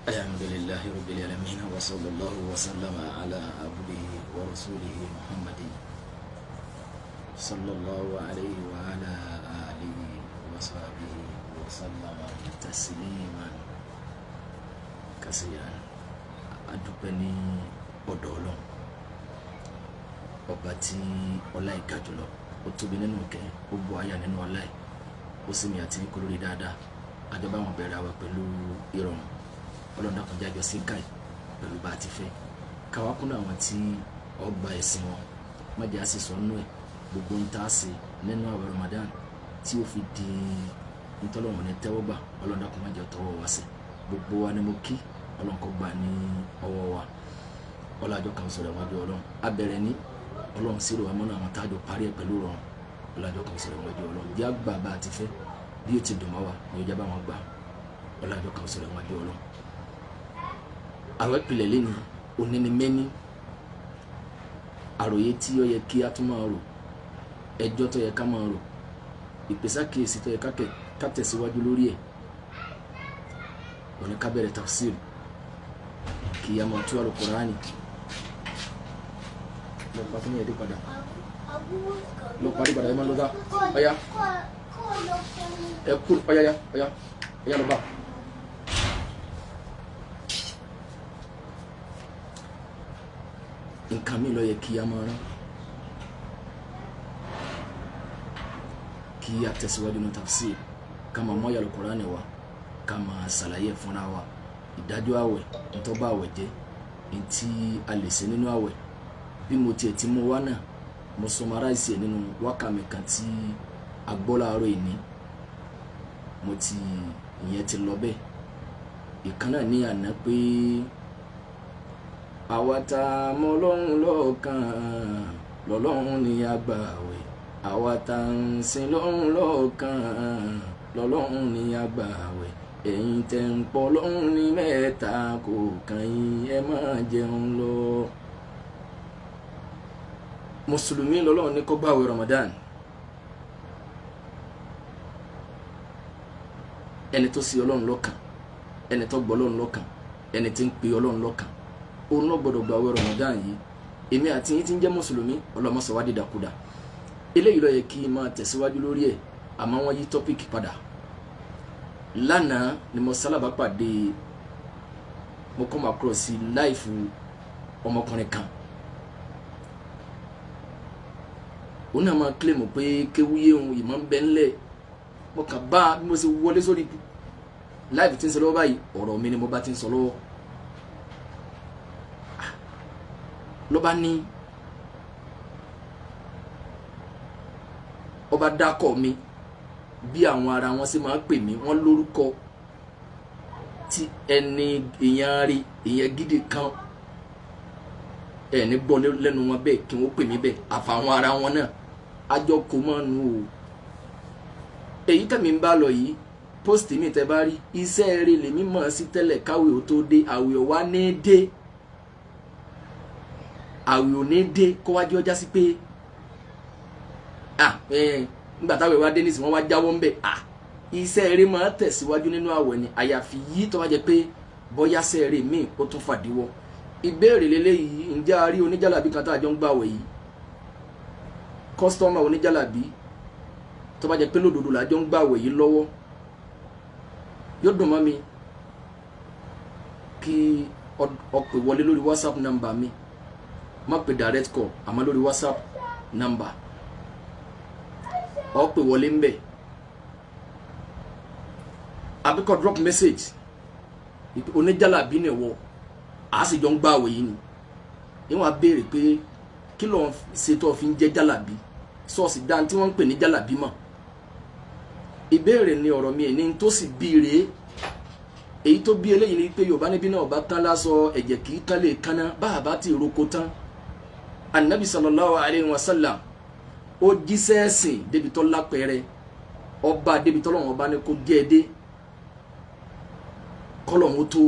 الحمد لله رب العالمين وصلى الله وسلم على عبده ورسوله محمد صلى الله عليه وعلى آله وصحبه وسلم تسليما كثيرا. Adúpẹ́ ní ọ̀dọ̀ Ọlọ́run, ọba tí ọlá ìga jùlọ, ó tóbi nínú ìkẹ́, ó bu àyà nínú ọlá ẹ̀, ó sì mi àti kó lórí dáadáa. Àjọba àwọn bẹ̀rẹ̀ àwẹ̀ pẹ̀lú ìrọ̀rùn. Ọlọ́run dákun jẹ́ àjọ sí káì pẹ̀lú bá a ti fẹ́, káwá kúnú àwọn tí ọgbà ẹ̀sìn wọn, má jẹ́ àṣìṣọ́ nínú ẹ̀. Gbogbo ń tá a ṣe nínú àwẹ̀ Ramadan tí ó fi di ntọ́lọ́wọ̀n ní tẹ́wọ́gbà, Ọlọ́run dákun má jẹ́ tọwọ́ wá sí. Gbogbo wa ni mo kí, Ọlọ́run kó gbà ní ọwọ́ wa. Ọlọ́jọ́ kan sọ̀rọ̀ wájú Ọlọ́run abẹ̀rẹ̀ ní Ọlọ́run sírò wa mọ́nà àwọn tájọ parí ẹ̀ pẹ̀lú rọrùn. Ọlọ́jọ́ kan sọ̀rọ̀ wájú Ọlọ́run, jẹ́ àgbà bá a ti fẹ́, bí ó ti dùn mọ́ wa ni ó jẹ́ bá wọn gbà. Ọlọ́jọ́ kan sọ̀rọ̀ wájú Ọlọ́run. Àwọn ìpìlẹ̀ lẹ́nu òní ni mẹ́ni àròyé tí ó yẹ kí a tún máa rò, ẹjọ́ tó yẹ ká máa rò, ìpèsákìyèsí tó yẹ ká tẹ̀síwájú lórí ẹ̀. Òní ká bẹ̀rẹ̀ tafsir, kí a máa tú Al-Qur'ani. Lọ pa fún yẹn padà, lọ parí padà, ẹ máa lọ dá ọ̀yá ẹ kú ọ̀yá ya ọ̀yá ọ̀yá lọ bá. Nǹkan mi ló yẹ kí a máa rán, kí a tẹ̀síwájú ní tafsir, ká máa mú àyá Al-Qur'ani wa, ká máa ṣàlàyé fúnra wa ìdájọ́ àwẹ̀, ntọ́ba àwẹ̀ jẹ́, ntí a lè ṣe nínú àwẹ̀. Bí mo tiẹ̀ ti mú wá náà, mo summarize ẹ̀ nínú wákàmì kan tí a gbọ́ láàárọ̀ ìní, mo ti ìyẹn ti lọ bẹ́ẹ̀. Ìkan náà ní àná pé àwa tá a mọ Ọlọ́run lọ́kàn lọ́lọ́run ní agbàwẹ̀, àwa tá a ń sin lọ́run lọ́kàn lọ́lọ́run ní agbàwẹ̀, ẹ̀yin tẹ̀ ń pọ̀ lọ́run ní mẹ́ta kò kàn yín, ẹ máa jẹun lọ. Mùsùlùmí lọ́lọ́run ní kó gbààwẹ̀ Ramadan. Ẹni tó sí Ọlọ́run lọ́kàn, ẹni tó gbọ́ Ọlọ́run lọ́kàn, ẹni tí ń pe Ọlọ́run lọ́kàn, òun náà gbọ́dọ̀ gbààwẹ̀ Ramadan yìí. Èmi àti yín tí ń jẹ́ mùsùlùmí, Ọlọ́run má sọ wá dìdàkudà. Eléyìí ló yẹ kí n máa tẹ̀síwájú lórí ẹ̀, àmọ́ wọ́n yí tọ́pìkì padà. Lánàá ni mo sálábà pàdé, mo come across láìfù ọmọkùnrin kan. Òun náà máa claim pé kéwúyé òun ìmọ̀ ń bẹ ńlẹ̀. Mo kàn bá bí mo ṣe wọlé sórí láìfù tí ń sọ lọ́wọ́ báyìí, ọ̀rọ̀ mi ni mo bá ti ń sọ lọ́wọ́. Ló bá ní ọba dákọ̀ mi bí àwọn ara wọn ṣe máa ń pè mí, wọ́n lórúkọ tí ẹni èèyàn rí, èèyàn gidi kan ẹni gbọ́ lẹ́nu wọn bẹ́ẹ̀ kí wọ́n pè mí bẹ́ẹ̀, àfàwọn ara wọn náà àjọ kò mọ̀ nù o. Èyí tẹ̀mí ń bá lọ yìí, post mi tẹ́ bá rí, iṣẹ́ rẹ̀ lèmi mọ̀ sí tẹ́lẹ̀ káwé ò tó dé, àwẹ̀ ò wá ní dé, àwẹ̀ ò ní dé kó wájú ọjà sí pé nígbà táwọn ìwà dé nísìnyí wọ́n wá jáwọ́ ń bẹ̀. Iṣẹ́ eré máa tẹ̀síwájú nínú àwẹ̀ ni, àyàfi yìí tó bá jẹ́ pé bóyá iṣẹ́ eré míì ó tún fàdíwọ́. Ìbéèrè lélẹ́yìí, ǹjẹ́ a rí oníjàlábí kan tá a jọ ń gbàwẹ̀ yìí? Kọ́sítọ́mà oníjàlábí tó bá jẹ́ pé lódodo là jọ ń gbàwẹ̀ yìí lọ́wọ́, yóò dùn mọ́ mi kí o pè wọlé lórí WhatsApp number mi, má pè direct call, àmọ́ lórí WhatsApp number ọ pè wọlé ń bẹ, àbí kó drop message. Oníjàlábí ni wọ, a sì jọ ń gbààwẹ̀ yìí ni. Ìwọ̀n á béèrè pé kí ló ń ṣe tó fi ń jẹ́ jàlábí, sọ́ọ̀sì dáa tí wọ́n ń pè ní jàlábí mọ̀. Ìbéèrè ni ọ̀rọ̀ mi ní tó sì bí rèé. Èyí tó bí eléyìí ni pé Yorùbá níbí náà bá tán lásọ, ẹ̀jẹ̀ kì í tán lè kánná, bá a bá ti roko tán. Anabi sallallahu alayhi wa sallam ó jíṣẹ́ ẹ̀sìn débi tó lápẹẹrẹ, ọba débi tó lọ́wọ́ ọba ní kó jẹ́ ẹ dé, kọ́lọ́hún tó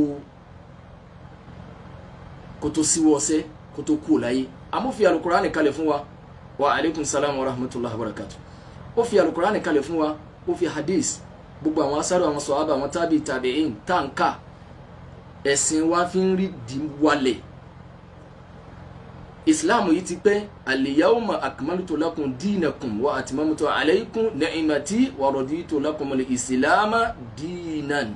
kó tó síwọ́ ọsẹ́ kó tó kú láyé. Àmọ́ fi alukur'ani kalẹ̀ fún wa, wa aleykum salam wa rahmatulahi wa barakatu. Ó fi alukur'ani kalẹ̀ fún wa, ó fi hadith, gbogbo àwọn asáró, àwọn sọ̀hábà, àwọn tábì tàbíìn táǹkà. Ẹ̀sìn wa fi ń rí di wálẹ̀. Islam yìí ti pé al-yawma akmaltu lakum dinakum wa atmamtu alaykum ni'mati wa raditu lakumul islama dinan.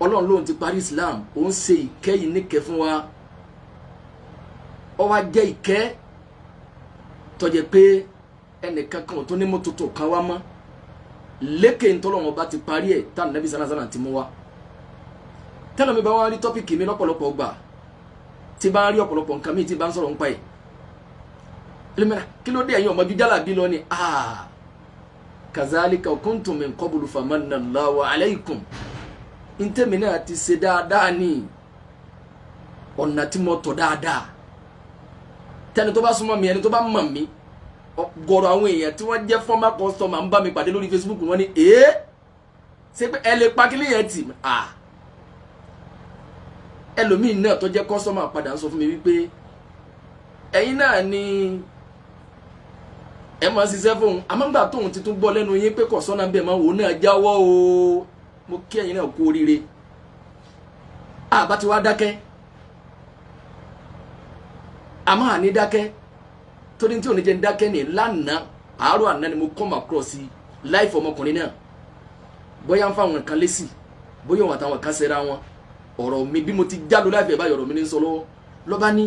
Ọlọ́run lóun ti parí Islam, òun ṣe ìkẹ́ yìí níkẹ́ fún wa. Ó wá jẹ́ ìkẹ́ tó jẹ́ pé ẹnìkan kan ò tó ní mọ́tòtò kan wá mọ́ lékè ntọ́lọ́wọ́n bá ti parí ẹ̀ tá nàbí sanasana ti mú wa. Tẹ́lẹ̀ mi bá wá rí tọ́pìkì mi lọ́pọ̀lọpọ̀ gbà tí bá ń rí ọ̀pọ̀lọpọ̀ nǹkan mi tí bá ń sọ̀rọ̀ nípa ẹ̀, ẹlẹ́mìíràn kí ló dé ẹ̀yin ọmọ jíjálà bí lọ ni kazalika kuntum min qablu famanna Allahu alaykum. Ntẹ́mi náà ti ṣe dáadáa ní ọ̀nà tí mo tọ̀ dáadáa. Tẹ́ni tó bá súnmọ́ mi, ẹni tó bá mọ̀ mí, ọ̀gọ̀rọ̀ àwọn èèyàn tí wọ́n jẹ́ former customer ń bá mi pàdé lórí Facebook, wọ́n ní ṣé pé ẹ lè pa kí lèyàn tì ẹlòmíì náà tó jẹ́ customer padà ń sọ fún mi wípé ẹ̀yin náà ni ẹ máa ṣiṣẹ́ fóun, àmọ́ ńgbà tóun ti tún gbọ́ lẹ́nu yín pé kọ̀sọ́nà bẹ́ẹ̀ máa wò náà jáwọ́ o. Mo kí ẹ̀yin náà kú oríire. Àbá ti wá dákẹ́, àmọ́ àní dákẹ́ torí tí òní jẹ́ ń dákẹ́ ní lánàá àárọ̀ àná ni mo come across life ọmọkùnrin náà, bóyá ń fáwọn kan lésì, bóyá òun àtàwọn kan ṣera wọn. Ọ̀rọ̀ mi bí mo ti jáde láìpẹ́ báyìí, ọ̀rọ̀ mi ní sọ lọ́wọ́ lọ́ba ní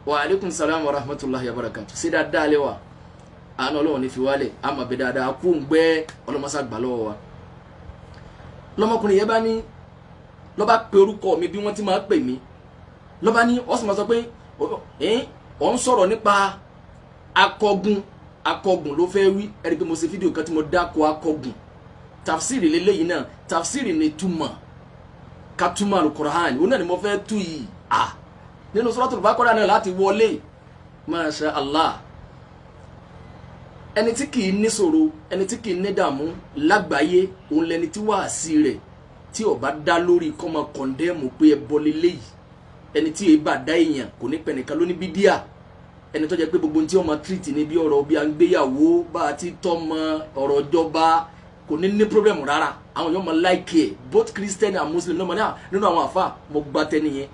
wa aleykum salam wa rahmatulahi wa barakatu. Ṣé dáadáa lé wa? Àánú Ọlọ́run ní fi wálẹ̀, àmọ̀ bẹ dáadáa kó ń gbẹ́ ọlọ́mọṣá gbà lọ́wọ́ wa. Lọ́mọkùnrin yẹn bá ní lọ́ba pe orúkọ mi bí wọ́n ti máa pè mí, lọ́ba ní ó sì máa sọ pé ọ̀ ń sọ̀rọ̀ nípa akọgun. Akọgun ló fẹ́ wí. Ẹ̀rí pé mo ṣe fídíò kan tí mo dáko akọgun. Tafsiri lélẹ́yìí náà, tafsiri ni túmọ̀ ká túmọ̀ alukur'an, òun náà ni mo fẹ́ tú yìí. Nínú Suratul Baqara náà láti wọlé. Masha Allah, ẹni tí kì í níṣòro, ẹni tí kì í ní dààmú lágbàáyé, òun lẹni tí wàásì rẹ̀ tí ó bá dá lórí kọ́mọ kọ̀ndẹ́mù pé ẹ bọ́ lélẹ́yìí. Ẹni tí èyí bá dá èèyàn kò ní pẹ̀nìkan ló ní bídíà. Ẹni tó jẹ́ pé gbogbo tí ọmọ tírìtì ní bí ọ̀rọ̀ bí a ń gbéyàwó bá a ti tọ́mọ ọ̀rọ̀ ìjọba kò ní ní problem rárá. Àwọn yóò mọ like ẹ̀, both Christian and Muslim lọ́mọ náà nínú àwọn àfa mo gba tẹ́ni yẹn.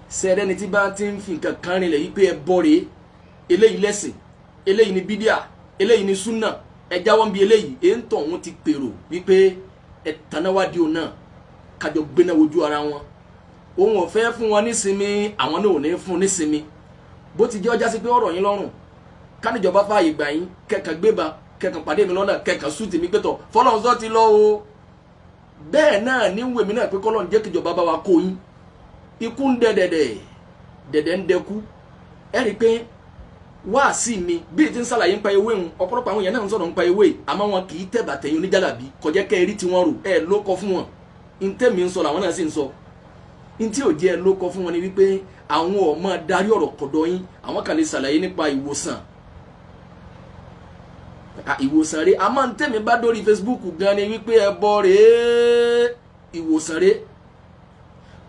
Sẹ́rẹ́ ni tí bá ti ń fi nǹkan kan rinlẹ̀ yìí pé ẹ bọ́ rèé, eléyìí lẹ́sìn, eléyìí ni bídíà, eléyìí ni súnà, ẹ jáwọ́ ń bi eléyìí, èyí ń tọ̀ wọ́n ti pèrò wípé ẹ tanáwádìí òun náà kájọ gbéná wojú ara wọn. Òun ò fẹ́ fún wọn nísinmi, àwọn náà ò ní fún nísinmi. Bó ti jẹ́ ọjà sí pé ọ̀rọ̀ yín lọ́rùn káníjọba fààyè gbà yín kẹkàn gbéba kẹkàn pàdé mi lọ́nà kẹkàn sùn tèmi pẹ́tọ̀ fọlọ́nzọ́ ti lọ o. Bẹ́ẹ̀ náà ní wèmí náà pé kọ́lọ́n jẹ́ kíjọba bá wa kó yín. Ikú ń dẹ dẹ̀dẹ̀ dẹ̀dẹ̀ ń dẹkú. Ẹ rí i pé wáàsí mi bí ti ń ṣàlàyé ń pa ewé ń ọ̀pọ̀lọpọ̀ àwọn èèyàn náà ń sọ̀rọ̀ ń pa ewé, àmọ́ wọn kì í tẹ̀bà tẹ̀yìn oníjàlábí kọjá kẹ́ ẹ rí tiwọn rò ẹ ló kọ fún wọn. Ntẹ́mi ń sọ làwọn náà sì ń sọ. Ntí ò jẹ́ ẹ ló kọ fún wọn ni wípé àwọn ò máa darí ọ̀rọ̀ kọ̀dọ̀ yín, àwọn kan lè ṣàlàyé nípa ìwòsàn. Ìwòsàn rèé, àmọ́ ntẹ́mi bá dórí Facebook gan ni wípé ẹ bọ́ rèé, ìwòsàn rèé.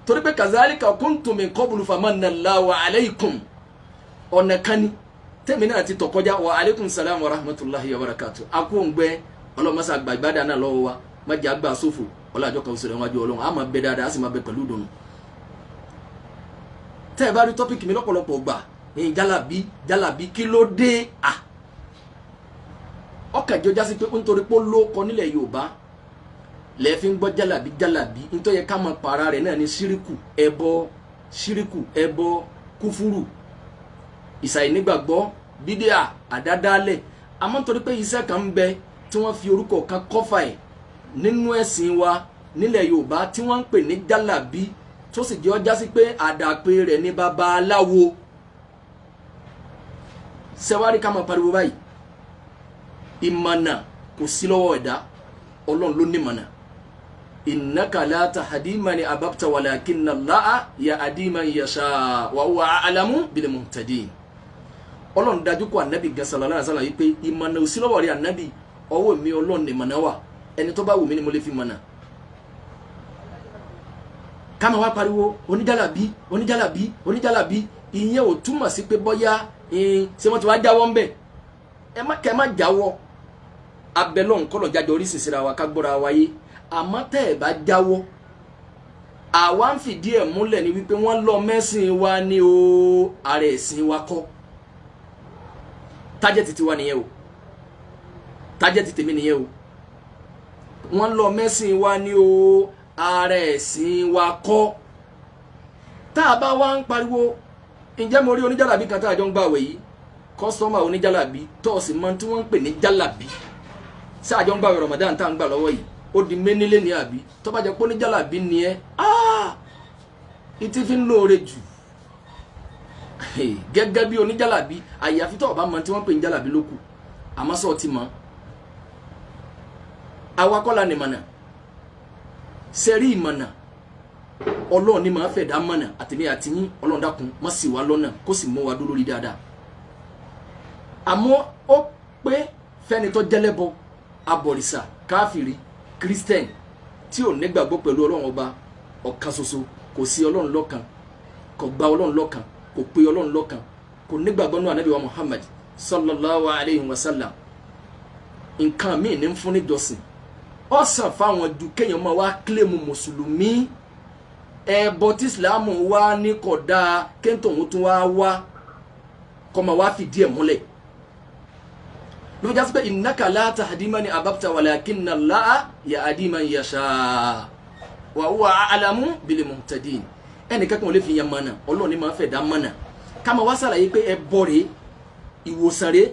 Torí pé kazalika kuntum min qablu famanna Allahu alaykum, ọ̀nà kan ni tẹ́mi náà ti tọ̀kọjá. Wa aleykum salam wa rahmatulahi wa barakatu. Akóńgbẹ ọlọ́mọṣà gba ìbádà náà lọ́wọ́ wa, má jẹ́ àgbà sófò ọlọ́àjọ kan òṣèré wájú Ọlọ́run, á máa bẹ dáadáa, á sì máa bẹ pẹ̀lú ìdùnnú. Tẹ́ ẹ bá rí tọ́pìkì mi lọ́pọ̀lọpọ̀ gbà ní jálàbí jálàbí kí ló dé? Ọkàn jọ jásí pé nítorí pé ó ló kọ nílẹ̀ Yorùbá lẹ́ẹ̀fi ń gbọ́ jálàbí jálàbí. Nítorí yẹ ká máa para rẹ̀ náà ní ṣíríkù ẹbọ, ṣíríkù ẹbọ, kúfúrù, ìsàìnígbàgbọ́, bídíà, àdádálẹ̀. Àmọ́ nítorí pé iṣẹ́ kan ń bẹ tí wọ́n fi orúkọ kan kọ́fà ẹ̀ nínú ẹ̀sìn wa nílẹ̀ Yorùbá tí wọ́n ń pè ní jálàbí, tó sì jẹ́ ọjà sí pé àdàpè rẹ̀ ní babaláwo. Sẹ́wárí ká máa pariwo báyìí, ìmọ̀nà kò sí lọ́wọ́ ẹ̀dá, Ọlọ́run ló ní ìmọ̀nà. Innaka la tahdi man ahbabta walakinna Allaha yahdi man yasha wa huwa a'lamu bil muhtadin. Ọlọ́run dájú kọ ànábì gan sallallahu alaihi wasallam yìí pé ìmọ̀nà ò sí lọ́wọ́ rẹ̀ ànábì, ọwọ́ mi Ọlọ́run ní ìmọ̀nà wà, ẹni tó bá wù mí ni mo lè fi mọ̀nà. Ká máa wá pariwo oníjàlábí oníjàlábí oníjàlábí, ìyẹn ò túmọ̀ sí pé bọ́yá ṣé wọ́n ti wá jáwọ́ ń bẹ̀. Ẹ má kẹ́ ẹ má jáwọ́, abẹ́lọ́ nkọ́lọ̀ jájọ orí sísèrè wa ká gbọ́ra wa yé. Àmọ́ tẹ́ ẹ bá jáwọ́, Àwa ń fìdí ẹ̀ múlẹ̀ ní wípé wọ́n lọ mẹ́sìn wa ní o, ara ẹ̀sìn wa kọ́. Tájẹ́tì tiwa nìyẹn o, tájẹ́tì tèmi nìyẹn o. Wọ́n lọ mẹ́sìn wa ní o, ara ẹ̀sìn wa kọ́. Tá a bá wá ń pariwo, ǹjẹ́ mo rí oníjàlábí kan tá a jọ ń gbàwẹ̀ yìí, kọ́sọ́mà oníjàlábí tọ́ọ̀sì mọ́ tí wọ́n ń pè ní jàlábí. Ṣé àjọ ń gbàwẹ̀ Ramadan tá à ń gbà lọ́wọ́ yìí, ó di ménílé ní àbí? Tó bá jẹ́ pé oníjàlábí ni ẹ́, ìtí fi ń lóore jù gẹ́gẹ́ bí oníjàlábí, àyàfi tó bá mọ̀ tí wọ́n pè ní jàlábí lókù. Àmọ́ sọ ti mọ̀, awakọ́la ni mọ̀nà sẹ́rí ìmọ̀nà Ọlọ́run ni màá fẹ̀dá mọ̀nà. Àtẹ̀mí àtìyín, Ọlọ́run dákun má sì wá lọ́nà, kó sì mú wa dó lórí dáadáa. Àmọ́ ó pé fẹ́ni tó jẹ́lẹ́bọ, abọ̀rìṣà, káfìrí, kírísítẹ́nì tí ò nígbàgbọ́ pẹ̀lú Ọlọ́run ọba ọ̀kan ṣoṣo, kò sí Ọlọ́run lọ́kan, kò gba Ọlọ́run lọ́kan, kò pe Ọlọ́run lọ́kan, kò nígbàgbọ́ nínú Ànábì wa Muhammad sallallahu alayhi wa sallam, nǹkan míì ní fún níjọsìn. Ó sàn fáwọn ju kéèyàn máa wá kílèmù mùsùlùmí ẹbọ tí ìsìlámù wá ní kódà kéńtòun tún wá wá kọ́ máa wá fìdí ẹ̀ múlẹ̀. Ló fi jásí pé innaka la tahdi man ahbabta walakinna Allaha yahdi man yasha wa huwa a'lamu bil muhtadin. Ẹnìkan kan ò lè fi yan mọ̀nà, Ọlọ́run ní máa fẹ́ dá mọ̀nà. Ká máa wá sàlàyé pé ẹbọ rèé, ìwòsàn rèé,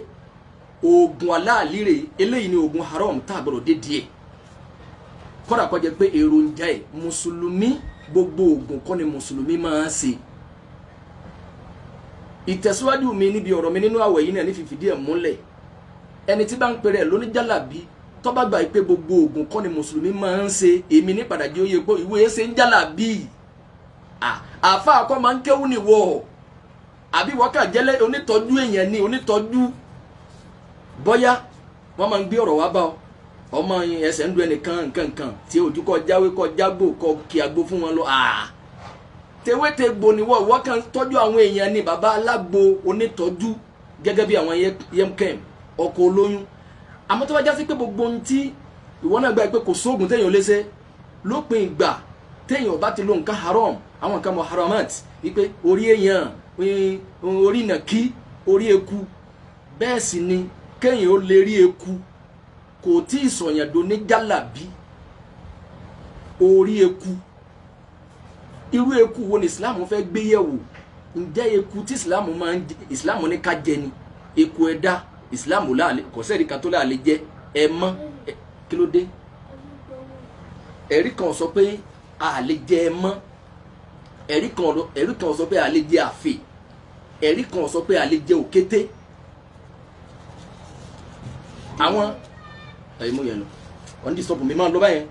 oògùn aláàlí rèé, eléyìí ni oògùn haram tá a gbọ́dọ̀ dé díẹ̀. Kọ́dà kó jẹ́ pé èròjà ẹ̀ mùsùlùmí, gbogbo oògùn kọ́ ni mùsùlùmí máa ń ṣe. Ìtẹ̀síwájú mi níbi ọ̀rọ̀ mi nínú àwẹ̀ yìí náà ní fìfìdí ẹ̀ múlẹ̀. Ẹni tí bá ń pèrè lóníjàlábí tó bá gbà pé gbogbo oògùn kọ́ ni mùsùlùmí máa ń ṣe, èmi ní padà jẹ́ oyè pé ìwé ṣe ń jàlábí. Àfa àkọ́ máa ń kéwú ni wọ̀, àbí wọ́n kà jẹ́lẹ̀ onítọ́jú èèyàn ni onítọ́jú. Bọ́yá wọ́n máa ń gbé ọ̀rọ̀ wá bá ọ, ọmọ ẹsẹ̀ ń du ẹnìkan nǹkankan tí ojú kọ jáwé kọ jágbó kọ kí agbó fún wọn lọ. Tewétegbò ni wọ́n kàn tọ́jú àwọn èèyàn ni, bàbá alágbo onítọ́jú gẹ́gẹ́ bí àwọn yemkem ọkọ̀ olóyún. Àmọ́ tó bá já sí pé gbogbo ohun tí ìwọ náà gbà pé kò sóògùn téèyàn lè ṣe lópin ìgbà téèyàn bá ti lo nǹkan haram, àwọn nǹkan mọ̀ haramat, wípé orí èèyàn, orí ìnàkí, orí eku, bẹ́ẹ̀ sì ni kéèyàn ó lè rí eku kò tí ì sọ̀yàn do ní jàlábí. Orí eku, irú eku wo ni Islam fẹ́ gbé yẹ̀wò? Ǹjẹ́ eku tí Islam máa ń Islam ní ká jẹ ni eku ẹ̀dá? Islam láàlẹ́ kò sẹ́ẹ̀rí kan tó láàlẹ́ jẹ ẹ mọ́. Kí ló dé? Ẹ̀rí kan sọ pé a lè jẹ ẹ mọ́, ẹ̀rí kan sọ pé a lè jẹ àfè, ẹ̀rí kan sọ pé a lè jẹ òkété. Àwọn ẹ̀yin mú yẹn lọ, wọ́n ní sọ́ọ̀bù mi máa ń lọ báyẹn.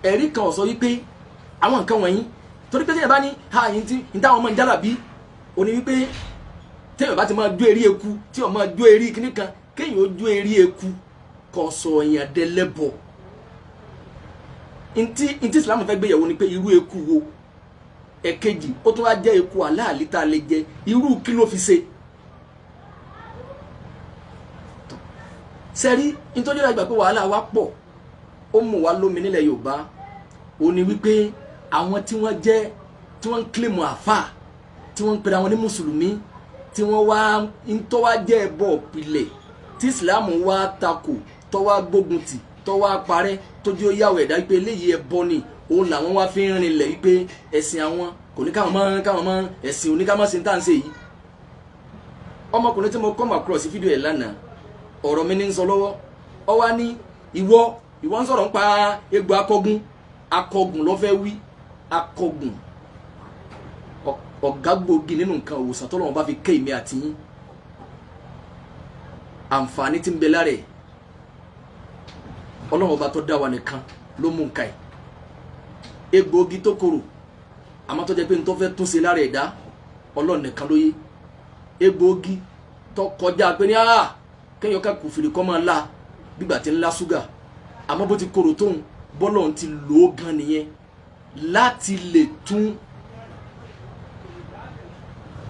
Ẹ̀rí kan sọ wípé àwọn nǹkan wọ̀nyí, torí pé téèyàn bá ní ha yìí tí ní táwọn ọmọ ń jálàbí òní wípé téèyàn bá ti máa jó eré eku, tí ó máa jó eré kíní kan, kéèyàn ó jó eré eku kò sọ èèyàn dẹlẹ́bọ̀. Ntí Islam fẹ́ gbéyàwó ni pé irú eku wo? Ẹ̀kejì, ó tún wá jẹ́ eku aláàlí tá a lè jẹ, irú kí ló fi ṣe? Sẹ́rí nítorí ìgbà pé wàhálà wa pọ̀, ó mú wa lómi nílẹ̀ Yorùbá, ó ní wípé àwọn tí wọ́n jẹ́ tí wọ́n ń kílèmù àfà, tí wọ́n ń pera wọn ní mùsùlùmí, tí wọ́n wá ń tọ́ wá jẹ́ ẹbọ òpìlẹ̀ tí Ìsìláàmù wá takò, tọ́ wá gbógun tì, tọ́ wá parẹ́, tójú ó yàwó ẹ̀dá wípé eléyìí ẹbọ ni, òun làwọn wá fi ń rinlẹ̀ wípé ẹ̀sìn àwọn kò ní káwọn mọ́ ẹ̀sìn oníkámọ́ sí tá à ń ṣe yìí. Ọmọkùnrin tí mo come across fídíò ẹ̀ lánàá, ọ̀rọ̀ mi ní ń sọ lọ́wọ́, ọ wá ní ìwọ ń sọ̀rọ̀ ń pa egbò akọgun, akọgun ló fẹ́ wí, akọgun ọ̀gá gbòógì nínú nǹkan òwòsàn tọ́lọ́run bá fi ké èmi àti yín, àǹfààní tí ń bẹ lára ẹ̀, Ọlọ́run ọba tó dá wa nìkan ló mú nǹkan ẹ̀. Egbòogi tó korò àmọ́ tó jẹ́ pé n tó fẹ́ tún ṣe lára ẹ̀dá, Ọlọ́run nìkan ló yé. Egbòogi tó kọjá pé ní kéèyàn ká kùfìrí kọ́ máa la gbígbà tí ń la ṣúgà, àmọ́ bó ti korò tóun bọ́lọ̀ ti lò ó gan nìyẹn láti lè tún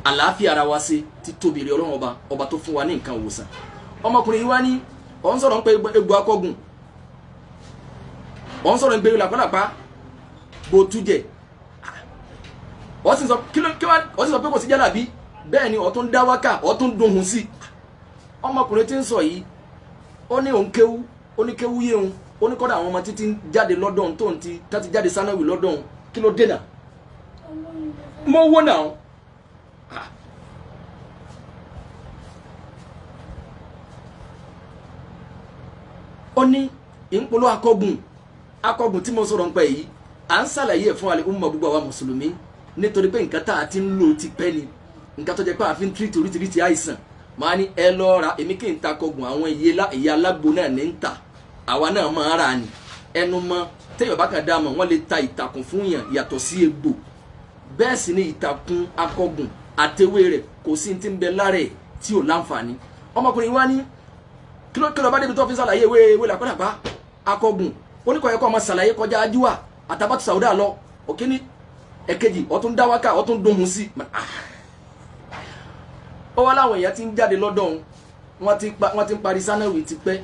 àlàáfíà ara wa ṣe, ti tóbi rí Ọlọ́run ọba, ọba tó fún wa ní nǹkan òwòsàn. Ọmọkùnrin yìí wá ní ọ̀ ń sọ̀rọ̀ ń pẹ́ egbò akọ́gùn, Ọ̀ ń sọ̀rọ̀ ń gbé làpálàpá bó tú jẹ. Ọ̀ sì sọ kí ló ọ̀ sì sọ pé kò sí jálàbí. Bẹ́ẹ̀ ni ọ̀ tún dá wákà, ọ̀ tún dohùn sí. Ọmọkùnrin tí ń sọ yìí, ó ní òun kéwú, ó ní kéwú yé òun, ó ní kọ́dà àwọn ọmọ títí ń jáde lọ́dọ̀ òun tóun ti tá ti jáde sánáwì lọ́dọ̀ òun, kí ló dènà? Mo wó náà. Ó ní ìpolówó akọgùn, akọgùn tí mo sọ̀rọ̀ ń pẹ́ yìí, à ń ṣàlàyé ẹ̀ fún alẹ́ ọmọ gbogbo àwa mùsùlùmí, nítorí pé nǹkan tá a ti ń lò ti pẹ́ ni, nǹkan tó jẹ́ pé a fi ń tírìtì oríṣiríṣi àìsàn. Màá ní ẹ lọ ra, èmi kì í ta akọgùn, àwọn ìyá alágbo náà ní ń tà, àwa náà máa rà ní ẹnu mọ́. Téèyàn bá kàn dá mọ̀, wọ́n lè ta ìtàkùn fún yàn yàtọ̀ sí egbò. Bẹ́ẹ̀ sì ni ìtàkùn akọgùn àtewé rẹ̀ kò sí ti ń bẹ lára ẹ̀ tí ò láǹfààní. Ọmọkùnrin wa ní kí ló bá débi tó fi ṣàlàyé ewé làpálàpá akọgùn, oníkọ̀ọ́ ẹ̀kọ́ ọmọ ṣàlàyé kọjá ajúwà àtàbàtù sàwúdà lọ, òkíní ẹ̀kejì ọ̀tún dáwákà ọ̀tún dóhun sí. Ó wá láwọn èèyàn ti ń jáde lọ́dọ̀ òun, wọ́n ti ń parí sánáwì ti pẹ́.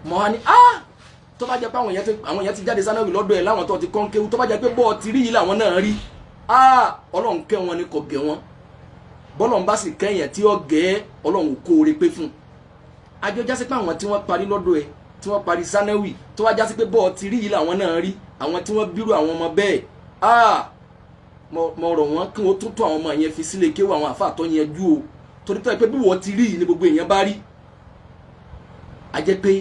Mọ́ á ní tó bá jẹ́ pé àwọn èèyàn ti jáde sánáwì lọ́dọ̀ ẹ̀ láwọn tó ti kọ́ ń kéwú, tó bá jẹ́ pé bọ́ọ̀ ti rí yìí làwọn náà rí, Ọlọ́run kẹ́ wọn ni kò gẹ̀ wọn. Bọ́lọ́run bá sì kẹ́yìn tí ó gẹ̀ Ọlọ́run kó oore pé fún un. Àjọ jásí pé àwọn tí wọ́n parí lọ́dọ̀ ẹ̀ tí wọ́n parí sánáwì, tó wá jásí pé bọ́ọ̀ ti rí yìí làwọn náà rí, àwọn tí wọ́n bírú àwọn ọmọ bẹ́ẹ̀, mo rọ̀ wọ́n kí wọ́n tún tó àwọn ọmọ yẹn fi sílé kéwú àwọn àfáà tó yẹn jú o, torí tó yẹ pé bí wọ́n ti rí yìí ni gbogbo èèyàn bá rí, a jẹ́ pé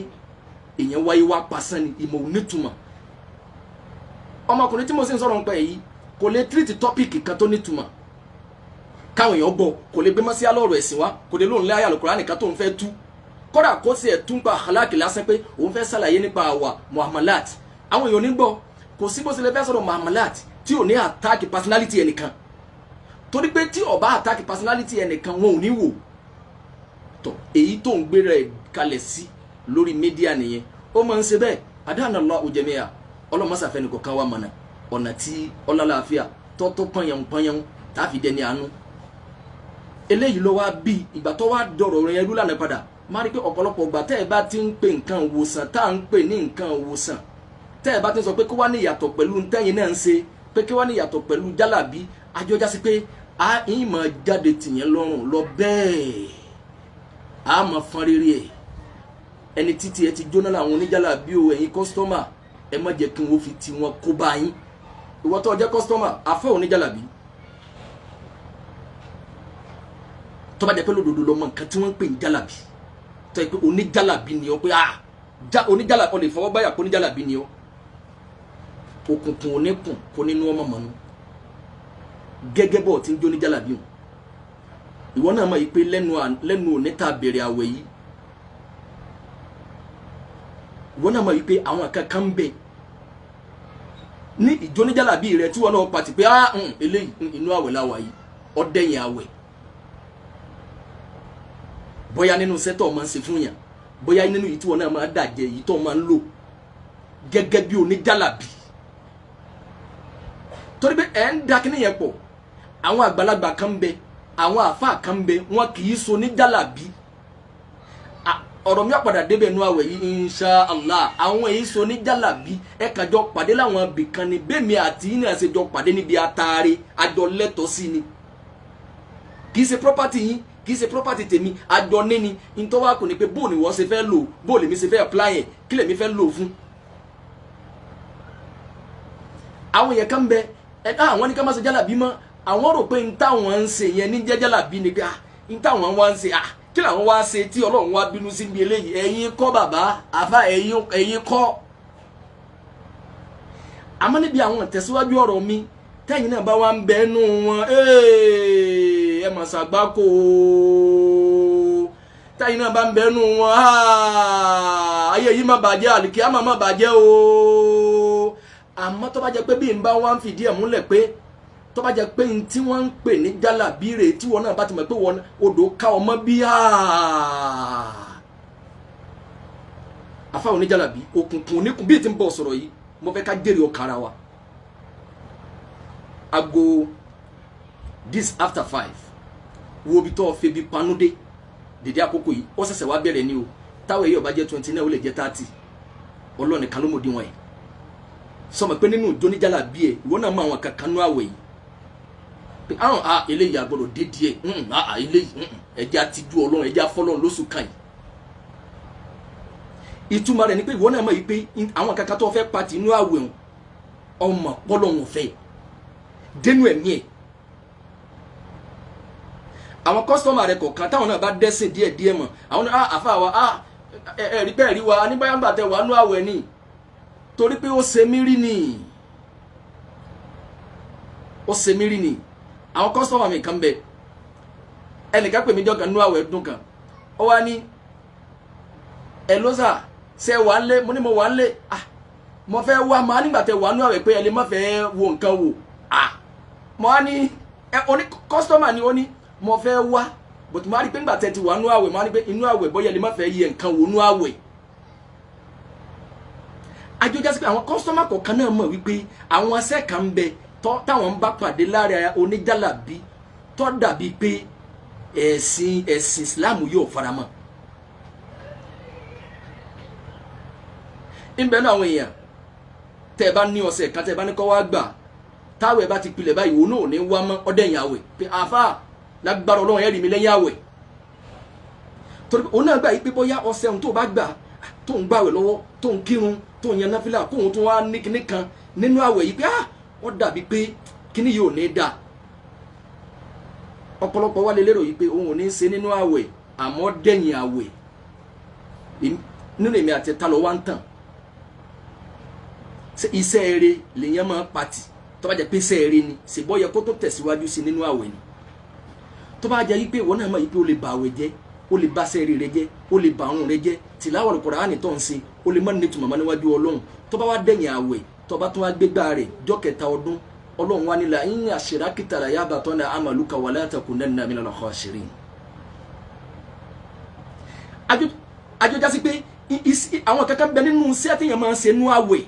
èèyàn wáyé wá pasán ni, ìmọ̀ ò nítumọ̀. Ọmọkùnrin tí mo sì ń sọ̀rọ̀ nípa èyí kò lè tírìtì tọ́pìkì kan tó nítumọ̀ káwọn èèyàn gbọ́, kò lè gbé mọ́sí alọ́rọ̀ ẹ̀sìn wá, kò lè lóun lé àyà Al-Kùránì nìkan tó ń fẹ́ tú, kódà kó sì ẹ̀ tún pa àkàlákì lásán pé òun fẹ́ ṣàlàyé nípa àwà muamalat, àwọn èèyàn ò ní gbọ́. Kò sí bó ṣe lè fẹ́ sọ̀rọ̀ muamalat tí ò ní àtàkì personality ẹnìkan, torí pé tí ó bá àtàkì personality ẹnìkan wọn ò ní wò. Tọ èyí tó ń gbé rẹ̀ kalẹ̀ sí lórí mídíà nìyẹn, ó máa ń ṣe bẹ́ẹ̀. Adánàlọ́ òjẹ̀míà ọlọ́mọṣàfẹ́ nìkọ̀kan wa mọ̀nà ọ̀nà tí ọlọ́láàfíà tọ́tọ́ pọ́nyẹun pọ́nyẹun táfi dẹni àánú. Eléyìí ló wá bí ìgbà tó wá dọ̀rọ̀ rẹ̀ rú lànà padà. Má rí pé ọ̀pọ̀lọpọ̀ ìgbà tẹ́ ẹ bá ti ń pè nǹkan ìwòsàn tá à ń pè ní nǹkan ìwòsàn, tẹ́ ẹ bá ti ń sọ pé kó wá ní ìyàtọ̀ pẹ̀lú ntẹ́yìn náà ń ṣe, pé kí wá ní ìyàtọ̀ pẹ̀lú jálàbí, àjọjá sí pé a ń mọ̀ jáde tìyẹn lọ́rùn lọ bẹ́ẹ̀, a mọ̀ fọn rere ẹ̀. Ẹni títí ẹ ti jóná làwọn oníjálàbí o, ẹ̀yin kọ́sítọ́mà ẹ má jẹ́ kí wọ́n fi tiwọn kó bá yín. Ìwọ tó jẹ́ kọ́sítọ́mà àfẹ́ oníjálàbí, tó bá jẹ́ pé lódodo lọ mọ nǹkan tí wọ́n ń pè ní jálàbí, tó yẹ pé oníjálàbí ni ọ, pé oníjálàbí ọ lè fọwọ́ báyà pé oníjálàbí ni ọ, òkùnkùn oníkùn kó nínú ọmọ mọ́nú gẹ́gẹ́ bọ́ ti ń jó oníjálàbí o. Ìwọ náà mọ̀ yìí pé lẹ́nu òní tá a bẹ̀rẹ̀ àwẹ̀ yìí, ìwọ náà mọ̀ yìí pé àwọn kankan ń bẹ ní ìjóníjálàbí rẹ tí wọn náà pàtì pé eléyìí inú àwẹ̀ la wà yìí, ọdẹyìn àwẹ̀. Bóyá nínú sẹ́tọ̀ máa ń ṣe fún yàn, bóyá nínú yìí tí wọn náà máa dàjẹ́ yìí tó máa ń lò gẹ́gẹ́ bí oníjálàbí, torí pé ẹ̀ ń da kíní yẹn pọ̀. Àwọn àgbàlagbà kan ń bẹ, àwọn àáfàá kan ń bẹ, wọn kì í so oníjálàbí. Ọ̀rọ̀ mi àpàdà débẹ̀ nú àwẹ̀ yìí insha Allah. Àwọn èyí so oníjálàbí, ẹ kàn jọ pàdé láwọn ibìkan ni, bẹ́ẹ̀mi àti yín náà ṣe jọ pàdé níbi ataare, àjọ lẹ́tọ̀ọ́ sí ni. Kì í ṣe property yín, kì í ṣe property tèmi, àjọ níní. Ntọ́wá kò ní pé bóò ni wọ́n ṣe fẹ́ lò, bóò lèmi ṣe fẹ́ apply ẹ̀, kí lèmi fẹ́ lò fún. Àwọn èèyàn kan bẹ ẹ àwọn ní ká má ṣe jálàbí mọ́, àwọn rò pé n táwọn ń ṣe yẹn ní jẹ́ jálàbí ni pé n táwọn wá ń ṣe kí làwọn wá ṣe tí Ọlọ́run wá bínú sí bí eléyìí. Ẹ̀yin kọ́ bàbá àfa, ẹ̀yin kọ́. Àmọ́ níbi àwọn ìtẹ̀síwájú ọ̀rọ̀ mi tẹ́yìn náà bá wá ń bẹ nú wọn, ẹ mà ṣàgbákò. Tẹ́yìn náà bá ń bẹ nú wọn, ayé yìí má bàjẹ́, àlìkíyámà má bàjẹ́ o. Àmọ́ tó bá jẹ́ pé bí n bá wá ń fìdí ẹ̀ múlẹ̀ pé tó bá jẹ́ pé n tí wọ́n ń pè ní jálàbí rèé, tí wọ́n náà bá ti mọ̀ pé wọ́n odò ká ọmọ bí àfa oníjálàbí òkùnkùn oníkùn bíi ti ń bọ̀ sọ̀rọ̀ yìí, mo fẹ́ ká jèrè ọkàn ara wa. Aago this after 5 wo ibi tó febi panúdé dèdè àkókò yìí, ó ṣẹ̀ṣẹ̀ wá bẹ̀rẹ̀ ni o. Táwọn èyí ó bá jẹ́ 29 ó lè jẹ́ 30, Ọlọ́run nìkan ló mọ̀ díwọ̀n ẹ̀. Sọmọ pé nínú ìjóníjàlá bí ẹ ìwọ náà mọ àwọn kankan nú àwẹ̀ yìí pé àwọn a eléyìí àgbọ́dọ̀ dé díẹ̀, a eléyìí ẹjẹ àtijú Ọlọ́run, ẹjẹ afọlọ́run lóṣù kan yìí. Ìtumọ̀ rẹ̀ ni pé ìwọ náà mọ̀ yìí pé àwọn kankan tó fẹ́ pati inú àwẹ̀ ọ̀hún ọmọ pọ́lọ́hún fẹ́ dénú ẹ̀mí ẹ̀. Àwọn kọ́sítọ́mà rẹ̀ kọ̀ọ̀kan táwọn náà bá dẹ́sìn díẹ̀ díẹ̀ mọ̀, àwọn náà àfa wa ẹ̀rí pẹ́ rí wa nígbàyàgbà tẹ wà nú àwẹ̀ ni, torí pé ó ṣe mí rí ni, ó ṣe mí rí ni. Àwọn kọ́sítọ́mà mi kan bẹ, ẹnìkan pè mí jọ kan nú àwẹ̀ dùn kan, ó wá ní ẹ lọ́sà ṣe wà ń lé? Mo ní mo wà ń lé. Ah, mo fẹ́ wá máa nígbà tẹ wà nú àwẹ̀ pé ẹ lè má fẹ́ wo nǹkan wò. Ah, mo wá ní ẹ oní kọ́sítọ́mà ni, ó ní mo fẹ́ wá bòtú, mo á rí pé nígbà tẹ ti wà nú àwẹ̀, mo á rí pé inú àwẹ̀ bóyá ẹ lè má fẹ́ yẹ nǹkan wò nú àwẹ̀. Àjọjá sí pé àwọn kọ́sítọ́mà kọ̀ọ̀kan náà mọ̀ wípé àwọn aṣẹ́ kan ń bẹ táwọn ń bá pàdé lára oníjàlábí tó dàbí pé ẹ̀sìn Islam yóò faramọ́. Ńbẹ náà àwọn èèyàn tẹ́ ẹ bá ní ọ̀sẹ̀ kan tẹ́ ẹ bá ní kọ́ wá gbà, táwẹ̀ bá ti pilẹ̀ báyìí òun náà ò ní wá mọ́ ọdẹ̀yìn àwẹ̀ pé àáfà lágbára Ọlọ́run ẹ̀ rí mi lẹ́yìn àwẹ̀. Torí òun náà gbà yí pé bóyá ọ̀sẹ̀ òun tó bá gbà tó ń gbàwẹ̀ lọ́wọ́ tó ń kírun tó ń yan náfìlà kóun tó wá ní kinní kan nínú àwẹ̀ yìí pé ah ó dàbí pé kíní yìí ò ní dà. Ọ̀pọ̀lọpọ̀ wá lè lérò yìí pé òun ò ní ṣe nínú àwẹ̀ àmọ́ dẹ̀yìn àwẹ̀. Nínú èmi àti ẹ̀ta lọ wá ń tàn. Iṣẹ́ eré lèyàn máa pati tó bá jẹ́ pé iṣẹ́ eré ni ṣèbọ́ yẹ kó tó tẹ̀síwájú sí nínú àwẹ̀ ni. Tó bá jẹ́ yí pé ìwọ náà mọ̀ yí pé ó lè bà àwẹ̀ jẹ́, ó lè bà iṣẹ́ eré rẹ jẹ́, ó lè bà àrùn rẹ jẹ́, tìláwà Kùránì tó ń ṣe ó lè má ní ìtumọ̀ mọ́ níwájú Ọlọ́run. Tó bá wá dẹ̀yìn àwẹ̀ tó bá tún wá gbégbá rẹ̀ jọ́ kẹta ọdún, Ọlọ́run wá nílà in ashrakta la yahbatanna amaluka wala takunanna minal khasirin. Àjọjá sí pé àwọn kankan bẹ nínú iṣẹ́ téèyàn máa ń ṣe nú àwẹ̀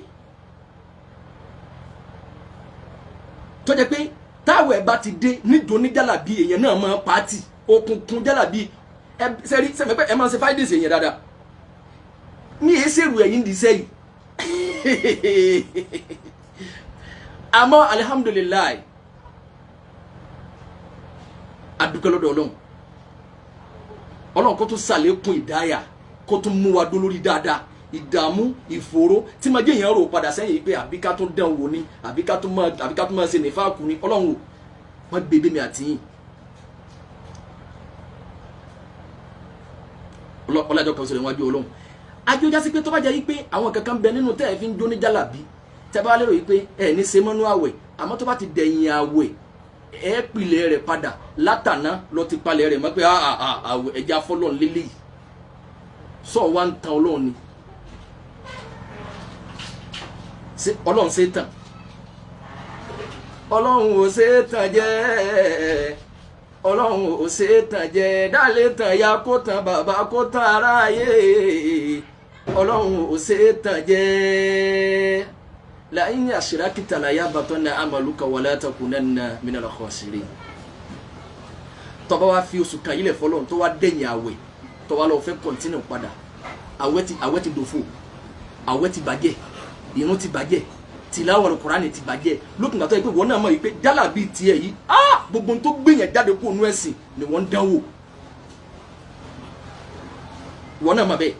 tó jẹ́ pé táwẹ̀ bá ti dé nídòó ní jálàbí èèyàn náà máa pàtì òkùnkùn jálàbí. Ẹ sẹ́rí sẹ́mi pé ẹ máa ń ṣe fáìdèsì èèyàn dáadáa ní èsèrú ẹ̀yìn dì sẹ́yìn. Àmọ́ alihamudulilayi adúpẹ́ lọ́dọ̀ Ọlọ́run. Ọlọ́run kó tún ṣàlékún ìdáyà, kó tún mú wa dó lórí dáadáa. Ìdààmú ìfòòró tí máa jẹ́ èèyàn rò padà sẹ́yìn pé àbí ká tún dán wò ni, àbí ká tún máa ṣe nífàkù ni. Ọlọ́run ò wọ́n gbé mi àti yín. Ọlájọ kan sọ̀rọ̀ níwájú Ọlọ́run. Àjọjá sí pé tó bá jẹ́ yí pé àwọn kankan bẹ nínú tẹ́ ẹ fi ń jó ní jálàbí, tẹ́ bá lérò yí pé ẹ ní ṣe mọ́nú àwẹ̀, àmọ́ tó bá ti dẹ̀yìn àwẹ̀ ẹ pilẹ̀ rẹ̀ padà látàná lọ ti palẹ̀ rẹ̀ mọ́ pé àwẹ̀ ẹja fọlọ́n lélẹ̀ yìí. Sọ wá ń tan Ọlọ́run ni, Ọlọ́run ṣe tàn, Ọlọ́run ò ṣe tàn jẹ́, Ọlọ́run ò ṣe tàn jẹ́, dálé tàn ya kó tàn bàbá kó tàn aráyé, Ọlọ́run ò ṣe tàn jẹ́. La in ashrakta la yahbatanna amaluka wala takunanna minal khasirin. Tó bá wá fi oṣù kan yílẹ̀ fọlọ́run tó wá dẹ̀yìn àwẹ̀ tó wá lọ fẹ́ kọ̀ntínù padà, àwẹ̀ ti dòfo, àwẹ̀ ti bàjẹ́, ìrun ti bàjẹ́, tìláwà Kùránì ti bàjẹ́. Lókùn àtọ́ yìí pé wọ́n náà mọ̀ yìí pé jálàbí tiẹ̀ yìí gbogbo tó gbìyànjú jáde kó nú ẹ̀sìn ni wọ́n ń dánwò. Wọ́n náà mọ̀ bẹ́ẹ̀.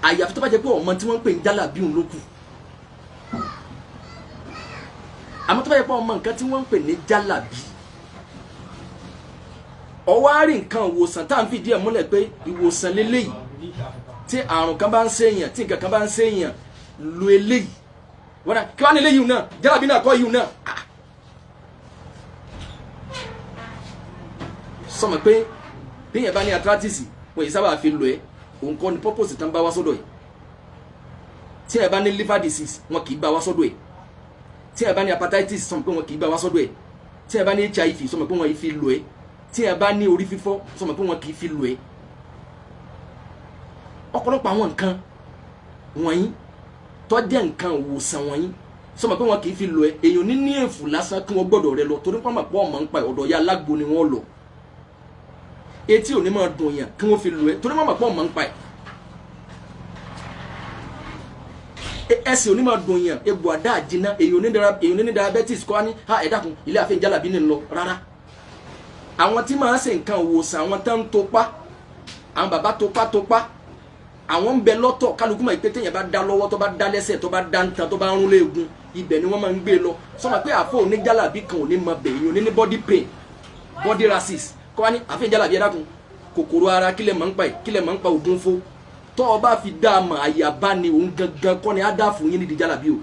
Àyàfi tó bá jẹ́ pé ọmọ tí wọ́n ń pè ní jálàbí òun ló kù. Àmọ́ tó bá jẹ́ pé ọmọ nǹkan tí wọ́n ń pè ní jálàbí, ọwọ́ á rí nǹkan ìwòsàn tá à ń fìdí ẹ̀ múlẹ̀ pé ìwòsàn lélẹ́yìí, tí àrùn kan bá ń ṣèyàn, tí nǹkan kan bá ń ṣèyàn, lo eléyìí. Wọ́n náà kí wọ́n ní eléyìí náà, jálàbí náà kọ́ yìí náà. Sọmọ pé bí yẹn bá ní arthritis, wọ́n yìí sábà fi lò ẹ́, òun kọ́ ni purpose tán bá wá sọ́dọ̀ ẹ̀. Tí ẹ bá ní liver disease, wọn kì í bá wá sọ́dọ̀ ẹ̀. Tí ẹ bá ní hepatitis, sọmọ pé wọn kì í bá wá sọ́dọ̀ ẹ̀. Tí ẹ bá ní HIV, sọmọ pé wọn yìí fi lò ẹ́. Tí ẹ bá ní orí fífọ́, sọmọ pé wọn kì í fi lò ẹ́. Ọ̀pọ̀lọpọ̀ àwọn nǹkan wọ̀nyí tó jẹ́ nǹkan ìwòsàn wọ̀nyí, sọmọ pé wọn kì í fi lò ẹ́. Èèyàn ní ní èfù lásán kí wọ́n gbọ́dọ̀ rẹ lọ, torí pọ́nmọ̀ pọ́ ọmọ ń pa ọ̀dọ̀ ya alágbo ni wọ́n lọ. Etí ò ní máa dùn yàn kí wọ́n fi lò ẹ́, torí pọ́nmọ̀ pọ́ ọmọ ń pa ẹ̀. ẹsẹ̀ onímọ̀ dùn yàn egbò àdá àjìnà èyàn oní diabetes kọ́ ní ha ẹ dákun ilé àfẹ́ jálàbí ní lọ rárá. Àwọn tí máa ń ṣe nǹkan òwòsàn àwọn tán ń topá àwọn bàbá topá topá àwọn ń bẹ lọ́tọ̀ kálukú mọ̀ pé téèyàn bá dá lọ́wọ́ tó bá dá lẹ́sẹ̀ tó bá dá ń tan tó bá ń rún léegun ibẹ̀ ni wọ́n máa ń gbé lọ. Sọ́mọ pé àfọ oníjálàbí kan ò ní mọ bẹ̀ èyàn oní ní body pain body rashes kọ́ wá ní àfẹ́ jálàbí ẹ dákun kòkòrò ara kílẹ̀ máa ń pa ẹ̀ kílẹ̀ máa ń pa ògùn fó tọ́ ọ bá fi dá a mọ̀ àyàbá ni òun gangan kọ́ ni á dá fún yín nídìí jálàbí o.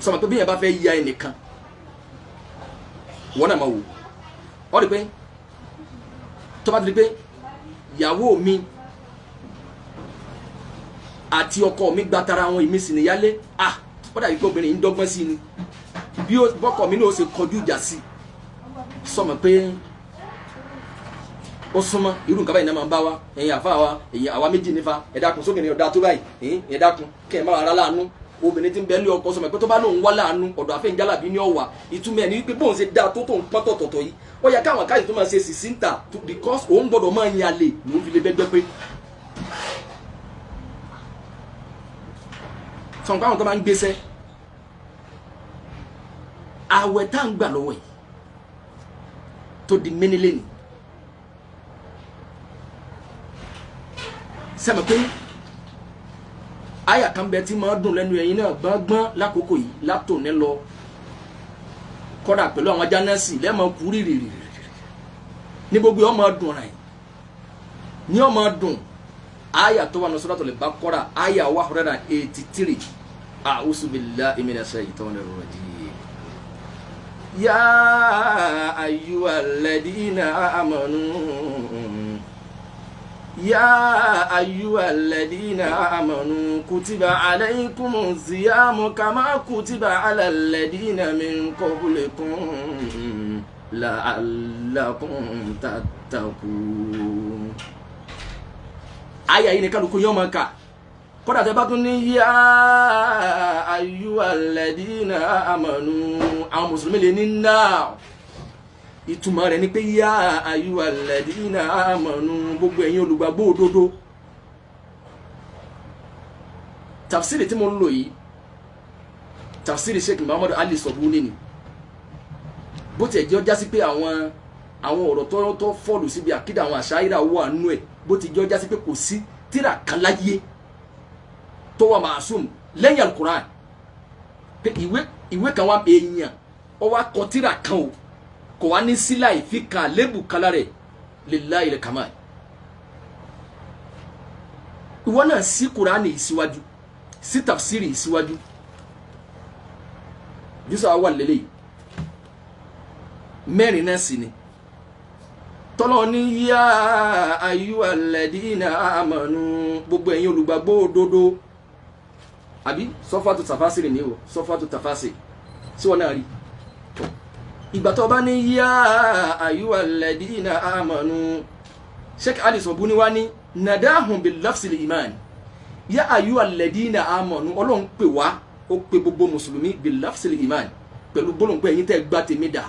Sọ́mọ pé bí yẹn bá fẹ́ ya ẹnìkan wọ́n náà máa wò ọ́ rí pé tó bá ti di pé ìyàwó mi àti ọkọ mi gba tara wọn èmi sì níyálé ah ó dàbí pé obìnrin yìí ń dọ́gbọ́n sí ni bí bọ́kọ mi náà ó ṣe kọjú ìjà sí sọmọ pé ó súnmọ́ irú nǹkan báyìí náà máa ń bá wa ẹ̀yin àfa wa ẹ̀yin àwa méjì nífa ẹ dákun sóbìnrin ọ̀dà tó báyìí ẹ̀yin ẹ dákun kẹ́ ẹ̀ má ara láàánú obìnrin tí ń bẹ lé ọkọ sọmọ pé tó bá lóun wá láàánú ọ̀dọ̀ àfẹ́ ìjálàbí ní ọ̀wà ìtumọ̀ ẹ̀ ní wípé bóun ṣe dáa tó tóun pọ́n tọ̀tọ̀tọ̀ yìí ó yẹ káwọn káyì tó máa ṣe sì sí ń tà because òun gbọ́dọ̀ máa yan àlè lòun fi lè bẹ́gbẹ́ pé. Sọ̀rọ̀ káwọn tó máa ń gbéṣẹ́ àwẹ̀ tá à ń gbà lọ́wọ́ yìí tó di mẹ́nilẹ́nì sẹ́mi pé àyà kan bẹ tí máa dùn lẹ́nu ẹ̀yin náà gbọ́ngbọ́n lákòókò yìí látòní lọ kọ́dà pẹ̀lú àwọn ajánásì lẹ́ẹ̀mọ kú rírì ní gbogbo ọmọ dùn rẹ̀ ní ọmọ dùn àyà tó wà ní Suratul Baqara àyà 183 a'udhu billahi minash shaitanir rajim. Ya ayyuhalladhina amanu يا أيها الذين آمنوا كتب عليكم الصيام كما كتب على الذين من قبلكم لعلكم تتقون. Àyà yìí ni kálukú yóò máa kà kódà tẹ́ bá tún ní yá أيها الذين آمنوا àwọn mùsùlùmí lè ní náà ìtumọ̀ rẹ̀ ni pé yá ayyuhalladhina amanu gbogbo ẹ̀yin olùgbàgbọ́ òdodo. Tafsiri tí mo ń lò yìí tafsiri Sheikh Muhammad Ali Sobuni ni bó tiẹ̀ jẹ́ ọjà sí pé àwọn ọ̀rọ̀ tó fọ́ọ̀lù síbi àkídà àwọn àṣàyíra wà nú ẹ̀ bó ti jẹ́ ọjà sí pé kò sí tíra kan láyé tó wà màsúm lẹ́yìn alukuran pé ìwé kan wà èèyàn ó wá kọ tíra kan o kò wá ní sílá ìfi kan lébù kala rẹ̀ lillahi al-kamal. Ìwọ náà sí kuraani síwájú sí tafsiri síwájú jùsọ̀ wà lélẹ̀ mẹ́rin náà sì ni tọ́lọ́ ní yá ayyuhalladhina amanu gbogbo ẹ̀yin olùgbàgbọ́ òdodo àbí sọ́fàtú tafasiri ni o sọ́fàtú tafasiri sí wọn náà rí ìgbà tó bá ní yá ayyuhalladhina amanu Sheikh Ali Sobuni wá ní nadahum bil lafzil iman yá ayyuhalladhina amanu ọlọ́run pè wá ó pe gbogbo mùsùlùmí bil lafzil iman pẹ̀lú gbólóhùn pé ẹ̀yin tẹ́ gbá tèmi dà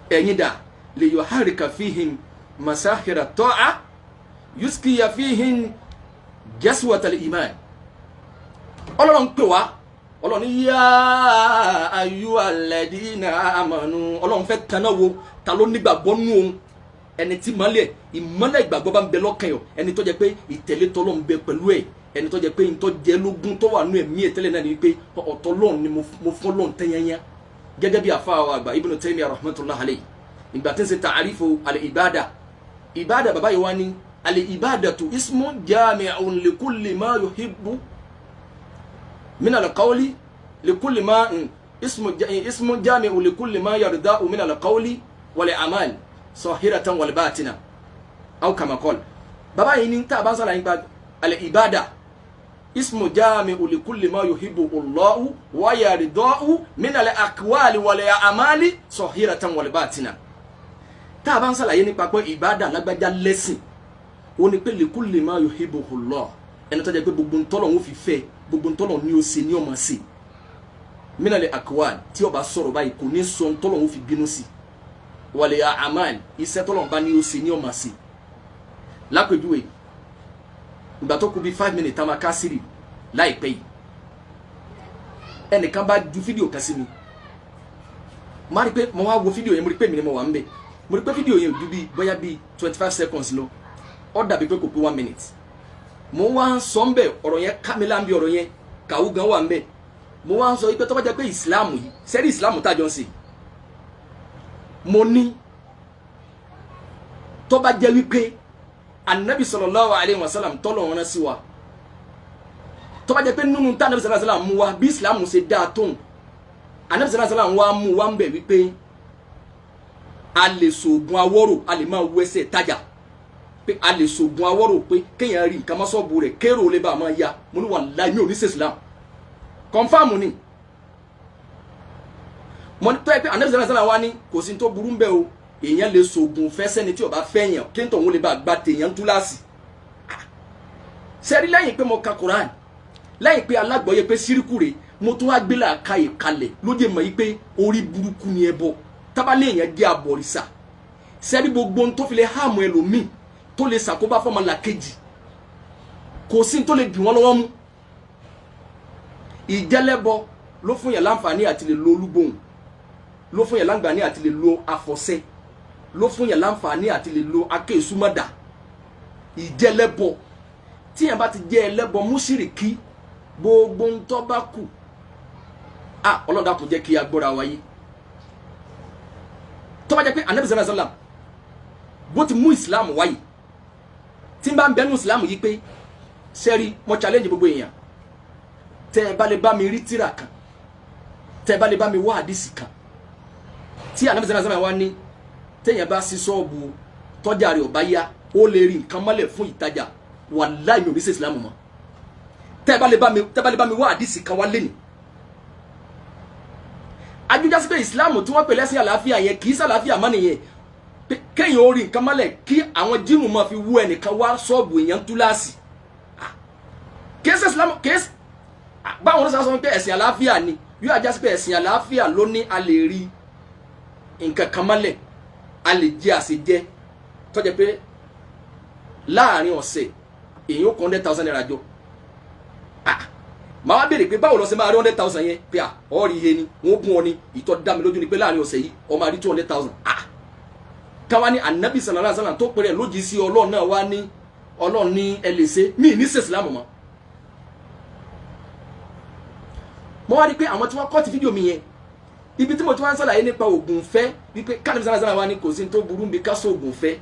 ẹ̀yin dà li yuharrika fihim masahira ta'a yuskiya fihim jaswatal iman ọlọ́run pè wá ọlọ́run yá ayyuhalladhina amanu ọlọ́run fẹ́ tanná wo ta ló nígbàgbọ́ nú òun ẹni tí mọ́lẹ̀ ìmọ́lẹ̀ ìgbàgbọ́ bá ń bẹ lọ́kàn yọ ẹni tó jẹ́ pé ìtẹ̀lé tọ́lọ́run bẹ pẹ̀lú ẹ̀ ẹni tó jẹ́ pé ìtọ́ jẹ́ lógún tó wà nú ẹ̀mí ẹ̀ tẹ́lẹ̀ náà ni wípé ọ̀tọ̀ lọ́run ni mo fọ́ lọ́run tẹ́yẹ́yẹ́ gẹ́gẹ́ bí àfa àwọn àgbà Ibn Taymiyyah rahmatullahi alayhi ìgbà tí ń ṣe ta'arifu al-ibada ìbáda bàbá yìí wá ní al-ibadatu ismun jami'un li kulli ma yuhibbu min al-qawli likulli ma ismu jami'u likulli ma yarda'u min al-qawli wal a'mal sahiratan wal batina aw kama qala bàbá yìí ní tá bá sọ̀rọ̀ nípa al-ibada ismu jami'u likulli ma yuhibbu Allahu wa yarda'u min al-aqwali wal a'mali sahiratan wal batina tá bá sọ̀rọ̀ nípa pé ìbádà lágbájá lẹ́sìn ó ní pé likulli ma yuhibbu Allah ẹni tó jẹ́ pé gbogbo ntọ́lọ̀ ń fi fẹ́ gbogbo ntọ́lọ̀ ní o ṣe ní ọmọ ṣe mínàlẹ̀ akwal tí ó bá sọ̀rọ̀ báyìí kò ní sọ ntọ́lọ̀ ń fi bínú sí wàlẹ̀ amal iṣẹ́ tọ́lọ̀ bá ní o ṣe ní ọmọ ṣe lápèjúwe ìgbà tó kù bí 5 minutes tá a máa ká sírì Láìpẹ́ yìí ẹnìkan bá ju fídíò kan sí mi, mo rí pé mo wá wo fídíò yẹn, mo rí pé mi ni mo wà ń bẹ̀. Mo rí pé fídíò yẹn ò ju bíi bóyá bíi 25 seconds lọ, ó dàbí pé kò pé 1 minute. Mo wá ń sọ ń bẹ̀, ọ̀rọ̀ yẹn kámílà ń bí, ọ̀rọ̀ yẹn kàwú gan wà ń bẹ̀. Mo wá ń sọ pé tó bá jẹ́ pé ìsìláàmù yìí sẹ́rí, ìsìláàmù tá a jọ ń ṣe, mo ní tó bá jẹ́ wípé anabi sallallahu alayhi wa sallam tọ́lọ̀ rán sí wa, tó bá jẹ́ pé nínú tá anabi sallallahu alayhi wa sallam mú wa bí ìsìláàmù ṣe dáa tóun, anabi sallallahu alayhi wa sallam wa mú wa ń bẹ̀ wípé a lè sògùn awọ́rò, a lè máa wẹsẹ̀ tajà, pé a lè sògùn awọ́rò, pé kéèyàn rí nǹkan mọ́sọ́ọ̀bù rẹ̀ kérò lè bá a máa ya, mo ní wallahi mi ò ní ṣe islam, confirm ni. Mo ní tọ́ ẹ pé anabi sallallahu alayhi wa sallam wa ní kò sí tó burú ń bẹ́ o, èèyàn lè sògùn fẹsẹ̀ ni tí o bá fẹ́ yàn kí n tọ̀hún lè bá gba tèèyàn túláàsì. Sẹ́rí, lẹ́yìn pé mo ka Quran, lẹ́yìn pé alágbọ̀ọ́yẹ pé síríkù rè, mo tún wá gbé làákà ìkalẹ̀ lóde mọ̀ yìí pé orí burúkú ni ẹ bọ tábàlẹ̀ èèyàn jẹ́ àbọ̀rìṣà. Sẹ́rí, gbogbo ohun tó fi lè hàmù ẹlòmíì tó lè ṣàkóbá fọmọ làkejì, kò sí tó lè dì wọ́n lọ́wọ́ mú. Ìjẹ́lẹ́bọ ló fún yẹn láǹfààní àti lè lo olúgbòhùn, ló fún yẹn láǹfààní àti lè lo àfọ̀ṣẹ, ló fún yẹn láǹfààní àti lè lo akéésùmọ̀dà. Ìjẹ́lẹ́bọ, tí yẹn bá ti jẹ́ ẹlẹ́bọ mùṣírìkí, gbogbo ń tọ́ bá kù, ah, Ọlọ́run kò jẹ́ kí a gbọ́ra wáyé. Tó bá jẹ́ pé anabi sallallahu alaihi wasallam bó ti mú islam wáyé, tí n bá ń bẹnu islam yìí pé sẹ́rí, mo challenge gbogbo èèyàn, tẹ́ ẹ bá lè bá mi rí tírà kan, tẹ́ ẹ bá lè bá mi wá àdìsí kan tí anabi sallallahu alaihi wasallam wá ní téèyàn bá sí ṣọ́ọ̀bù tọ́jà rẹ̀ ọ̀bá yá, ó lè rí nǹkan mọ́lẹ̀ fún ìtajà, wàláhì mi ò ní ṣe islam mọ́. Tẹ́ bá lè bá mi wá àdìsí kan wá lẹ́nìí, ajújásí pé islam tí wọ́n pè lẹ́sìn àlàáfíà yẹn kì í sàlàáfíà mọ́ nìyẹn. Kéèyàn ó rí nǹkan mọ́lẹ̀ kí àwọn jíìmù máa fi wú ẹnìkan wá ṣọ́ọ̀bù èèyàn túláàsì, kìí ṣe islam. Kìí ṣe báwọn oníṣẹ́ sọ pé ẹ̀sìn àlàáfíà ni, yóò ajásí pé ẹ̀sìn àlàáfíà ló ní a lè rí nǹkan kan mọ́lẹ̀, a lè jẹ àṣejẹ tó jẹ́ pé láàrin ọ̀sẹ̀ èèyàn ó kó ₦100,000 jọ. Màá wá béèrè pé báwo lọ ṣe máa rí 100,000 yẹn, pé à ọ̀rí ihe ni wọ́n gún ọ ni. Ìtọ́ dá mi lójú ni pé láàrin ọ̀sẹ̀ yìí ọ máa rí 200,000. Káwá ní anabi sallallahu alaihi wasallam tó pèrè lójì sí Ọlọ́run náà wá ní Ọlọ́run ní ẹ lè ṣe mí ní sèsìlámù mọ́. Mo wá rí pé àwọn tí wọ́n kọ́ ti fídíò mi yẹn, ibi tí mo ti wá ń sàlàyé nípa ògùn fẹ́ wípé kánàbí sallallahu alaihi wasallam wá ní kò sí tó burú bí ká sọ ògùn fẹ́,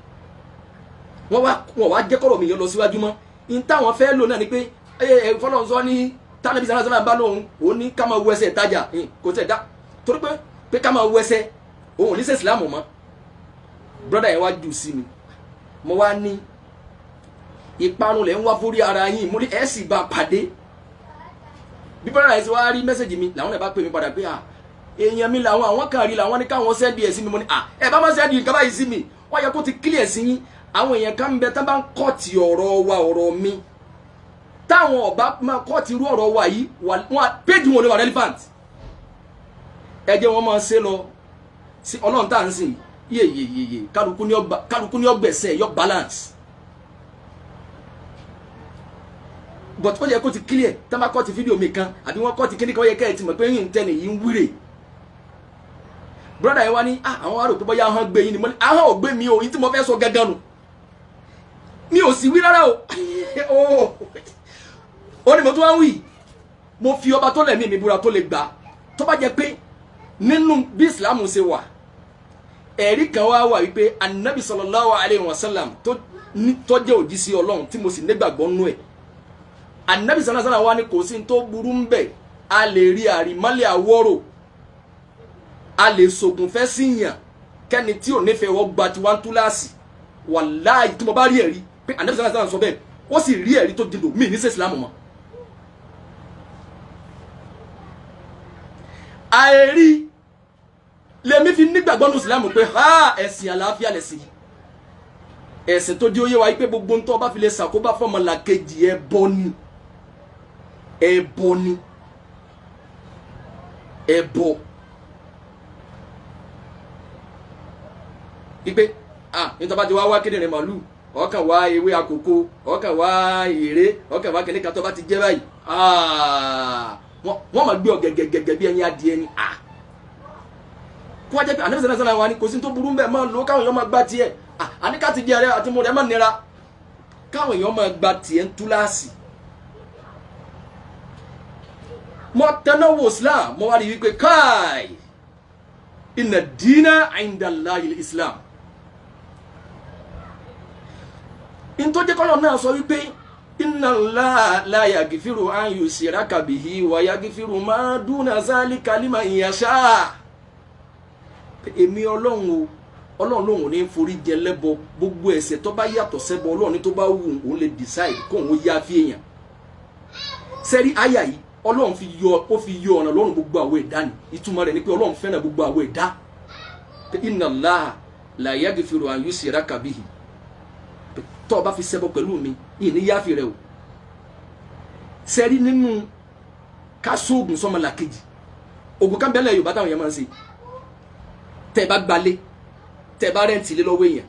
wọ́n wá jẹ́ kọ́rọ̀ mi yẹn lọ síwájú mọ́. In táwọn fẹ́ lò náà ni pé ẹ fọlọ́n sọ ní tánàbí sallallahu alaihi wasallam bá lóhun òun ní ká máa wọ ẹsẹ̀ ìtajà, kò tẹ̀ dá torí pé ká máa wọ ẹsẹ̀ òun ò ní sèsìlámù mọ́. Brọ́dà yẹn wá jù sí mi, mo wá ní ìparun lẹ̀ ń wá fórí ara yín, mo ní ẹ̀ sì bá a pàdé. Bí brọ́dà yẹn ti wá rí message mi làwọn náà bá pè mí padà pé à èèyàn mi làwọn, àwọn kan rí làwọn ní káwọn send ẹ̀ sí mi. Mo ní à ẹ bá má send nǹkan báyìí sí mi, wọ́n yẹ kó ti clear sí yín. Àwọn èèyàn kan ń bẹ tán bá ń kọ́ọ̀tì ọ̀rọ̀ wa, ọ̀rọ̀ mi, táwọn ọba máa kọ́ọ̀tì irú ọ̀rọ̀ wa yìí, wọn péjì wọn ò lè wà relevant. Ẹ jẹ́ wọn máa ṣe lọ sí Ọlọ́run tá à ń sìn yeyeyeye, kálukú ní ọgbẹ̀sẹ̀ yọ balance. But ó yẹ kó ti clear, tá bá kọ́ọ̀tì fídíò mi kan àbí wọ́n kọ́ọ̀tì kíní kan, ó yẹ kẹ́ ẹ ti mọ̀ pé yín tẹ́ni yìí ń wúre. Brother yẹn wá ní àwọn arò pé bóyá ahọ́n gbé yín ni. Mo ní ahọ́n ò gbé mi o, yín tí mo fẹ́ sọ gángan nù, mi ò sì wí rárá o. Ó ní mo tún wá ń wí, mo fi ọba tó lẹ̀mí mi búra tó lè gbà, tó bá jẹ́ pé nínú bí Islam ṣe wà, ẹ̀rí kan wá wà wípé anabi sallallahu alayhi wa sallam tó jẹ́ òjíṣẹ́ Ọlọ́run tí mo sì nígbàgbọ́ nú ẹ̀, anabi sallallahu alayhi wa sallam wá ní kò sí tó burú ń bẹ̀, a lè rí àrímọ́lẹ̀ àwọ̀rò, a lè sògùn fẹ́ sí yàn kẹ́ni tí ò nífẹ̀ẹ́ wọ́n gba tiwa ń túláàsì. Wàláhì tí mo bá rí ẹ̀rí pé anabi sallallahu alayhi wa sallam sọ bẹ́ẹ̀, ó sì rí ẹ̀rí tó dìndò, mí ní sí Islam mọ́. Àìrí lèmi fi nígbàgbọ́ nínú Islam pé ha ẹ̀sìn àlàáfíà lẹ̀sìn, ẹ̀sìn tó di óyé wa pé gbogbo ń tọ́ bá fi lè ṣàkóbá fọmọlàkejì ẹbọ ni, ẹbọ ni, ẹbọ. Ipe ah nítorí bá ti wá wá kíndìnrín màlúù, ọkàn wá ewé àkókò, ọkàn wá èrè, ọkàn wá kìnìkan tó bá ti jẹ́ báyìí, Wọ́n máa gbé ọ gẹ́gẹ́gẹ́gẹ́ bí ẹyin adìẹ ni. Kó wá jẹ́ pé ànábì sẹ́nà wa ni kò sí tó burú bẹ́ẹ̀ máa lò káwọn èèyàn máa gba tiẹ̀. Àní ká ti di ẹrẹ àti mo rẹ̀ máa nira káwọn èèyàn máa gba tiẹ̀ ń túláàsì. Mo tẹná wo Islam, mo wá rí wípé káì inna dina inda Allahi Islam. Ntọ́jẹ́kọ́lọ́ náà sọ wípé inna Allaha la yaghfiru an yushraka bihi wa yaghfiru ma duna zalika liman yasha. Èmi ọlọ́run o, ọlọ́run lòun ò ní forí jẹ lẹ́bọ, gbogbo ẹ̀ṣẹ̀ tó bá yàtọ̀ sẹ́bọ ọlọ́run ní tó bá wù òun lè decide kó òun yá fi èèyàn. Sẹ́rí àyà yìí ọlọ́run fi yọ, ó fi yọ ọ̀nà lọ́rùn gbogbo àwọn ẹ̀dá ni. Ìtumọ̀ rẹ̀ ni pé ọlọ́run fẹ́ràn gbogbo àwọn ẹ̀dá. Inna Allaha la yaghfiru an yushraka bihi. Tó o bá fi ṣẹbọ pẹ̀lú mi, yìí ní yáfi rẹ o. Sẹ́rí nínú ká sóògùn sọ́mọlàkejì, ògùn kan bẹ́lẹ̀ Yorùbá táwọn yẹn máa ń ṣe. Tẹ́ ẹ bá gbalé, tẹ́ ẹ bá rẹ́ǹtì lé lọ́wọ́ èèyàn,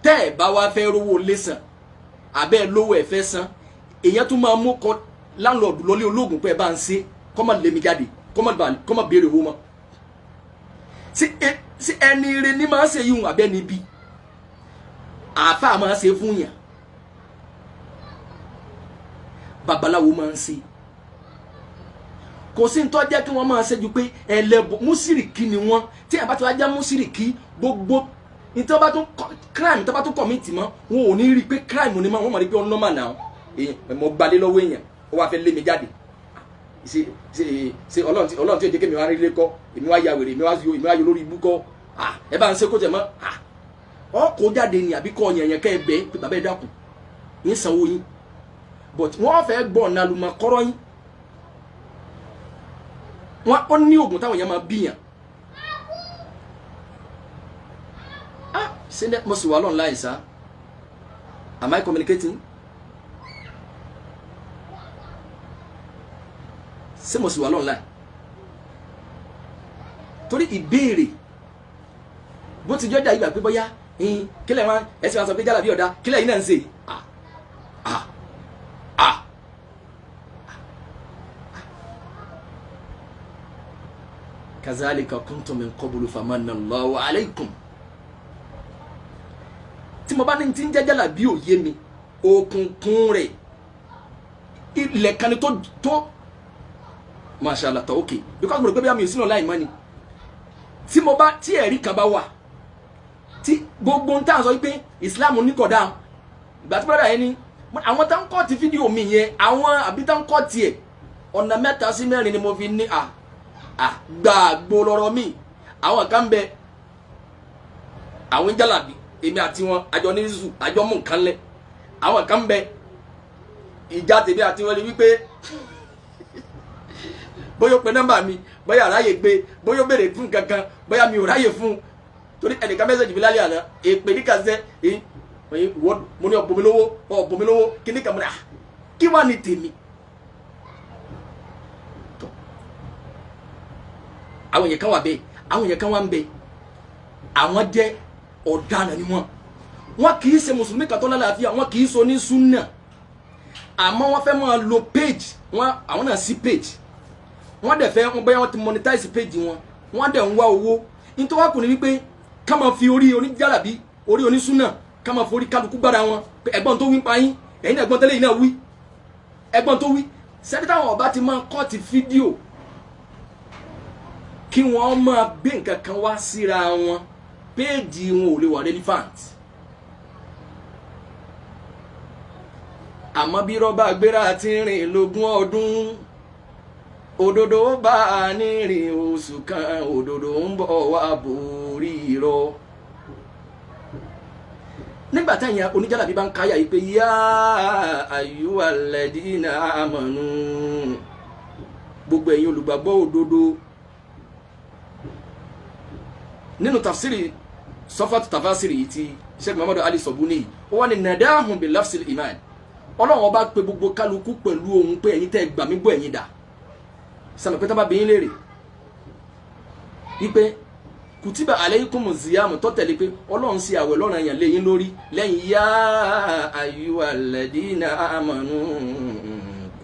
tẹ́ ẹ bá wá fẹ́ rówó lé san, àbẹ́ lówó ẹ̀ fẹ́ san, èèyàn tún máa mú kọ láńlọ́ọ̀dù lọ́lé olóògùn pé ẹ bá ń ṣe kọ́ má lé mi jáde, kọ́ má béèrè owó mọ́. Sí ẹni ire ní máa ń ṣe yíhun àbẹ́ níbi àáfàá máa ń ṣe fún yàn, babaláwo máa ń ṣe. Kò sí ní tó jẹ́ kí wọ́n máa ṣe ju pé ẹlẹ́bọ mùsírìkì ni wọ́n. Tí àbá tí wọ́n á já mùsírìkì, gbogbo ní tí wọ́n bá tún crime tí wọ́n bá tún commit mọ́, wọn ò ní rí i pé crime ni mọ́, wọ́n mọ̀ rí i pé ọ̀nà mà náà èèyàn mọ̀ gbalé lọ́wọ́ èèyàn ó wá fẹ́ lé mi jáde. Ṣe ṣe ṣe ọlọ́run tí ó jẹ́ kémi wá rí ilé kọ́, èmi wá ya wèrè, èmi wá yọ lórí ibú kọ́, ẹ bá ń ṣe kó tẹ̀ mọ́, ọ kó jáde ni àbí kọ́ ọ̀yàn yẹn kẹ́ ẹ bẹ́ẹ̀ pé bàbá ẹ dákun yín sanwó yín, but wọ́n fẹ́ gbọ́ ọ̀nà àlùmọ̀ kọ́rọ́ yín. Wọ́n ó ní oògùn táwọn èèyàn máa bíyàn. Ṣé mo sì wà lọ́nà láì sá? Am I communicating? Ṣé mo sì wà lọ́nà láì? Torí ìbéèrè bó ti jọjà ìgbà pé bóyá kílẹ̀ wọn ẹ sì máa sọ pé jálàbí ọ̀dà kílẹ̀ yìí náà ń ṣe. Kazalika kuntum min qablu famanna Allahu alaykum. Tí mo bá ní ti ń jẹ́ jálàbí òye mi, òkùnkùn rẹ̀ ilẹ̀ kan ni tó mashallah tó okay, because mo rò pé bí àmì ìsúná láì mọ́ ni. Tí mo bá tí ẹ̀rí kan bá wà tí gbogbo ń tà sọ wípé Islam ní kódà, ìgbà tí brother yẹn ní àwọn tá ń kọ́ ti fídíò mi yẹn, àwọn àbí tá ń kọ́ tiẹ̀ ọ̀nà 3 sí 4 ni mo fi ní gbàgbó lọ́rọ̀ mi. Àwọn kan bẹ àwọn jálàbí, èmi àti wọn àjọ ní zù, àjọ mú nǹkan lẹ. Àwọn kan bẹ ìjà tèmi àti wọn ni wípé bóyá ó pe nọ́mbà mi, bóyá ráyè gbé, bóyá ó béèrè fún kankan, bóyá mi ò ráyè fún, torí ẹnìkan mẹ́sẹ̀jì mi lálẹ́ àná èpè ní kàṣẹ mo ní ọ̀bùnmi lówó, ọ̀bùnmi lówó kíní kan mo ní kí wàá ní tèmi. Àwọn èèyàn kan wà bẹ́ẹ̀, àwọn èèyàn kan wà ń bẹ, àwọn jẹ́ ọ̀daràn ni wọ́n. Wọ́n kì í ṣe mùsùlùmí kan tó lálàáfíà, wọ́n kì í so ní súnà, àmọ́ wọ́n fẹ́ máa lo page wọn, àwọn náà sí page wọ́n dẹ̀ fẹ́ wọ́n bóyá wọ́n ti monetize page wọn, wọ́n dẹ̀ ń wá owó. Nítorí wọ́n kò ní wípé ká máa fi orí oníjàlábí, orí onísúnà, ká máa fi orí kálukú gbára wọn pé ẹ̀gbọ́n tó wí ń pa yín, ẹ̀yin ẹ̀gbọ́n tẹ́lẹ̀ yìí náà wí, ẹ̀gbọ́n tó wí. Sẹ́ni táwọn ọba ti máa kọ́ ti fídíò kí wọ́n máa gbé nǹkan kan wá síra wọn, péèjì wọn ò lè wà relevant. Àmọ́ bí rọ́bà gbéra ti rìn lógún ọdún, òdodo bá a ní rìn oṣù kan, òdodo ń bọ̀ wá borí irọ́. Nígbà táyà oníjàlábí bá ń káyà yìí pé yá ayyuhalladhina amanu, gbogbo ẹ̀yin olùgbàgbọ́ òdodo. Nínú tafsiri sọfàtú tafasiri yìí ti Sheikh Muhammadu Ali Sobuni, ó wà ní nadahum bi lafsil iman. Ọlọ́run ọba pé gbogbo kálukú pẹ̀lú ohun pé ẹ̀yin tẹ́ gbà mí gbọ́ ẹ̀yin dà. Sàmì pé tá bá bi yín léèrè wípé kùtìbà alaykumu ziyamu tó tẹ̀lé pé ọlọ́run ṣe àwẹ̀ lọ́ranyàn yàn léyìn lórí lẹ́yìn yá ayyuhalladhina amanu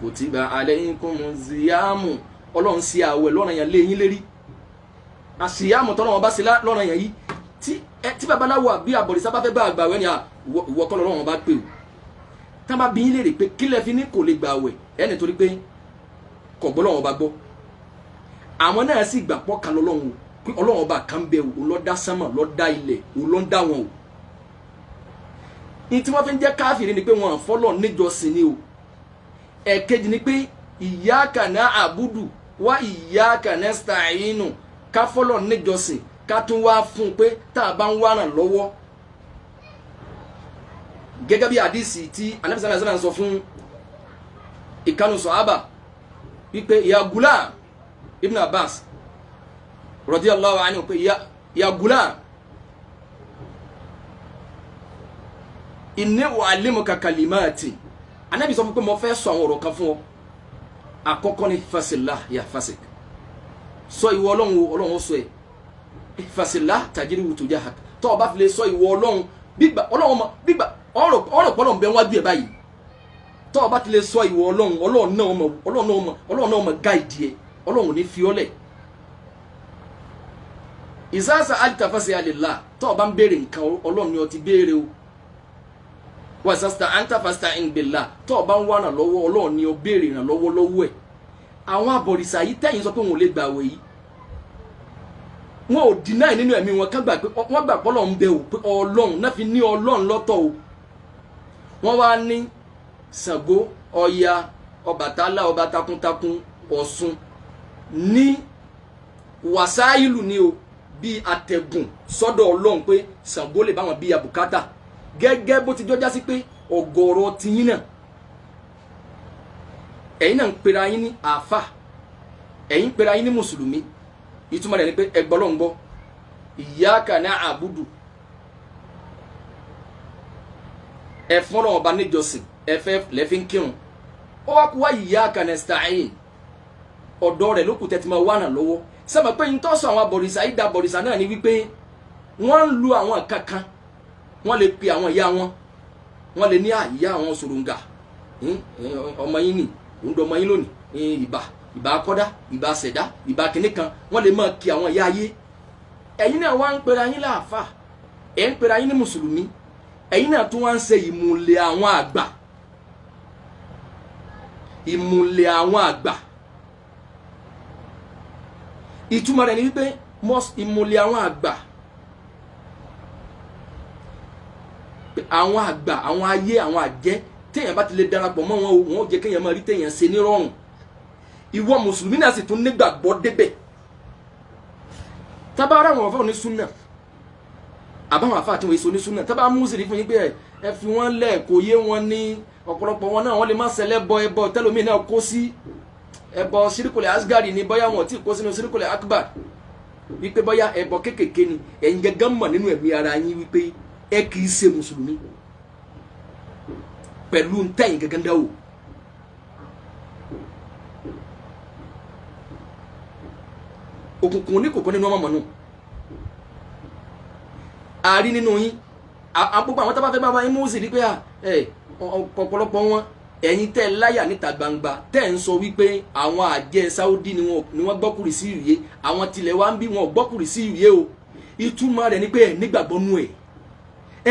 Kutiba alaykumu ziyamu, Ọlọ́run sí àwẹ̀ lọ́ràn yẹn lé yín lérí. Àṣìyàmù tọ́lọ́run bá sí lọ́ràn yẹn yìí, tí babaláwo àbí àbọ̀rìṣà bá fẹ́ bá àgbà wẹ̀ ni ìwọ kọ́ lọ́rùn bá pè o. Tá bá bi yín léèrè pé kílẹ̀ fi ní kò lè gbà wẹ̀, ẹni torí pé kò gbọ́ lọ́wọ́ bá gbọ́. Àwọn náà sì gbà pọ̀ kan lọ́lọ́run o, pé Ọlọ́run ọba kan bẹ o, òun ló dá sánmà, ló dá ilẹ̀, òun ló ń dá wọn o. Ní tí wọ́n fi ń jẹ́ káfíìrì ni pé wọn àfọ́lọ́ níjọsìn ni o. Ẹ̀kejì ni pé iyyaka na'budu wa iyyaka nasta'inu, ká fọ́lọ́ níjọsìn, ká tún wá fún un pé tá a bá ń wá ràn lọ́wọ́. Gẹ́gẹ́ bí àdìsí tí Ànábì sallallahu alaihi wasallam sọ fún ìkanu sọ̀hábà wípé ya gulam, Ibn Abbas radiyallahu anhu, pé ya gulam inni u'allimuka kalimati. Ànábì sọ fún pé mo fẹ́ sọ àwọn ọ̀rọ̀ kan fún ọ. Àkọ́kọ́ ni fasillah ya fasik, sọ ìwọ Ọlọ́run o, Ọlọ́run ó sọ ẹ. Fasillah tajrihu tujahak, tó o bá fi lè sọ ìwọ Ọlọ́run, gbígbà Ọlọ́run mọ gbígbà ọ̀rọ̀ pọlọ ń bẹ wájú ẹ báyìí. Tó o bá ti lè sọ ìwọ Ọlọ́run, Ọlọ́run náà mọ, Ọlọ́run náà mọ, Ọlọ́run náà mọ gáìdì ẹ, Ọlọ́run ò ní fi ọ́ lẹ̀. Ìsáàsà àlìtàfàṣe àlèlà, tó o bá ń béèrè nǹkan Ọlọ́run ni o ti béèrè o. Wàsásítà àǹtàfàṣà ìgbèlà, tó o bá ń wá ìrànlọ́wọ́ Ọlọ́run ni o béèrè ìrànlọ́wọ́ lọ́wọ́ ẹ̀. Àwọn abọ̀rìṣà yìí tẹ̀yìn sọ pé wọn ò lè gbàwẹ̀ yìí, wọn ò deny nínú ẹ̀mí wọn, kán gbà pé wọ́n gbà pé Ọlọ́run bẹ o, pé Ọlọ́run náà fi ní Ọlọ́run lọ́tọ̀ o. Wọ́n wá ní Ṣàngó, Ọya, Ọbàtálá, ọba takuntakun, Ọ̀ṣun ní wàsáìlù ni o, bí atẹ̀gùn sọ́dọ̀ Ọlọ́run pé Ṣàngó lè bá wọn bí abùkátà. Gẹ́gẹ́ bó ti jọjá sí pé ọ̀gọ̀rọ̀ tiyín náà, ẹ̀yin náà ń pera yín ní àáfà, ẹ̀yin ń pera yín ní mùsùlùmí. Ìtumọ̀ rẹ̀ ni pé ẹgbọ́ ló ń gbọ́, iyyaka na'budu, ẹ̀fọn lọ́wọ́ ọba níjọsìn, ẹ̀fẹ́ lẹ́fí ń kírun. Ó wá kú wá iyyaka nasta'in, ọ̀dọ́ rẹ̀ ló kù tẹ́tí máa wà náà lọ́wọ́. Sẹ́mi pé ń tọ́sọ àwọn abọ̀rìṣà ìdá abọ̀rìṣà náà ni wípé wọ́n ń lu àwọn kankan, wọ́n lè pe àwọn ìyá wọn, wọ́n lè ní àyíyá àwọn sòròǹgà, ọmọ yín nì, òun dọ̀ ọmọ yín lónìí, ìbà ìbà akọ́dá, ìbà ṣẹ̀dá, ìbà kìnní kan, wọ́n lè máa kí àwọn ìyá ayé. Ẹ̀yin náà wá ń pera yín láàfà, ẹ̀ ń pera yín ní mùsùlùmí, ẹ̀yin náà tún wá ń ṣe ìmùlẹ̀ àwọn àgbà, ìmùlẹ̀ àwọn àgbà. Ìtumọ̀ rẹ̀ ni wípé ìmùlẹ̀ àwọn àgbà, àwọn àgbà, àwọn ayé, àwọn àjẹ́, téèyàn bá ti lè darapọ̀ mọ́ wọn o, wọn ò jẹ́ kéèyàn máa rí téèyàn ṣe nírọ̀rùn. Ìwọ mùsùlùmí náà sì tún nígbàgbọ́ débẹ̀. Tábà ara àwọn àfáà onísúnà, àbáwọn àfáà tí wọ́n èso onísúnà, tábà mùsùlùmí fún yín pé ẹ fi wọ́n lẹ̀, kò yé wọn ní ọ̀pọ̀lọpọ̀ wọn náà, wọ́n lè má ṣẹlẹ̀ bọ ẹbọ tẹ́lómi náà kó sí ẹbọ síríkùlẹ̀ asgari ni, bóyá wọn ò tí ì kó sínú síríkùlẹ̀ akbar, wípé bóyá ẹbọ kékèké ni. Ẹ̀yin gẹ́gẹ́ mọ̀ nínú ẹ̀mí ara yín wípé ẹ kì í ṣe mùsùlùmí pẹ̀lú ntẹ̀yìn gẹ́gẹ́ dáwò. Òkùnkùn oníkòkò nínú ọmọ mọ̀nù àárí nínú yín. Àpòpọ̀ àwọn tábà fẹ́ bá yín mú sí rí pé ọ̀pọ̀lọpọ̀ wọn, ẹ̀yin tẹ́ láyà níta gbangba tẹ́ ń sọ wípé àwọn àjẹ́ Saudi ni wọ́n gbọ́kùrì sí ìyè, àwọn tilẹ̀ wa ń bí wọn gbọ́kùrì sí ìyè o. Ìtumọ̀ rẹ̀ ni pé ẹ̀ nígbàgbọ́ nú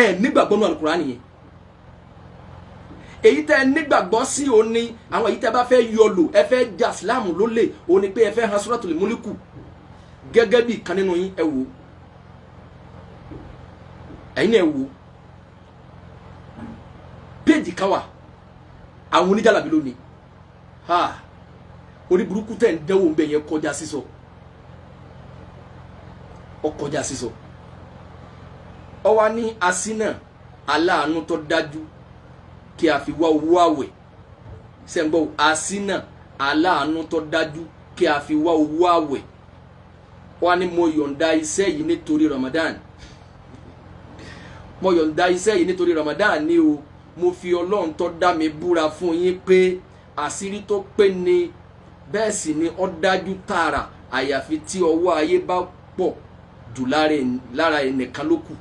ẹ̀ nígbàgbọ́ nú Al-Kùránì nìyẹn. Èyí tẹ́ nígbàgbọ́ sí o ní àwọn èyí tẹ́ bá fẹ́ yọ lò, ẹ fẹ́ jà Islam lólè o ní pé ẹ fẹ́ han Suratul Mulku gẹ́gẹ́ bí ìkan nínú yín. Ẹ wò, ẹ̀yin náà ẹ wò, péèjì kan wà àwọn oníjàlábí lónìí, ha, orí burúkú tẹ̀ ń dẹ́wò ń bẹ̀ yẹn kọjá sísọ, ọ kọjá sísọ. Ọ wá ní asínà aláàánú tó dájú kí a fi wá owó àwẹ̀. Sẹ́ńgbọ́, asínà aláàánú tó dájú kí a fi wá owó àwẹ̀. Wọ́n ní mo yọ̀ǹda iṣẹ́ yìí nítorí Ramadan, mo yọ̀ǹda iṣẹ́ yìí nítorí Ramadan ni o. Mo fi Ọlọ́run tó dá mi búra fún yín pé àṣírí tó pé ni, bẹ́ẹ̀ sì ni ó dájú tààrà, àyàfi tí ọwọ́ ayé bá pọ̀ jù lára ẹnìkan ló kù.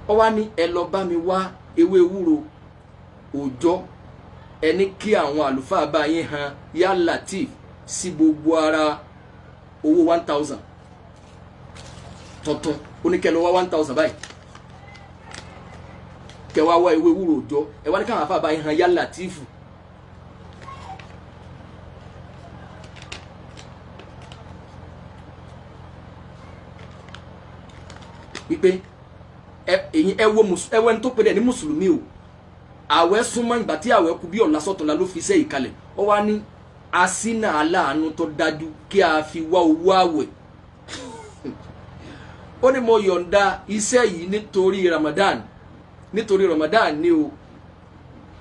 Ó wá ní ẹ lọ bá mi wá ewé ewúro òòjọ́ Ẹni kí àwọn àlùfáà bá yín han Ya Latif sí gbogbo ara owó 1000 tuntun. Oníkẹlẹ wá 1000 báyìí, kẹwàá wá ewé wúrò òjọ, ẹ wá ní káwọn àfáà bá yín han Ya Latif. Wípé ẹ wo ẹni tó pè ní mùsùlùmí o, àwẹ̀ súnmọ́ ìgbà tí àwẹ̀ kú bí ọ̀la sọ̀tọ̀la ló fi iṣẹ́ ìkalẹ̀. Ó wá ní asínà aláàánú tó dájú kí a fi wá owó àwẹ̀. Ó ní mo yọ̀ǹda iṣẹ́ yìí nítorí Ramadan, nítorí Ramadan ni o.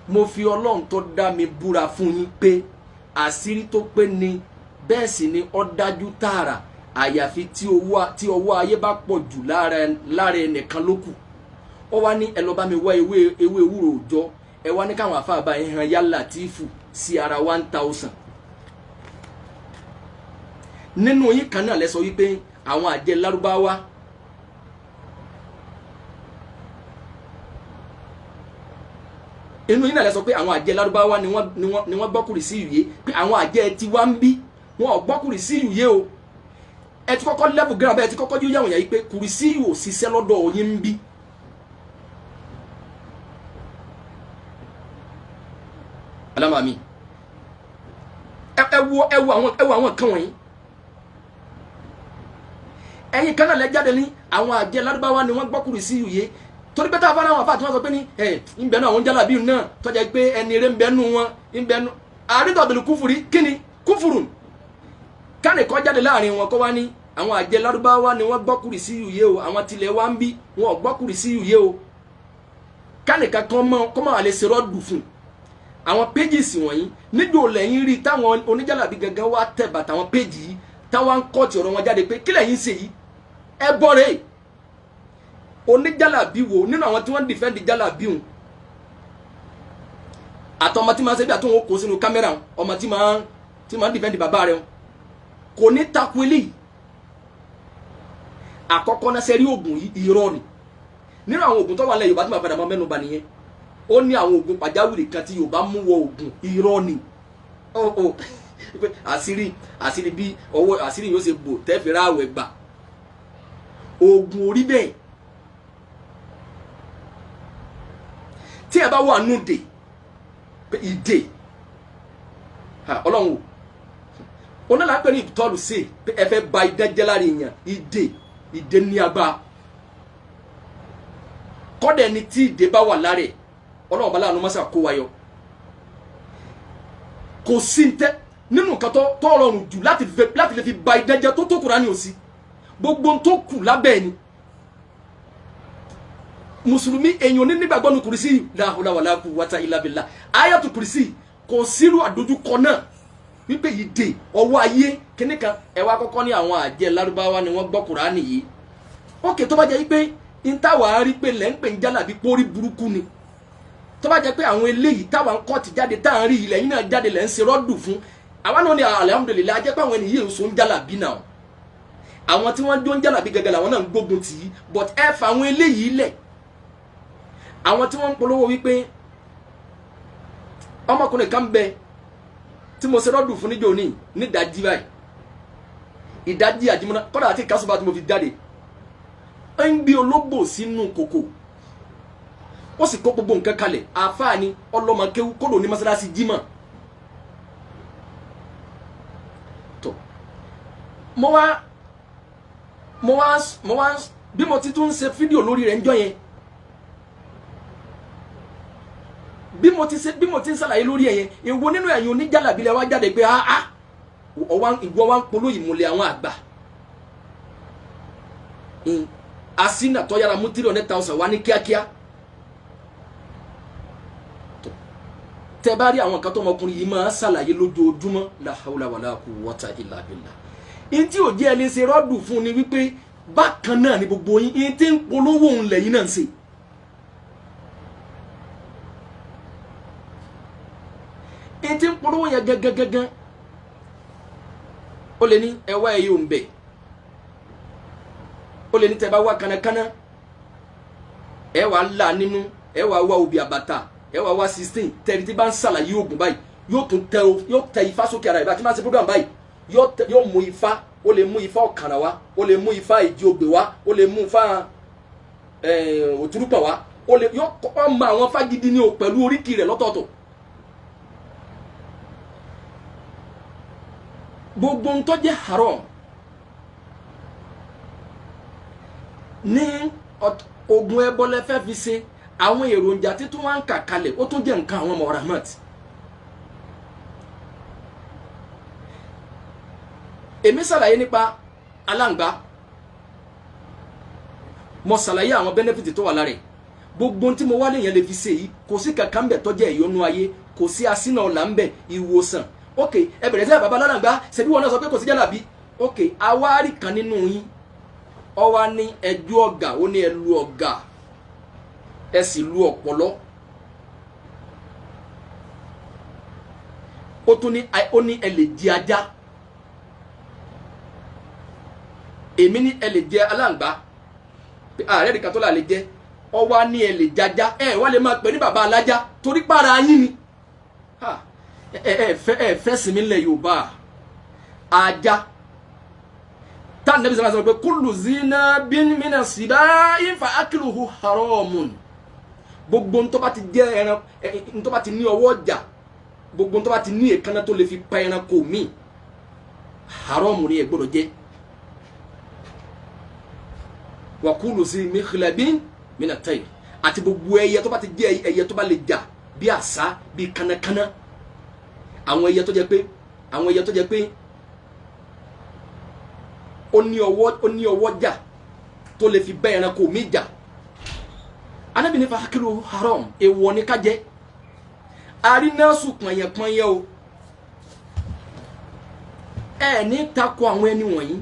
Mo fi Ọlọ́run tó dá mi búra fún yín pé àṣírí tó pé ni, bẹ́ẹ̀ sì ni ó dájú tààrà, àyàfi tí ọwọ́ ayé bá pọ̀ jù lára ẹnìkan ló kù. Ó wá ní ẹ lọ bá mi wá ewé ewúro òjọ, ẹ wá ní káwọn àfáà bá yín han Ya Latifu sí ara 1000. Nínú yín kan náà lẹ sọ wípé àwọn àjẹ́ Lárúbáwá inú yín náà lẹ sọ pé àwọn àjẹ́ Lárúbáwá ni wọ́n gbọ́kùrì sí ìyè, pé àwọn àjẹ́ tiwa ń bí wọn ò gbọ́kùrì sí ìyè o. Ẹ ti kọ́kọ́ lẹ́bù gíra bẹ́ẹ̀, ti kọ́kọ́ yóò yàwọ̀n yà yí pé kùrìsí yìí ò ṣiṣẹ́ lọ́dọ̀ yín ń bí. Alámàmí ẹ wo àwọn kan wọ̀nyí. Ẹ̀yin kan náà lẹ jáde ní àwọn àjẹ́ Lárúbáwá ni wọ́n gbọ́ kùrìsí yìí yé, torí pé táwọn àwọn àfáà tí wọ́n sọ pé ní ẹ ń bẹ náà àwọn jálàbí náà tọ́jà pé ẹni eré ń bẹ nù wọn ń bẹ nù àrídọ̀bìlì kúfùrí kíni kúfùrù kánìkan jáde láàrin wọn kọ́ wá ní àwọn àjẹ́ Lárúbáwá ni wọ́n gbọ́ kùrìsí yìí o, àwọn tilẹ̀ wá ń bí wọn ò gbọ́ kùrìsí yìí o. Kánìkan kan mọ́ kọ́ máa lè ṣe rọ́ọ̀dù fún àwọn péjìsì wọ̀nyí. Níjò lẹ́yìn rí táwọn oníjàlábí gangan wá tẹ̀ bàtà àwọn péjì yìí, táwọn ń kọ́ọ̀tì ọ̀rọ̀ wọn jáde pé kí lẹ́yìn ṣe yìí, ẹ bọ́ rèé. Oníjàlábí wo nínú àwọn tí wọ́n ń dìfẹ́ǹdì jálàbí hùn, àtọmọ tí máa ń ṣe bí àtúnwò kó sínú kámẹ́rà, ọmọ tí máa ń dìfẹ́ǹdì bàbá rẹ̀ kò ní takò eléyìí. Àkọ́kọ́ náà sẹ́rí oògùn yìí irọ́ ni. Nínú àwọn oògùn tó wà lẹ́ Yorùbá tí màá padà máa mẹ́nu bà nìyẹn, ó ní àwọn oògùn pàjáwìrì kan tí Yorùbá mú wọ oògùn irọ́ ni. Àṣírí bí ọwọ́ àṣírí yóò ṣe bò tẹ́fẹ̀rẹ́ àwẹ̀ gbà, oògùn orí bẹ́ẹ̀. Tí ẹ bá wà nù dè ìdè Ọlọ́run o, onílà pé ní ìtọ́lù sí pé ẹ fẹ́ ba idán jẹ́ lára èèyàn, ìdè ní agbára. Kọ́dẹ̀ ni tí ìdè bá wà lára ẹ̀, Ọlọ́run bá láàánú mọ́sà kó wa yọ. Kò sí tẹ́ nínú nǹkan tó rọrùn jù láti lè fi ba idán jẹ́ tó Kùránì ò sí, gbogbo tó kù lábẹ́ ni. Mùsùlùmí èèyàn ní nígbàgbọ́ nu kùrìsì, la hawla wala quwwata illa billah, ayatu kùrìsì kò sírú àdójúkọ náà wípé ìdè ọwọ́ ayé kíní kan. Ẹ wá kọ́kọ́ ní àwọn àjẹ́ Lárúbáwá ni wọ́n gbọ́ Kùránì yìí. Ókè, tó bá jẹ́ wípé n táwa rí pé lẹ́ ń pè ń jálàbí pórí burúkú ni, tó bá jẹ́ pé àwọn eléyìí táwa ń kọ́ ti jáde tá à ń rí ilẹ̀ yìí náà jáde lẹ́ ń ṣe rọ́dù fún àwa náà ni alhamdulillah, jẹ́ pé àwọn ènìyàn ń so ń jálàbí náà, àwọn tí wọ́n jó ń jálàbí gẹ́gẹ́ làwọn náà ń gbógun tì í, but ẹ fa àwọn eléyìí lẹ̀. Àwọn tí wọ́n ń polówó wípé ọmọkùnrin kan bẹ tí mo ṣe rọ́dù fún níjó ní nídàájí báyìí, ìdájí àjímọ́ná kọ́dà àti ìkásùbà tí mo fi jáde, ń gbé ológbò sínú kòkò, ó sì kó gbogbo nǹkan kalẹ̀. Àáfàá ni ọlọ́mọkéwú kódò ní mọ́sálásí jímọ̀. Tó mo wá bí mo ti tún ṣe fídíò lórí rẹ̀ ńjọ́ yẹn, bí mo ti ń ṣàlàyé lórí ẹ̀yẹn, èwo nínú ẹ̀yin oníjàlábí lẹ wá jáde pé áá ìwọ wá ń polú ìmùlẹ̀ àwọn àgbà. Asínà tó yára mú 300,000 wá ní kíákíá. Tẹ bá rí àwọn nǹkan tó ọmọkùnrin yìí máa ṣàlàyé lójoojúmọ́, la hawla wala quwwata illa billah. Ihun tí ò jẹ́ ẹ lè ṣe rọ́ọ̀dù fún ni wípé bákan náà ni gbogbo yín, ihun tí ń polówó òun lẹ́yìn náà ń ṣe. Ihun tí ń polówó yẹn gángan ó lè ní ẹwà ẹyẹ òǹbẹ, ó lè ní tẹ bá wá kánnakánná ẹ wà là nínú, ẹ wà wá obì àbàtà, Ẹ wá wá 16 tẹ̀rí tí bá ń ṣàlàyé oògùn báyìí, yóò tún tẹ, yóò tẹ ifá sókè ara rẹ̀. Bá tí máa ń ṣe program báyìí, yóò mú ifá. Ó lè mú ifá ọ̀kàrà wá, ó lè mú ifá ìdí ògbè wá, ó lè mú ifá òtúrúpọ̀ wá, ó lè yóò kọ́ mọ àwọn fagidi ní o pẹ̀lú oríkì rẹ̀ lọ́tọ̀ọ̀tọ̀. Gbogbo ń tó jẹ́ haram ní ogun ẹbọ lẹ fẹ́ fi ṣe, àwọn èròjà títún wá ń kà kalẹ̀, ó tún jẹ́ nǹkan àwọn ọmọ rahmat. Èmi ṣàlàyé nípa aláǹgbá, mo ṣàlàyé àwọn benefit tó wà lára ẹ̀. Gbogbo tí mo wá lèèyàn lè fi ṣe yìí, kò sí kankan ń bẹ̀ tó jẹ́ ìyọnu ayé, kò sí asínà ọ̀la ń bẹ̀, ìwòsàn. Ok, ẹ bẹ̀rẹ̀ sí bàbá alálàǹgbá, ṣebí wọn náà sọ pé kò sí jálàbí. Ok, awárí kan nínú yín ọ wá ní ẹjú ọ̀gà, ó ní ẹ lu ọ̀gà, ẹ sì lu ọ̀pọ̀lọ́. Ó tún ní, ó ní ẹ lè jẹ ajá. Èmi ní ẹ lè jẹ aláǹgbá, ààrẹ nìkan tó là lè jẹ. Ọ wá ní ẹ lè jajá, ẹ wá lè máa pè ní bàbá alájá torí para yín ni. Ẹ fẹ́ sinmi ńlẹ̀ Yorùbá. Ajá tá nẹ́bí sọ́nà sọ pé kullu zinabin mina sibai fa akluhu haramun. Gbogbo ntọ́ bá ti jẹ́ ẹran, ntọ́ bá ti ní ọwọ́ ọjà, gbogbo ntọ́ bá ti ní èékánná tó lè fi pa ẹranko míì, haramu ni, ẹ gbọ́dọ̀ jẹ. Wa kullu zi mikhlabin mina tayr, àti gbogbo ẹyẹ tó bá ti jẹ́ ẹyẹ tó bá lè jà bí àṣá, bí kánnakánná, àwọn ẹyẹ tó jẹ́ pé ó ní ọwọ́ jà tó lè fi bẹ́ ẹranko mi jà. Ànábì ní fa akilu haram, èèwọ̀ ní ká jẹ. Àrínásù pọ̀nyẹ̀pọ̀nyẹ̀ o. Ẹ ní takò àwọn ẹni wọ̀nyí,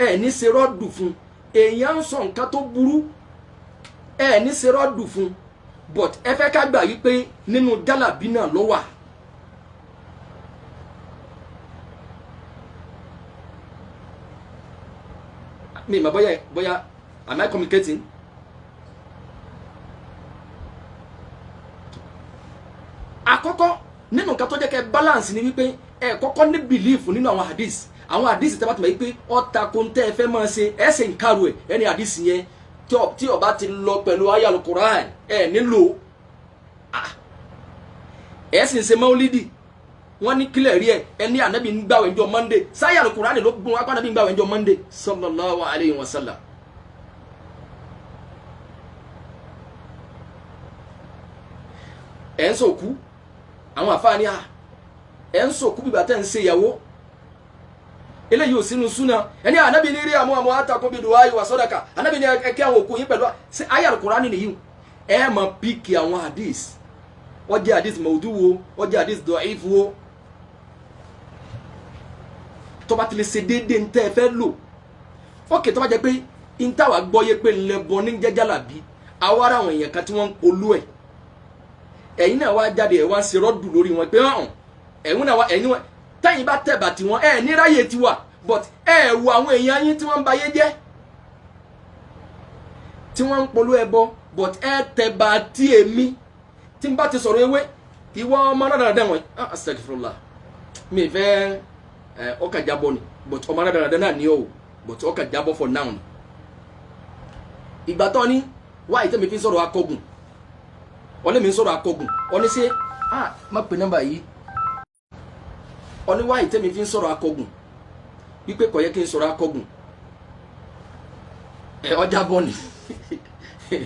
ẹ ní ṣe rọ́ọ̀dù fún. Èèyàn ń sọ nǹkan tó burú, ẹ ní ṣe rọ́ọ̀dù fún, but ẹ fẹ́ ká gbà wípé nínú jálàbí náà ló wà. Mi mà bóyá am I communicating? Àkọ́kọ́ nínú nǹkan tó jẹ́ kẹ́ balance ni wípé ẹ kọ́kọ́ ní belief nínú àwọn hadith. Àwọn hadith tẹ́ bá ti mọ̀ wípé ọ̀tà kò ń tẹ́ ẹ fẹ́ máa ṣe, ẹ ṣe ń kárò ẹ. Ẹni hadith yẹn tí ó bá ti lọ pẹ̀lú ayal Quran, ẹ nílò ẹ sì ń ṣe maulidi. Wọ́n ní kílẹ̀ rí ẹ, ẹ ní ànábì ń gbàwẹ̀ ńjọ́ Monday. Sáyà Quran ló gbọ́n apá ànábì ń gbàwẹ̀ ńjọ́ Monday, sallallahu alayhi wa sallam. Ẹ̀ ń sòkú, àwọn àfáàní à ẹ̀ ń sòkú bíbà tẹ́ ń ṣe ìyàwó. Eléyìí ò sínú súnà. Ẹni ànábì ní rí àmú àtàkùn bíi du'a wa sadaqa. Ànábì ní ẹkẹ àwọn òkú yín pẹ̀lú ṣe ayé Al-Qur'ani nìyí. Ẹ mọ̀ píkì àwọn hadith, wọ́n jẹ́ hadith mawdu wo, wọ́n jẹ́ hadith da'if wo, tó bá ti lè ṣe déédéé ntẹ́ ẹ fẹ́ lò. Ókè, tó bá jẹ́ pé ntàwá gbọ́yé pé ńlẹ́bọ ní jẹ́jálàbí, àwa ara àwọn èèyàn kan tí wọ́n ń polú ẹ̀, ẹ̀yin náà wá jáde, ẹ̀ wá ń ṣe rọ́dù lórí wọn pé hàn ẹ̀yin náà wá, ẹ̀yin wọn tẹ́yìn bá tẹ̀ bàtì wọn, ẹ̀ ní ráyè tiwa, but ẹ̀ wo àwọn èèyàn yín tí wọ́n ń bayé jẹ́, tí wọ́n ń polú ẹbọ, but ẹ̀ tẹ̀ bàtì èmi tí n bá ti sọ̀rọ̀ ewé. Ìwọ ọmọ náà dáadáa wọn, astaghfirullah, mi fẹ́ ẹ ọkà jábọ̀ ni, but ọmọ náà dáadáa náà ní o, but ọkà jábọ̀ for now ni. Ìgbà tó ní wáyé tẹ́mi fi ń sọ̀rọ̀ akọgùn, ọlẹ́ mi ń sọ̀rọ̀ akọgùn, ọní ṣe ah má pè nọ́mbà yìí. Ọní wáyé tẹ́mi fi ń sọ̀rọ̀ akọgùn wípé kò yẹ kí n sọ̀rọ̀ akọgùn. Ẹ ọjà bọ̀ ni,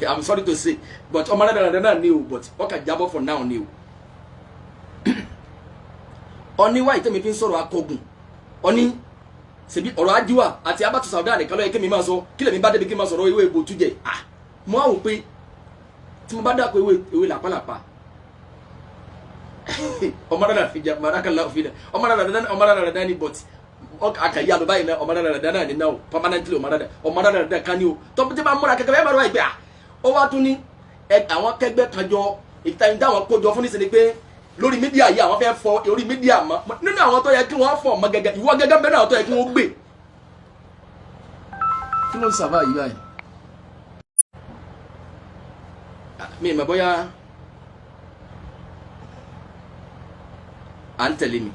I'm sorry to say, but ọmọ náà dáadáa náà ní o, but ọkà jábọ̀ for now ni o. Ọní wáyé tẹ́mi fi ń sọ̀rọ̀ akọgùn, ọní ṣebí ọ̀rọ̀ ajíwà àti abatu sauda nìkan ló yẹ kí mi máa sọ. Kí lèmi bá débi kí n máa sọ̀rọ̀ ewé egbò tújẹ? Ah, mo á wò pé tí mo bá dàpọ̀ ewé ewé làpálàpá, ọmọ náà fi jà marakala fi dà ọmọ náà dáná, ọmọ náà dáná ni, but àkàyé àlọ́ báyìí náà, ọmọ náà dáná ni náà permanently. Ọmọ náà dáná kan ni o tọ́ tí bá múra kẹkẹ bẹ́ẹ̀ bá rọ ìgbé à ó wá tún ní àwọn kẹgbẹ́ kan jọ ìtàn táwọn kó jọ fún nísìnyí pé lórí media yìí, àwọn fẹ́ fọ orí media mọ́ nínú àwọn tó yẹ kí wọ́n fọ ọmọ gẹ́gẹ́. Ìwọ gẹ́gẹ́ bẹ́ẹ̀ náà tó yẹ kí wọ́n gbé. Kí ló ń sábà yìí báyìí? Mi ì mọ̀ bóyá À ń tẹ̀lé mi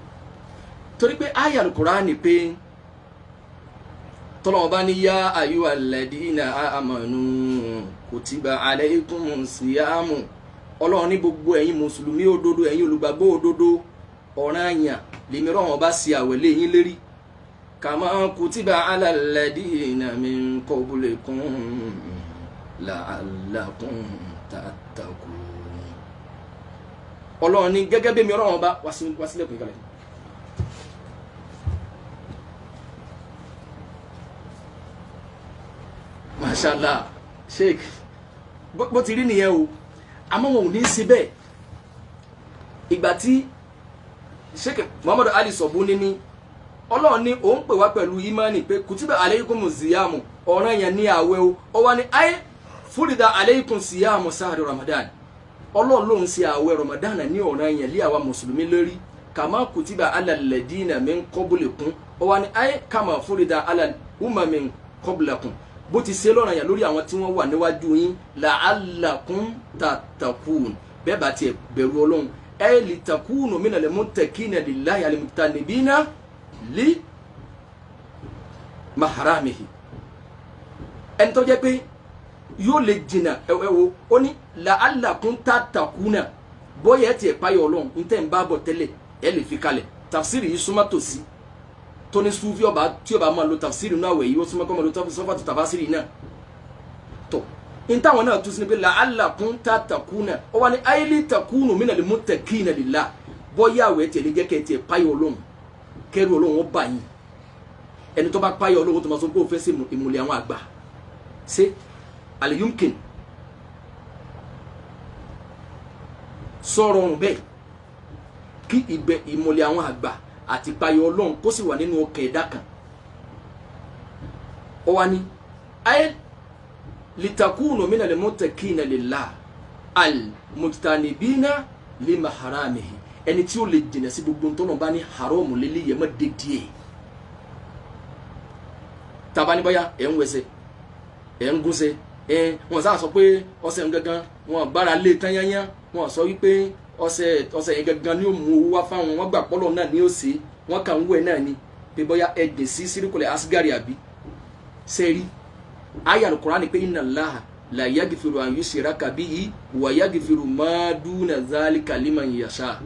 torí pé àyá Al-Kùránì pé tọ́lọ́wọ́n bá ní yá ayyuhal ladina amanu kutiba alaykumus siyamu, ọlọ́run ní gbogbo ẹ̀yin mùsùlùmí òdodo, ẹ̀yin olùgbàgbọ́ òdodo, ọ̀ranyàn lèmi rọ̀wọ́n bá ṣe àwẹ̀ lé yín lérí. Kama kutiba alal ladina min qablikum la'allakum tattaqun. Ọlọ́run ní gẹ́gẹ́ bí mi rọ̀wọ́n bá wá sílẹ̀kùn ìkàlẹ̀. Mashallah sheikh, bó ti rí nìyẹn o, àmọ́ wọn ò ní í ṣe bẹ́ẹ̀. Ìgbà tí sheikh Muhammadu Ali Sọ̀bùnì ní ọlọ́run ní òun pè wá pẹ̀lú imani pé kùtìbà aleikum ziyamu, ọ̀ràn yẹn ní àwẹ̀ o, ó wá ní ayé fúrìdà aleikum siyamu sáàrì Ramadan, ọlọ́run lòun ṣe àwẹ̀ Ramadan ní ọ̀ràn yẹn lé àwa mùsùlùmí lórí. Kàmá kùtìbà alàlẹ́dínà min qablikum, ó wá ní ayé kàmá fúrìdà alal umamin qablakum, bó ti ṣe lọ́ràn yẹn lórí àwọn tí wọ́n wà níwájú yín, la'allakum tattaqun, bẹ́ẹ̀ bá tiẹ̀ bẹ̀rù ọlọ́run, ẹ̀ lè takunu minal muttaqina lillahi al-mujtanibina li maharamihi. Ẹni tó jẹ́ pé yóò lè jìnnà ẹ wo ó ní la'allakum tattaquna, bóyá ẹ tiẹ̀ páyọ̀ ọlọ́run ní tẹ́ ń bá bọ̀ tẹ́lẹ̀ ẹ lè fi kalẹ̀. Tafsiri yìí súnmọ́ tòsí tóní sufi ọba tí ọba máa lo tafsiri náà wẹ̀ yìí, ó súnmọ́ kọ́ máa lo sọ́fà tó tafsiri náà tọ̀ ní táwọn náà tún sí ni pé la'allakum tattaquna, ó wá ní ayélujára takunu minal muttaqina lillah, bóyá àwẹ̀ tiẹ̀ lè jẹ́ kẹ́ ẹ tiẹ̀ páyọ̀ ọlọ́run, kẹrù ọlọ́run ó bá yín. Ẹni tó bá páyọ ọlọ́run tó máa sọ pé ó fẹ́ ṣe ìmùlẹ̀ àwọn àgbà ṣe àlèyúmkìn sọ̀rọ̀ ọ̀run bẹ́ẹ̀ kí ìbẹ̀ ìmùlẹ̀ àwọn àgbà àti páyọ ọlọ́run kó sì wà nínú ọkàn ẹ̀dá kan. Ó wá ní ayé litakunu minal muttaqina lillah al-mujtanibina lima haramihi, ẹni tí ó lè jìnà sí gbogbo ntọ́nà bá ní haramu lélẹ̀ yẹn mọ́ dédìé. Taba ní bóyá ẹ̀ ń wẹsẹ̀ ẹ̀ ń gúnṣe ẹ̀ wọ́n sá sọ pé ọṣẹ ń gangan wọn bára lé tányányá, wọn sọ wípé ọṣẹ yẹn gangan ni ó mú owó wá fáwọn, wọn gbà pọ́lọ̀ náà ní ó ṣe, wọn kà ń wẹ̀ náà ni pé bóyá ẹ gbè sí síríkùlẹ̀ asgari àbí sẹ́rí. Ayé Al-Qur'ani pé inna Allaha la yaghfiru an yushraka bihi wa yaghfiru ma duna dhalika liman yasha.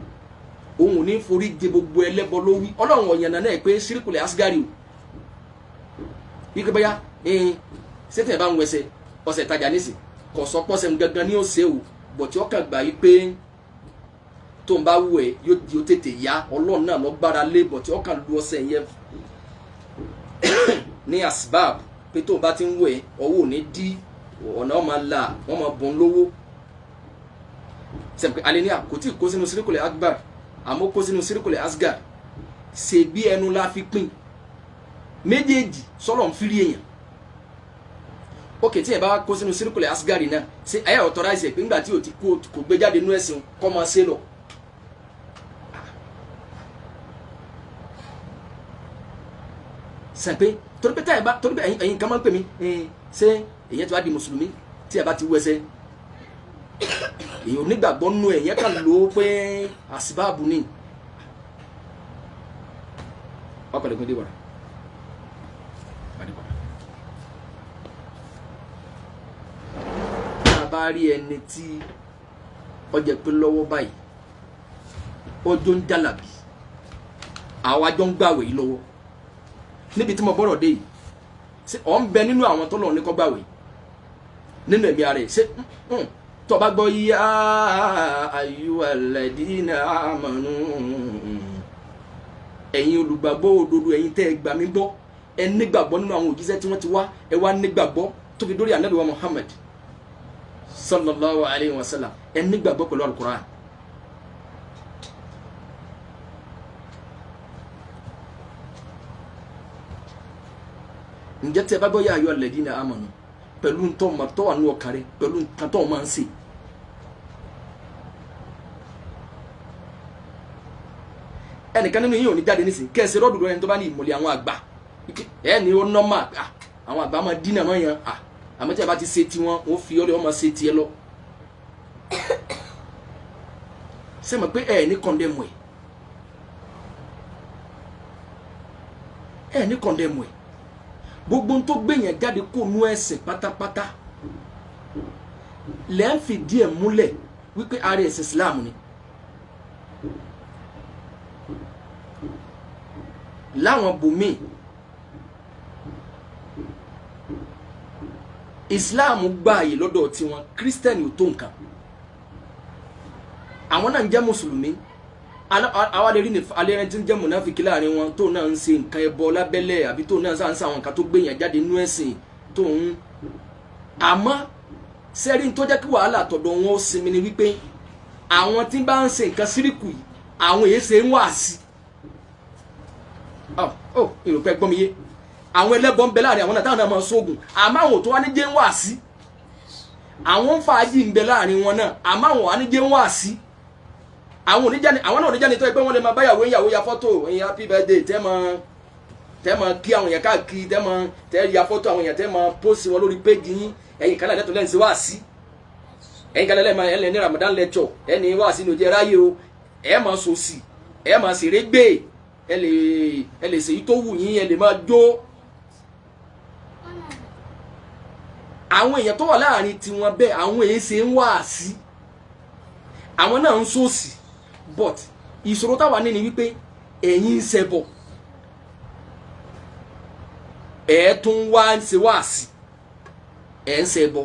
Òun ní forí jẹ gbogbo ẹlẹ́bọ ló wí. Ọlọ́run ọ̀yànnà náà pé síríkùlẹ̀ asgari o, wípé bóyá sẹ́tẹ̀ bá ń wẹsẹ̀ ọ̀sẹ̀ ìtajà nísìn kò sọ pọ́sẹ̀ gangan ní òsè o, bọ̀tí ọkàn gbà yí pé tó ń bá wù ẹ́ yóò di ó tètè yá, ọlọ́run náà lọ gbára lé, bọ̀tí ọkàn lu ọ̀sẹ̀ yẹn ní asbab pé tó ń bá ti ń wẹ̀ ọwọ́ ò ní dí, ọ̀nà ọmọ là wọ́n máa bùn lówó. Sẹ́mi alẹ́ ní à kò tí ì kó sínú síríkùlẹ̀ akbar, àmọ́ kó sínú síríkùlẹ̀ asgar, ṣe bí ẹnu la fi pín méjèèjì sọlọ ń firi èèyàn. Ókè tí ẹ bá kó sínú síríkùlẹ̀ asgari náà, ṣe ayé ọ̀tọ́ráìsì ẹ̀ pé ńgbà tí o ti kó kò gbé jáde nínú ẹ̀sìn kọ́ máa ṣe lọ. Sàn pé torí pé táyà bá torí pé ẹ̀yin kan máa ń pè mí, ṣé èyàn ti wá di mùsùlùmí tí ẹ bá ti wẹsẹ̀ èyàn onígbàgbọ́ nù ẹ̀yàn kan lò ó pé àsìbáàbù ni ọkọ̀lẹ́kùn dé wàrà. Bá rí ẹni tí ó jẹ́ pé lọ́wọ́ báyìí ọjọ́ ń jálàbí, àwa jọ ń gbàwẹ̀ yìí lọ́wọ́ níbi tí mo bọ́rọ̀ dé yìí, ṣé ọ̀ ń bẹ nínú àwọn tó lọ́ọ̀ ní kọ́ gbàwẹ̀ nínú ẹ̀mí ara ẹ̀? Ṣé tó bá gbọ́ yá ayyuhalladina amanu, ẹ̀yin olùgbàgbọ́ òdodo, ẹ̀yin tẹ́ ẹ gbà mí gbọ́, ẹ nígbàgbọ́ nínú àwọn òjíṣẹ́ tí wọ́n ti wá, ẹ wá nígbàgbọ́ tó fi dórí Ànábì wa Muhammad sallallahu alayhi wa sallam, ẹ nígbàgbọ́ pẹ̀lú alukur'an. Ǹjẹ́ tí ẹ bá gbọ́ yá ayọ́ alladhina amanu pẹ̀lú ntọ́ ma tọ́ wà ní ọkàn rẹ pẹ̀lú nǹkan tó máa ń ṣe, ẹnìkan nínú yín ò ní jáde nísìnyí kẹ́sì rọ́ọ̀dù ẹni tó bá ní ìmọ̀lẹ̀ àwọn àgbà ẹ ní ó nọ́mà àwọn àgbà máa dínà máa yan, àmọ́ tí a bá ti ṣe tiwọn wọ́n fi ọ́ lé wọ́n máa ṣe tiẹ̀ lọ. Ṣé mọ̀ pé ẹ ní kọ́ndẹ́mù ẹ̀? Ẹ ní condemn ẹ. Gbogbo tó gbé yẹn jáde kó nú ẹ̀sìn pátápátá lẹ́ ń fìdí ẹ̀ múlẹ̀ wípé ara ẹ̀sìn Islam ni. Láwọn bòmíì Islam gbà àyè lọ́dọ̀ tiwọn, Kírísítẹ́nì ò tó nǹkan. Àwọn náà ń jẹ́ mùsùlùmí, àwa lè rí ní alẹ́ rẹ tí ń jẹ́ mùnáfíkì láàrin wọn tó náà ń ṣe nǹkan ẹbọ lábẹ́lẹ̀ àbí tó náà ń ṣe àwọn nǹkan tó gbé yẹn jáde nínú ẹ̀sìn tó ń. Àmọ́ sẹ́rí tó jẹ́ kí wàhálà tọ̀dọ̀ wọn ó sinmi ni wípé àwọn tí bá ń ṣe nǹkan síríkù yìí àwọn èyí ṣe ń wà sí. Ìròpẹ́ gbọ́n mi yé, àwọn ẹlẹ́bọ ń bẹ láàrin àwọn náà táwọn náà máa sóògùn, àmọ́ àwọn tó wá ní jẹ́ ń wà sí. Àwọn fàájì ń bẹ láàrin wọn náà, àmọ́ àwọn wà ní jẹ́ ń wà sí. Àwọn oníjàni, àwọn náà oníjàni tó yẹ pé wọ́n lè máa báyàwó ìyàwó ya fọ́tò ẹ̀yin happy birthday tẹ́ mọ kí àwọn èèyàn káàkiri, tẹ́ mọ tẹ́ ya fọ́tò àwọn èèyàn, tẹ́ mọ pósì wọn lórí péjì yín. Ẹ̀yin kan náà lẹ́tọ̀ọ́ lẹ́yìn sí wá sí, ẹ̀yin kan lẹ́lẹ́ ẹ̀lẹ́ ní Ramadan lecture ẹni wá sí ní ojú ẹ̀ráyé o. Ẹ̀ máa sòsì, ẹ̀ máa ṣeré gbé, ẹ̀ lè ṣèyí tó wù yín, ẹ̀ lè máa jó. Àwọn èèyàn tó wà láàrin tiwọn bẹ́ẹ̀ àwọn èèyàn ṣe ń wá sí, àwọn náà ń sòsì. But ìṣòro táwa ní ni wípé ẹ̀yin ń ṣẹbọ, ẹ̀ tún wá ń ṣe wáàsí, ẹ̀ ń ṣẹbọ,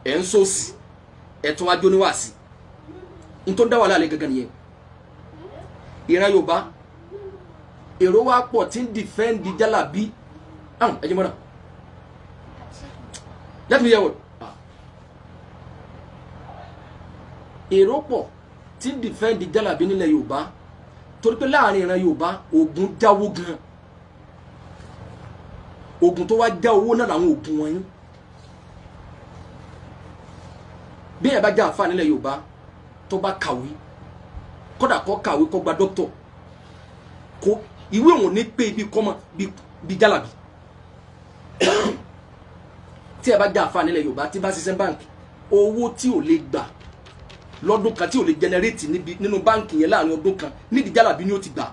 ẹ̀ ń sòsì, ẹ̀ tún wá jó ní wáàsí. N tó dá wàhálà lé gangan nìyẹn. Ìran Yorùbá èrò wa pọ̀ tí ń dìfẹ́ǹdì jálàbí. Àwọn ẹ̀jẹ̀ mọ́ra, let me hear word. Èrò pọ̀ tí ń dìfẹ́ǹdì jálàbí nílẹ̀ Yorùbá torí pé láàrin ìran Yorùbá ogun jáwó gan. Ogun tó wá já owó náà làwọn ogun wọ̀nyí. Bí ẹ bá já àfa nílẹ̀ Yorùbá tó bá kàwé, kódà kó kàwé kó gba dókítọ̀, kó ìwé òun ní pé ibi kọ́mọ bí jálàbí. Tí ẹ bá já àfa nílẹ̀ Yorùbá tí bá ṣiṣẹ́ báǹkì, owó tí ò lè gbà lọ́dún kan tí ò lè jẹnẹrétì nínú báǹkì yẹn láàrin ọdún kan nídìí jálàbí ni ó ti gbà.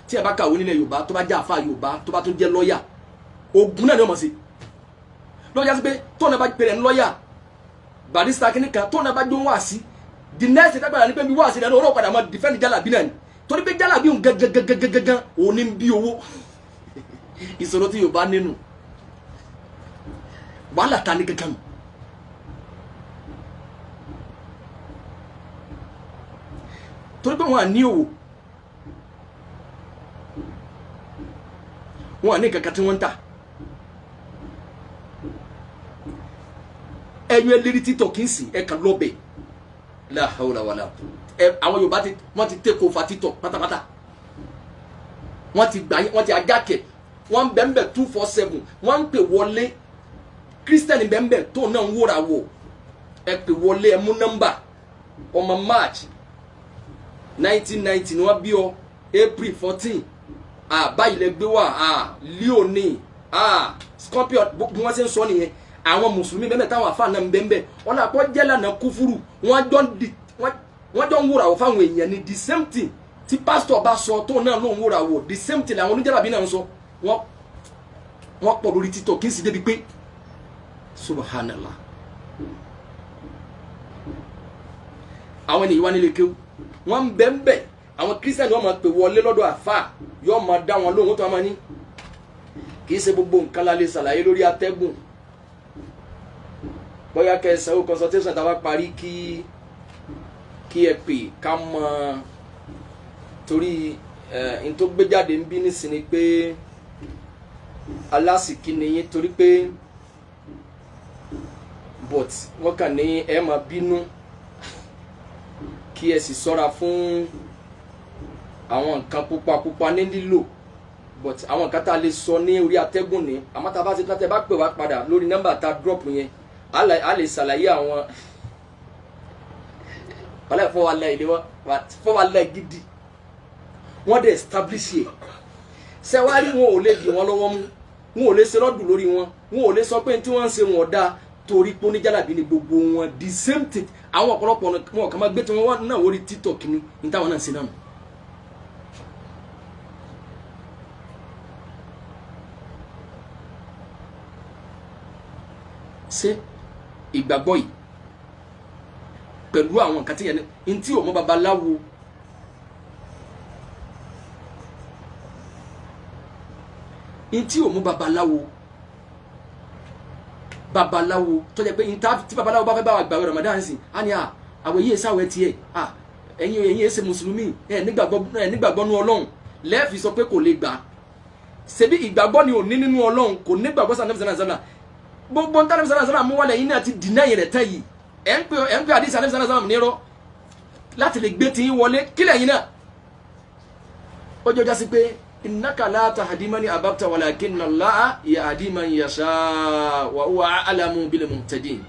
Tí ẹ bá kàwé nílẹ̀ Yorùbá tó bá já àfa Yorùbá tó bá tún jẹ́ lọ́ọ̀yà, ogun náà ni wọ́n mọ̀ sí. Lọ́jà sí pé tóun náà bá pèrè ní lọ́ọ̀yà barista kìíní kan, tóun náà bá jó wá sí the next day tágbàdà ní pé mi wá sí ìdáná ọ̀rọ̀ padà máa defend jálàbí náà ni, torí pé jálàbí òun gangan òun ní bí owó. Ìṣòro tí Yorùbá nínú wàhálà ta ní gangan. Torí pé wọn à ní òwò, wọn à ní kankan tí wọ́n ń tà. Ẹyọ ẹlẹ́rìí títọ̀ kì í sìn ẹ̀ka lọ́bẹ̀. La hawla wala. Àwọn Yorùbá wọ́n ti take over títọ̀ pátápátá. Wọ́n ti gbà wọ́n ti ajákẹ̀, wọ́n bẹ̀m̀bẹ̀ 247, wọ́n ń pè wọlé. Kírísítẹ́nì bẹ̀m̀bẹ̀ tó náà ń wòrà wò, ẹ pè wọlé, ẹ mú nọ́mbà. Ọmọ March 1990 ni wọ́n bí ọ, April 14 báyìí lẹ gbé wá, Leo ní, Scorpio, bí wọ́n ṣe ń sọ nìyẹn. Àwọn mùsùlùmí bẹ́ẹ̀ táwọn àfa náà ń bẹ́ẹ̀ wọn náà kọ́ jẹ́ lànà kúfúrú, wọ́n jọ ń wúra wọ̀ fáwọn èèyàn ni. The same thing tí pásítọ̀ bá sọ tó náà ló ń wúra wọ̀, the same thing làwọn oníjàlábí náà ń sọ. Wọ́n pọ̀ lórí títọ̀ kí n sì débi pé subhanallah. Àwọn ènìyàn wá nílé kéwú, wọ́n ń bẹ́ẹ̀ àwọn kírísítẹ́nì wọ́n máa pè wọlé lọ́dọ̀ àfa, yóò máa dá wọn lóhùn tó máa ní kì í ṣe gbogbo nǹkan la lè ṣàlàyé lórí atẹ́gùn. Bóyá kẹsàn ó consultation tá a bá parí kí ẹ pè ká mọ, torí n tó gbé jáde ń bí nísìnyí pé alásìkí ni yín, torí pé but wọ́n kàn ní ẹ máa bínú kí ẹ sì ṣọ́ra fún àwọn nǹkan pupa pupa ní lílò. But àwọn nǹkan tá a lè sọ ní orí atẹ́gùn ní, àmọ́ tá a bá ti tán tẹ́ bá pè wá padà lórí nọ́mbà tá a drop yẹn, a lè ṣàlàyé àwọn wàlẹ́ fọwọ́lẹ́ ìdí wọn fọwọ́lẹ́ gidi. Wọ́n dẹ̀ establish yẹ sẹ́wárí, wọn ò lè dì wọ́n lọ́wọ́ mú, wọn ò lè ṣe lọ́dún lórí wọn, wọn ò lè sọ pé tí wọ́n ń ṣe wọn dáa, torí pé oníjàlábí ni gbogbo wọn. The same thing àwọn ọ̀pọ̀lọpọ̀ wọn kàn máa gbé tí wọ́n náà wórí TikTok ni ní táwọn náà ń ṣe náà. Ṣé ìgbàgbọ́ yìí pẹ̀lú àwọn nǹkan tí yẹn ní tí ò mọ babaláwo ní tí ò mú babaláwo babaláwo tó jẹ́ pé tí babaláwo bá fẹ́ bá wa gbààwẹ̀ Ramadan sí á ní à àwọn èyí sáwẹ̀ tiẹ̀ à ẹ̀yin ẹ̀yin ẹ̀ṣẹ̀ mùsùlùmí ẹ̀ nígbàgbọ́ nú Ọlọ́run lẹ́ẹ̀fì sọ pé kò lè gbà. Ṣebí ìgbàgbọ́ ni ò ní nínú Ọlọ́run, kò nígbàgbọ́ sí Ànábì sallallahu alaihi wasallam. Gbogbo ń tánàbí sallallahu alaihi wasallam mú wálẹ̀ yín náà ti dìnnà yẹn rẹ̀ tán yìí. Ẹ̀ ń pè àdìsí Ànábì sallallahu alaihi wasallam nírọ́ láti lè gbé tí ń wọlé kílẹ̀ yín náà. Ó jọjá sí pé innaka la tahdi man ahbabta walakinna Allaha yahdi man yasha wa huwa a'lamu bil muhtadin.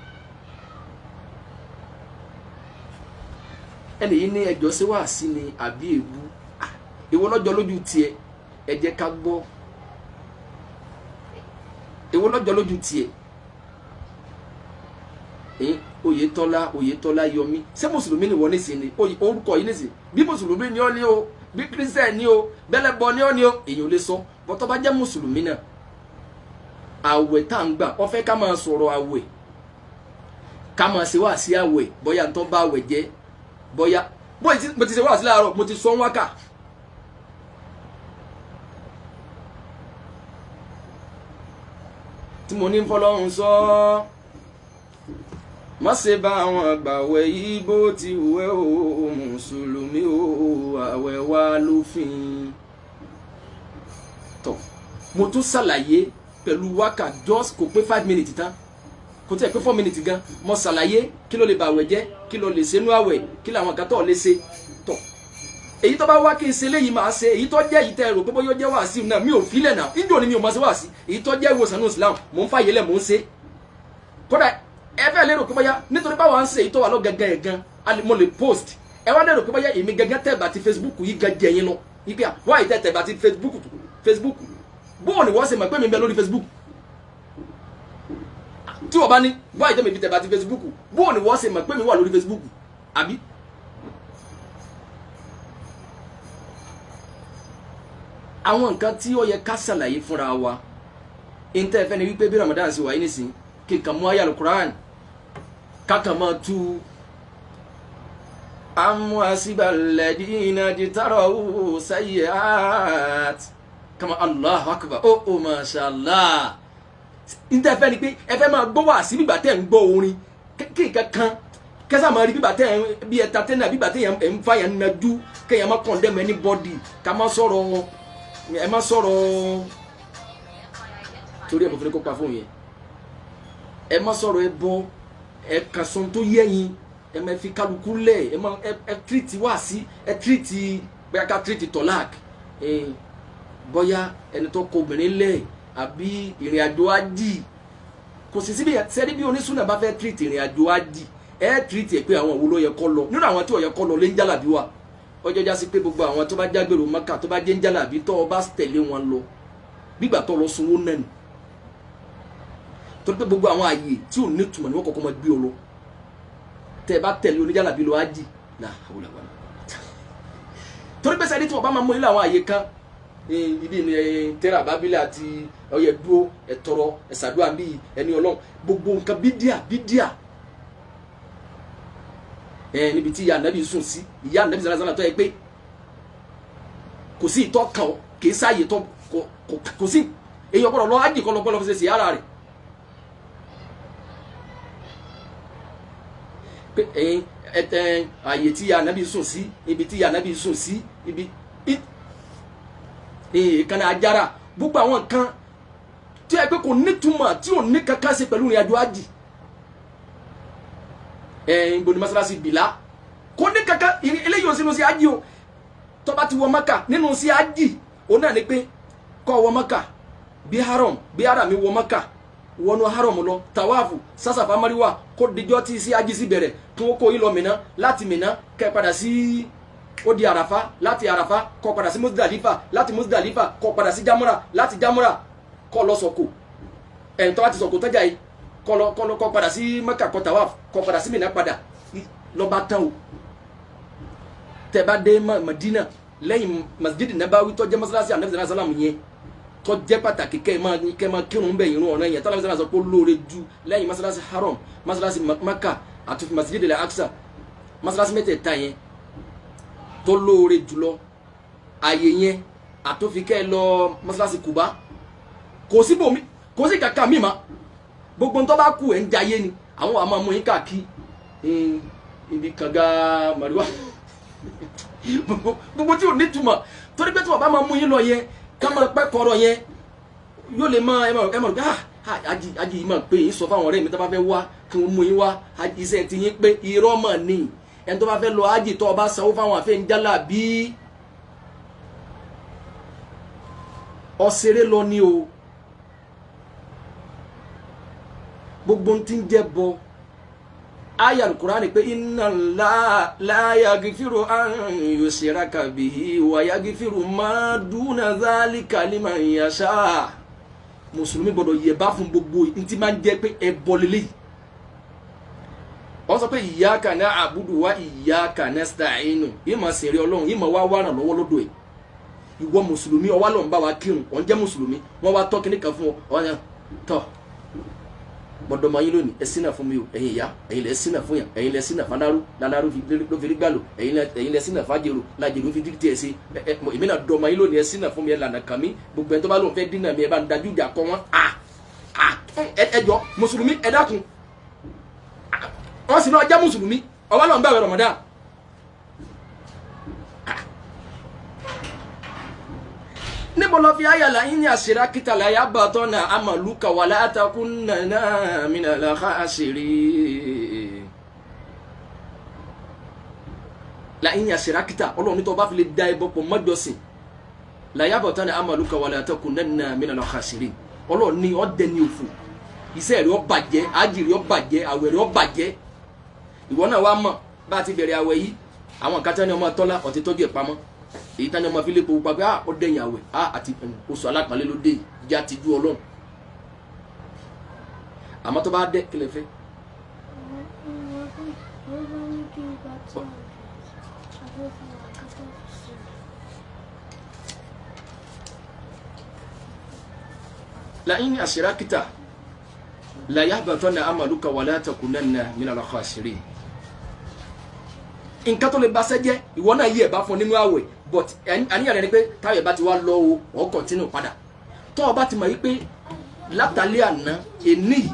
Ẹnì yìí ní ẹjọ́ sí wàásí ni àbí èbú ìwọ lọ́jọ́ lójú tiẹ̀, ẹ jẹ́ ká gbọ́. Ìwọ lọ́jọ́ lójú tiẹ̀. Oyètọ́lá Oyètọ́lá Yọmí, ṣé mùsùlùmí ni wọ́n nísìn ni orúkọ yìí nísìn? Bí mùsùlùmí ni ọ́ ní o, bí kírísítẹ̀ ni o, bẹ́lẹ́bọ ni ọ́ ní o, èyàn ò lè sọ. Bọ́tọ́ bá jẹ́ mùsùlùmí náà, àwẹ̀ tá à ń gbà, wọ́n fẹ́ ká máa sọ̀rọ̀ àwẹ̀, ká máa ṣe wá sí àwẹ̀, bóyá ń tọ́ bá àwẹ̀ jẹ́, bóyá mo ti ṣe wá sí láàárọ̀, mo ti sọ ń wákà. Tí mo ní fọlọ́run sọ má ṣe bá àwọn àgbàwẹ̀ yìí bó ti wẹ̀ o, mùsùlùmí o, àwẹ̀ wa lófin. Tọ̀ mo tún ṣàlàyé pẹ̀lú wákà just kò pé 5 minutes tán, kò tí ẹ̀ pé 4 minutes gan. Mo ṣàlàyé kí ló lè bà àwẹ̀ jẹ́, kí ló lè ṣenú àwẹ̀, kí làwọn kan tó lè ṣe. Tọ̀ èyí tó bá wá kí n ṣe léyìí máa ṣe, èyí tó jẹ́ èyí tẹ́ rò pé bóyá ó jẹ́ wàásù náà mi ò filẹ̀ náà, níjọ́ ni mi ò máa ṣe wàásù. Èyí tó jẹ́ ìwòsàn ní Islam mò ń fàyè lẹ̀ mò ń ṣe. Kódà ẹ fẹ́ lérò pé bóyá nítorí báwa ń ṣe èyí tó wà lọ gẹ́gẹ́ ẹ̀ gan, mo lè post. Ẹ wá lérò pé bóyá èmi gẹ́gẹ́ tẹ̀bà ti Facebook yìí gan jẹ yín lọ. Ipe wá ìtẹ̀ tẹ̀bà ti Facebook bóun ni wọ́n ṣe mọ̀ pé mi bẹ lórí Facebook? Tí wọ́n bá ní wá ìtẹ̀ mi fi tẹ̀bà ti Facebook, bóun ni wọ́n ṣe mọ̀ pé mi wà lórí Facebook? Àbí? Àwọn nǹkan tí ó yẹ ká ṣàlàyé fúnra wa ìntẹ́ fẹ́ ni wípé bí Ramadan ṣe wáyé nísìn, kí n kàn mú àyá Al-Qur'an kákan máa tú amú asibalẹ̀dínà jìtàrọ̀ sayyi'at kama Allahu akbar ó ó mashallah. Ìntẹ́ fẹ́ ni pé ẹ fẹ́ máa gbọ́ wá sí bígbà tẹ́ ń gbọ́ orin kí nǹkan kan kẹsà máa rí bígbà tẹ́ ń bí ẹta tẹ́ náà bígbà tẹ́ ń fa yẹn najú kéèyàn má condemn anybody, ká má sọ̀rọ̀ ẹ má sọ̀rọ̀ torí ẹ̀ mọ̀ fún ní kó pa fóun yẹn. Ẹ má sọ̀rọ̀ ẹ bọ ẹ kàn sọ tó yẹ yín, ẹ má fi kálukú lẹ̀, ẹ má ẹ tírìtì wá sí ẹ tírìtì bóyá ká tírìtì tọ́lák, bóyá ẹni tó kọ obìnrin lẹ̀ àbí ìrìn àjò ájì. Kò sì síbi sẹ́ni bí onísùnà bá fẹ́ tírìtì ìrìn àjò ájì, ẹ tírìtì ẹ pé àwọn wo ló yẹ kó lọ nínú àwọn tí ò yẹ kó lọ lé ń jálàbí wa. Ọjọ́ já sí pé gbogbo àwọn tó bá jágbèrò Mákà tó bá jẹ́ ń jálàbí tó o bá tẹ̀lé wọn lọ gbígbà tó lọ sunwó náà ni. Torí pé gbogbo àwọn àyè tí ò ní ìtumọ̀ ni wọ́n kọ́kọ́ máa gbé ọ lọ. Tẹ́ ẹ bá tẹ̀lé oníjàlábí lọ ájì láhàúlàwàlà. Torí pé sẹ́ni tí wọ́n bá máa mú ilé àwọn àyè kan ibi ní tẹ́rà bábílẹ̀ àti ọyẹ dúró ẹ̀tọ́rọ ẹ̀sàdúrà bíi ẹni Ọlọ́run gbogbo nǹkan bídíà bídíà níbi tí ìyá ànábì sùn sí, ìyá ànábì sàlásàlá tó yẹ pé kò sí ìtọ́ kan kì í sáàyè tó kò sí èyí ọgbọ́dọ̀ lọ ájì kan lọ́gbọ́dọ̀ fi ṣe sí ara rẹ̀. Pé àyè tí ìyá ànábì sùn sí, ibi tí ìyá ànábì sùn sí, ibi ìkànnì ajára gbogbo àwọn nǹkan tí yẹ pé kò nítumọ̀ tí ò ní kankan ṣe pẹ̀lú ìrìn àjò ájì. Ibo ni masalasi bìlá kò ní kankan eléyìí ò sínú sí ájì o. Tó bá ti wọ Mákà nínú sí ájì òun náà ni pé kó wọ Mákà bí haram bí haram wọ Mákà wọnú haram lọ tàwáàfù sásàfà mariwa kó dijọ́ tí sí ájì sí bẹ̀rẹ̀ kí wọ́n kó yín lọ Mínà, láti Mínà kẹ́ padà sí ó di Àràfá, láti Àràfá kó padà sí Muzdalifa, láti Muzdalifa kó padà sí Jámúrà, láti Jámúrà kó lọ sọ̀kò ẹ̀ tó bá ti sọ̀kò tọ́jà yìí kọlọ kọlọ kọ padà sí Mẹ́kà kọ tawaf kọ padà sí Mínà padà lọba tán o. Tẹ́ bá dé Madina lẹ́yìn Masjid Nabawi tó jẹ́ mọ́sálásí Ànábì sallallahu alaihi wasallam yẹn tó jẹ́ pàtàkì kẹ́ ẹ máa kírun bẹ́ẹ̀ irun ọ̀ràn yẹn tọ́lá sọ pé ó lóore ju lẹ́yìn masalasi haram, masalasi Maka àti masjid al-Aqsa, masalasi mẹ́tẹ̀ẹ̀ta yẹn tó lóore jùlọ àyè yẹn àtòfikẹ́ lọ masalasi Kuba. Kò sí bòmí, kò sí kàkà mímá, gbogbo ń tó bá kú ẹ̀ ń jayé ni àwọn àmọ́ mú yín káàkiri ibi kànga màríwá gbogbo tí ò ní túmọ̀, torí pé tí wọ́n bá máa mú yín lọ yẹn ká máa pẹ́ kọ́rọ̀ yẹn yóò lè máa ẹ mọ̀ pé ají yìí máa pé yín sọ fáwọn ọ̀rẹ́ mi tó bá fẹ́ wá kí wọ́n mú yín wá, iṣẹ́ ti yín pé irọ́ mọ̀ ni. Ẹni tó bá fẹ́ lọ ájì tó bá sanwó fáwọn àfẹ́ ń jálà bí ọ̀sẹ̀rẹ̀ lọ ni o. Gbogbo tí ń jẹ́ bọ aya Al-Qur'ani pé inna Allaha la yaghfiru an yushraka bihi wa yaghfiru ma duna dhalika liman yasha. Mùsùlùmí gbọdọ̀ yẹ̀bá fún gbogbo ntí máa ń jẹ́ pé ẹbọ lélẹ́yìí. Wọ́n sọ pé iyyaka na'budu wa iyyaka nasta'inu, yìí máa sèré Ọlọ́run, yìí máa wá wà ràn lọ́wọ́ lọ́dọ̀ ẹ̀. Ìwọ mùsùlùmí ọwá lọ́n bá wa kírun, ọ̀n jẹ́ mùsùlùmí, wọ́n wá tọ́ kíní kan fún ọ, ọ̀n tọ́ gbọ́dọ̀ máa yín lónìí, ẹ ṣínà fún mi o, ẹ̀yin ìyá, ẹ̀yin lẹ ṣínà fún yàn, ẹ̀yin lẹ ṣínà fanaru, lanaru ló fi rí gbàlò, ẹ̀yin lẹ ṣínà fàjèrò, lajèrò fi dídí tiẹ̀ sí, èmi náà dọ̀ máa yín lónìí, ẹ ṣínà fún mi, ẹ lànà kàn mí, gbogbo ẹni tó bá lóun fẹ́ dínà mi, ẹ bá ń dájú ìjà kọ wọn. Ẹ jọ mùsùlùmí, ẹ dákun, wọ́n sì náà jẹ́ mùsùlùmí, ọwọ́ lọ́n bẹ̀rẹ̀ Ramadan. Níbo lọ fi àyàlá yín ní àṣírá kìtàlá yà bàtọ́ náà àmàlùkà wà látàkùn nàná mìnàlá àṣírí. Láyín ní àṣírá kìtà Ọlọ́run ní tó bá fi lè da ẹbọ pọ̀ mọ́jọ́sìn láyà bàtọ́ náà àmàlùkà wà látàkùn nàná mìnàlá àṣírí. Ọlọ́run ní ọ̀dẹ ní òfò, iṣẹ́ rẹ̀ ó bàjẹ́, ájì rẹ̀ ó bàjẹ́, àwẹ̀ rẹ̀ ó bàjẹ́. Ìwọ náà wá mọ̀ bá a ti bẹ̀rẹ̀ àwẹ̀ yìí, àwọn nǹkan tán ni ọmọ tọ́lá ọ̀tí tọ́jú ẹ̀ pamọ́, èyí tán ni ọmọ fílẹ̀ pọ̀ pé ó dẹ̀yìn àwẹ̀ àti oṣù alápàlẹ́ ló dé ìjà ti ju Ọlọ́run. Àmọ́ tó bá dẹ́ kí lè fẹ́. La'in ashrakta la yahbatanna amaluka wa la takunanna minal khasirin. Nǹkan tó lè bá ṣẹ́ jẹ́ ìwọ náà yí ẹ̀ bá fún nínú àwẹ̀, but àníyàn rẹ ni pé táwọn ẹ̀ bá ti wá lọ o, ọ̀ kọ̀ntínú padà. Tó o bá ti mọ̀ yí pé látàlẹ́ àná èní yìí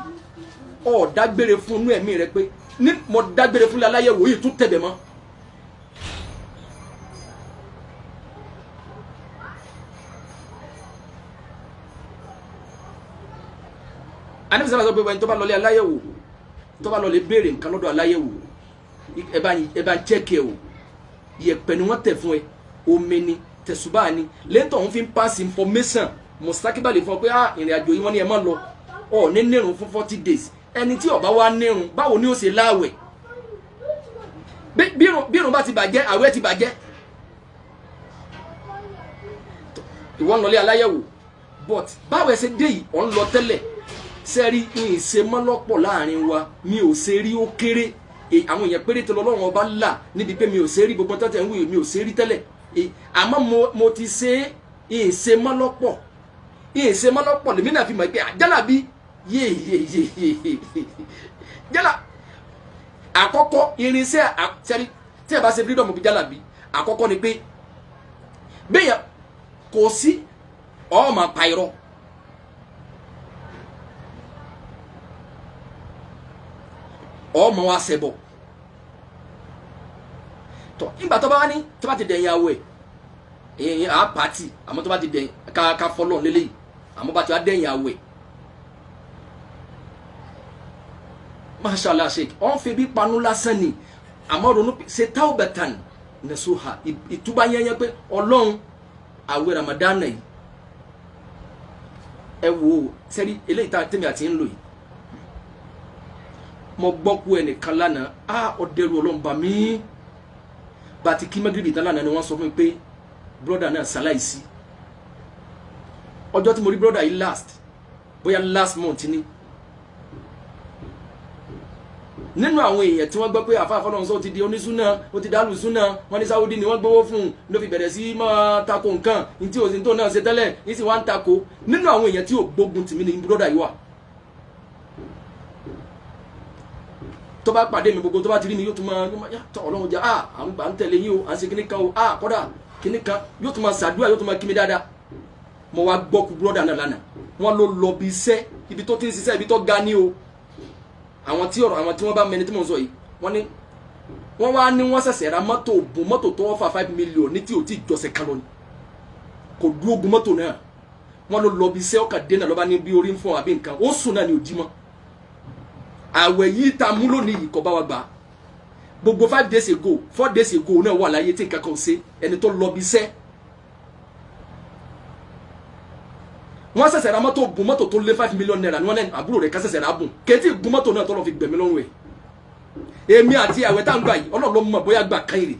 ọ̀ dágbére fún inú ẹ̀mí rẹ pé ní mo dágbére fún aláyẹ̀wò yìí tún tẹ̀bẹ̀ mọ́. Ànábì sábà sọ pé ẹni tó bá lọlé aláyẹ̀wò, tó bá lọlé béèrè nǹkan lọ́dọ̀ aláyẹ̀wò, ẹ bá ń chẹ́kì ẹ o, yẹ̀pẹ̀ ni wọ́n tẹ̀ fún ẹ, omi ni, tẹ̀sùbá ni, lẹ́tọ̀ òun fi ń pass information mùsàkíbà lè fún ọ pé ìrìn àjò yìí wọ́n ní ẹ má lọ, ọ ní nírun fún 40 days. Ẹni tí ó bá wá nírun báwo ni ó ṣe láwẹ̀? Bí irun bá ti bàjẹ́, àwẹ̀ ti bàjẹ́. Ìwọ ń lọlé aláyẹ̀wò, but báwo ẹ ṣe dé yìí, ọ̀ ń lọ tẹ́lẹ̀ sẹ́rí ìṣe mọ́lọ́pọ̀ láàrin wa, mi ò ṣe rí ó kéré, àwọn èèyàn péréte lọ́lọ́run ọba là níbi pé mi ò ṣe rí gbogbo tẹ́tẹ̀ ń wí, mi ò ṣe rí tẹ́lẹ̀, àmọ́ mo ti ṣe ìṣe mọ́lọ́pọ̀, ìṣe mọ́lọ́pọ̀ lèmi náà fi mọ̀ pé jálàbí yéyéyéyé jálà àkọ́kọ́ irinṣẹ́ sẹ́rí tí ẹ bá ṣe freedom bí jálàbí àkọ́kọ́ ni pé bẹ́ẹ̀ kò sí ó máa pa irọ́. Ọmọ wa ṣẹbọ tọ nígbà tó bá wá ní tó bá ti dẹ̀yìn àwẹ̀ èyàn á pàtì, àmọ́ tó bá ti dẹ̀yìn ká fọlọ́ lélẹ́yìí, àmọ́ bá ti wá dẹ̀yìn àwẹ̀ mashallah sheik ọ̀n fi bí panu lásán ni, àmọ́ ronú ṣe taubatan nasuha, ìtúbà yẹnyẹn pé Ọlọ́run àwẹ̀ Ramadan yìí ẹ wò ó sẹ́rí eléyìí tá tèmi àti ń lò yìí. Mo gbọ́ kú ẹnìkan lánàá, ọ̀dẹ́rù Ọlọ́run bà mí, bàtí kí mẹ́gìrì tán lánàá ni wọ́n sọ fún mi pé brọ́dà náà ṣaláìsí. Ọjọ́ tí mo rí brọ́dà yìí last, bóyá last month ni, Nínú àwọn èèyàn tí wọ́n gbọ́ pé àfa Fọlọ́runṣọ́ ti di onísúná, ó ti dálù súná, wọ́n ní Saudi ni wọ́n gbowó fún un ló fi bẹ̀rẹ̀ sí máa tako nǹkan ní tí òsín tó náà ṣe tẹ́lẹ̀ ní sì wá ń tako. Nínú àwọn èèyàn tí ò gbógun tìmí ni búrọ́dà yìí wà. Tó bá pàdé mi gbogbo tó bá ti rí mi yóò tún máa tọ Ọlọ́run jẹ, ah à ń tẹ̀lé yín o, à ń ṣe kíní kan o, ah kọ́dà kíní kan, yóò tún máa ṣàdúrà, yóò tún máa kí mi dáadáa. Mo wá gbọ́ ku búrọ́dà náà lánàá, wọ́n ló lọ bí iṣẹ́, ibi tó ti ń ṣiṣẹ́, ibi tó ga ní o. Àwọn tí ọ̀rọ̀ àwọn tí wọ́n bá mẹni tí mò ń sọ yìí, wọ́n ní wọ́n wá ní wọ́n ṣẹ̀ṣẹ̀ ra mọ́tò bùn, mọ́tò tó wọ́n fa 5 million ní tí ò tí ì jọ̀sẹ̀ kan lọ ni, kò dúró gun mọ́tò náà. Wọ́n ló lọ bí iṣẹ́, ọkà dé náà lọ́ba ní bí orí ń fọ́ àbí nǹkan, ó sùn náà ní òjì mọ́. Àwẹ̀ yìí ta mú lónìí yìí kọ́ bá wa gbà. Gbogbo 5 days ago, 4 days ago náà wà láyé tí nǹkan kan ṣe ẹni tó lọ bí iṣẹ́. Wọ́n ṣẹ̀ṣẹ̀ ra mọ́tò gun mọ́tò tó lé 5 million naira ni wọ́n lẹ́nu àbúrò rẹ̀ ká ṣẹ̀ṣẹ̀ ra bùn kẹ́tì gun mọ́tò náà tọ́lọ́ fi gbẹ̀mí lọ́rùn ẹ̀. Èmi àti àwẹ̀ tá ń gbà yìí, Ọlọ́run ló mọ̀ bóyá gbà kan èrè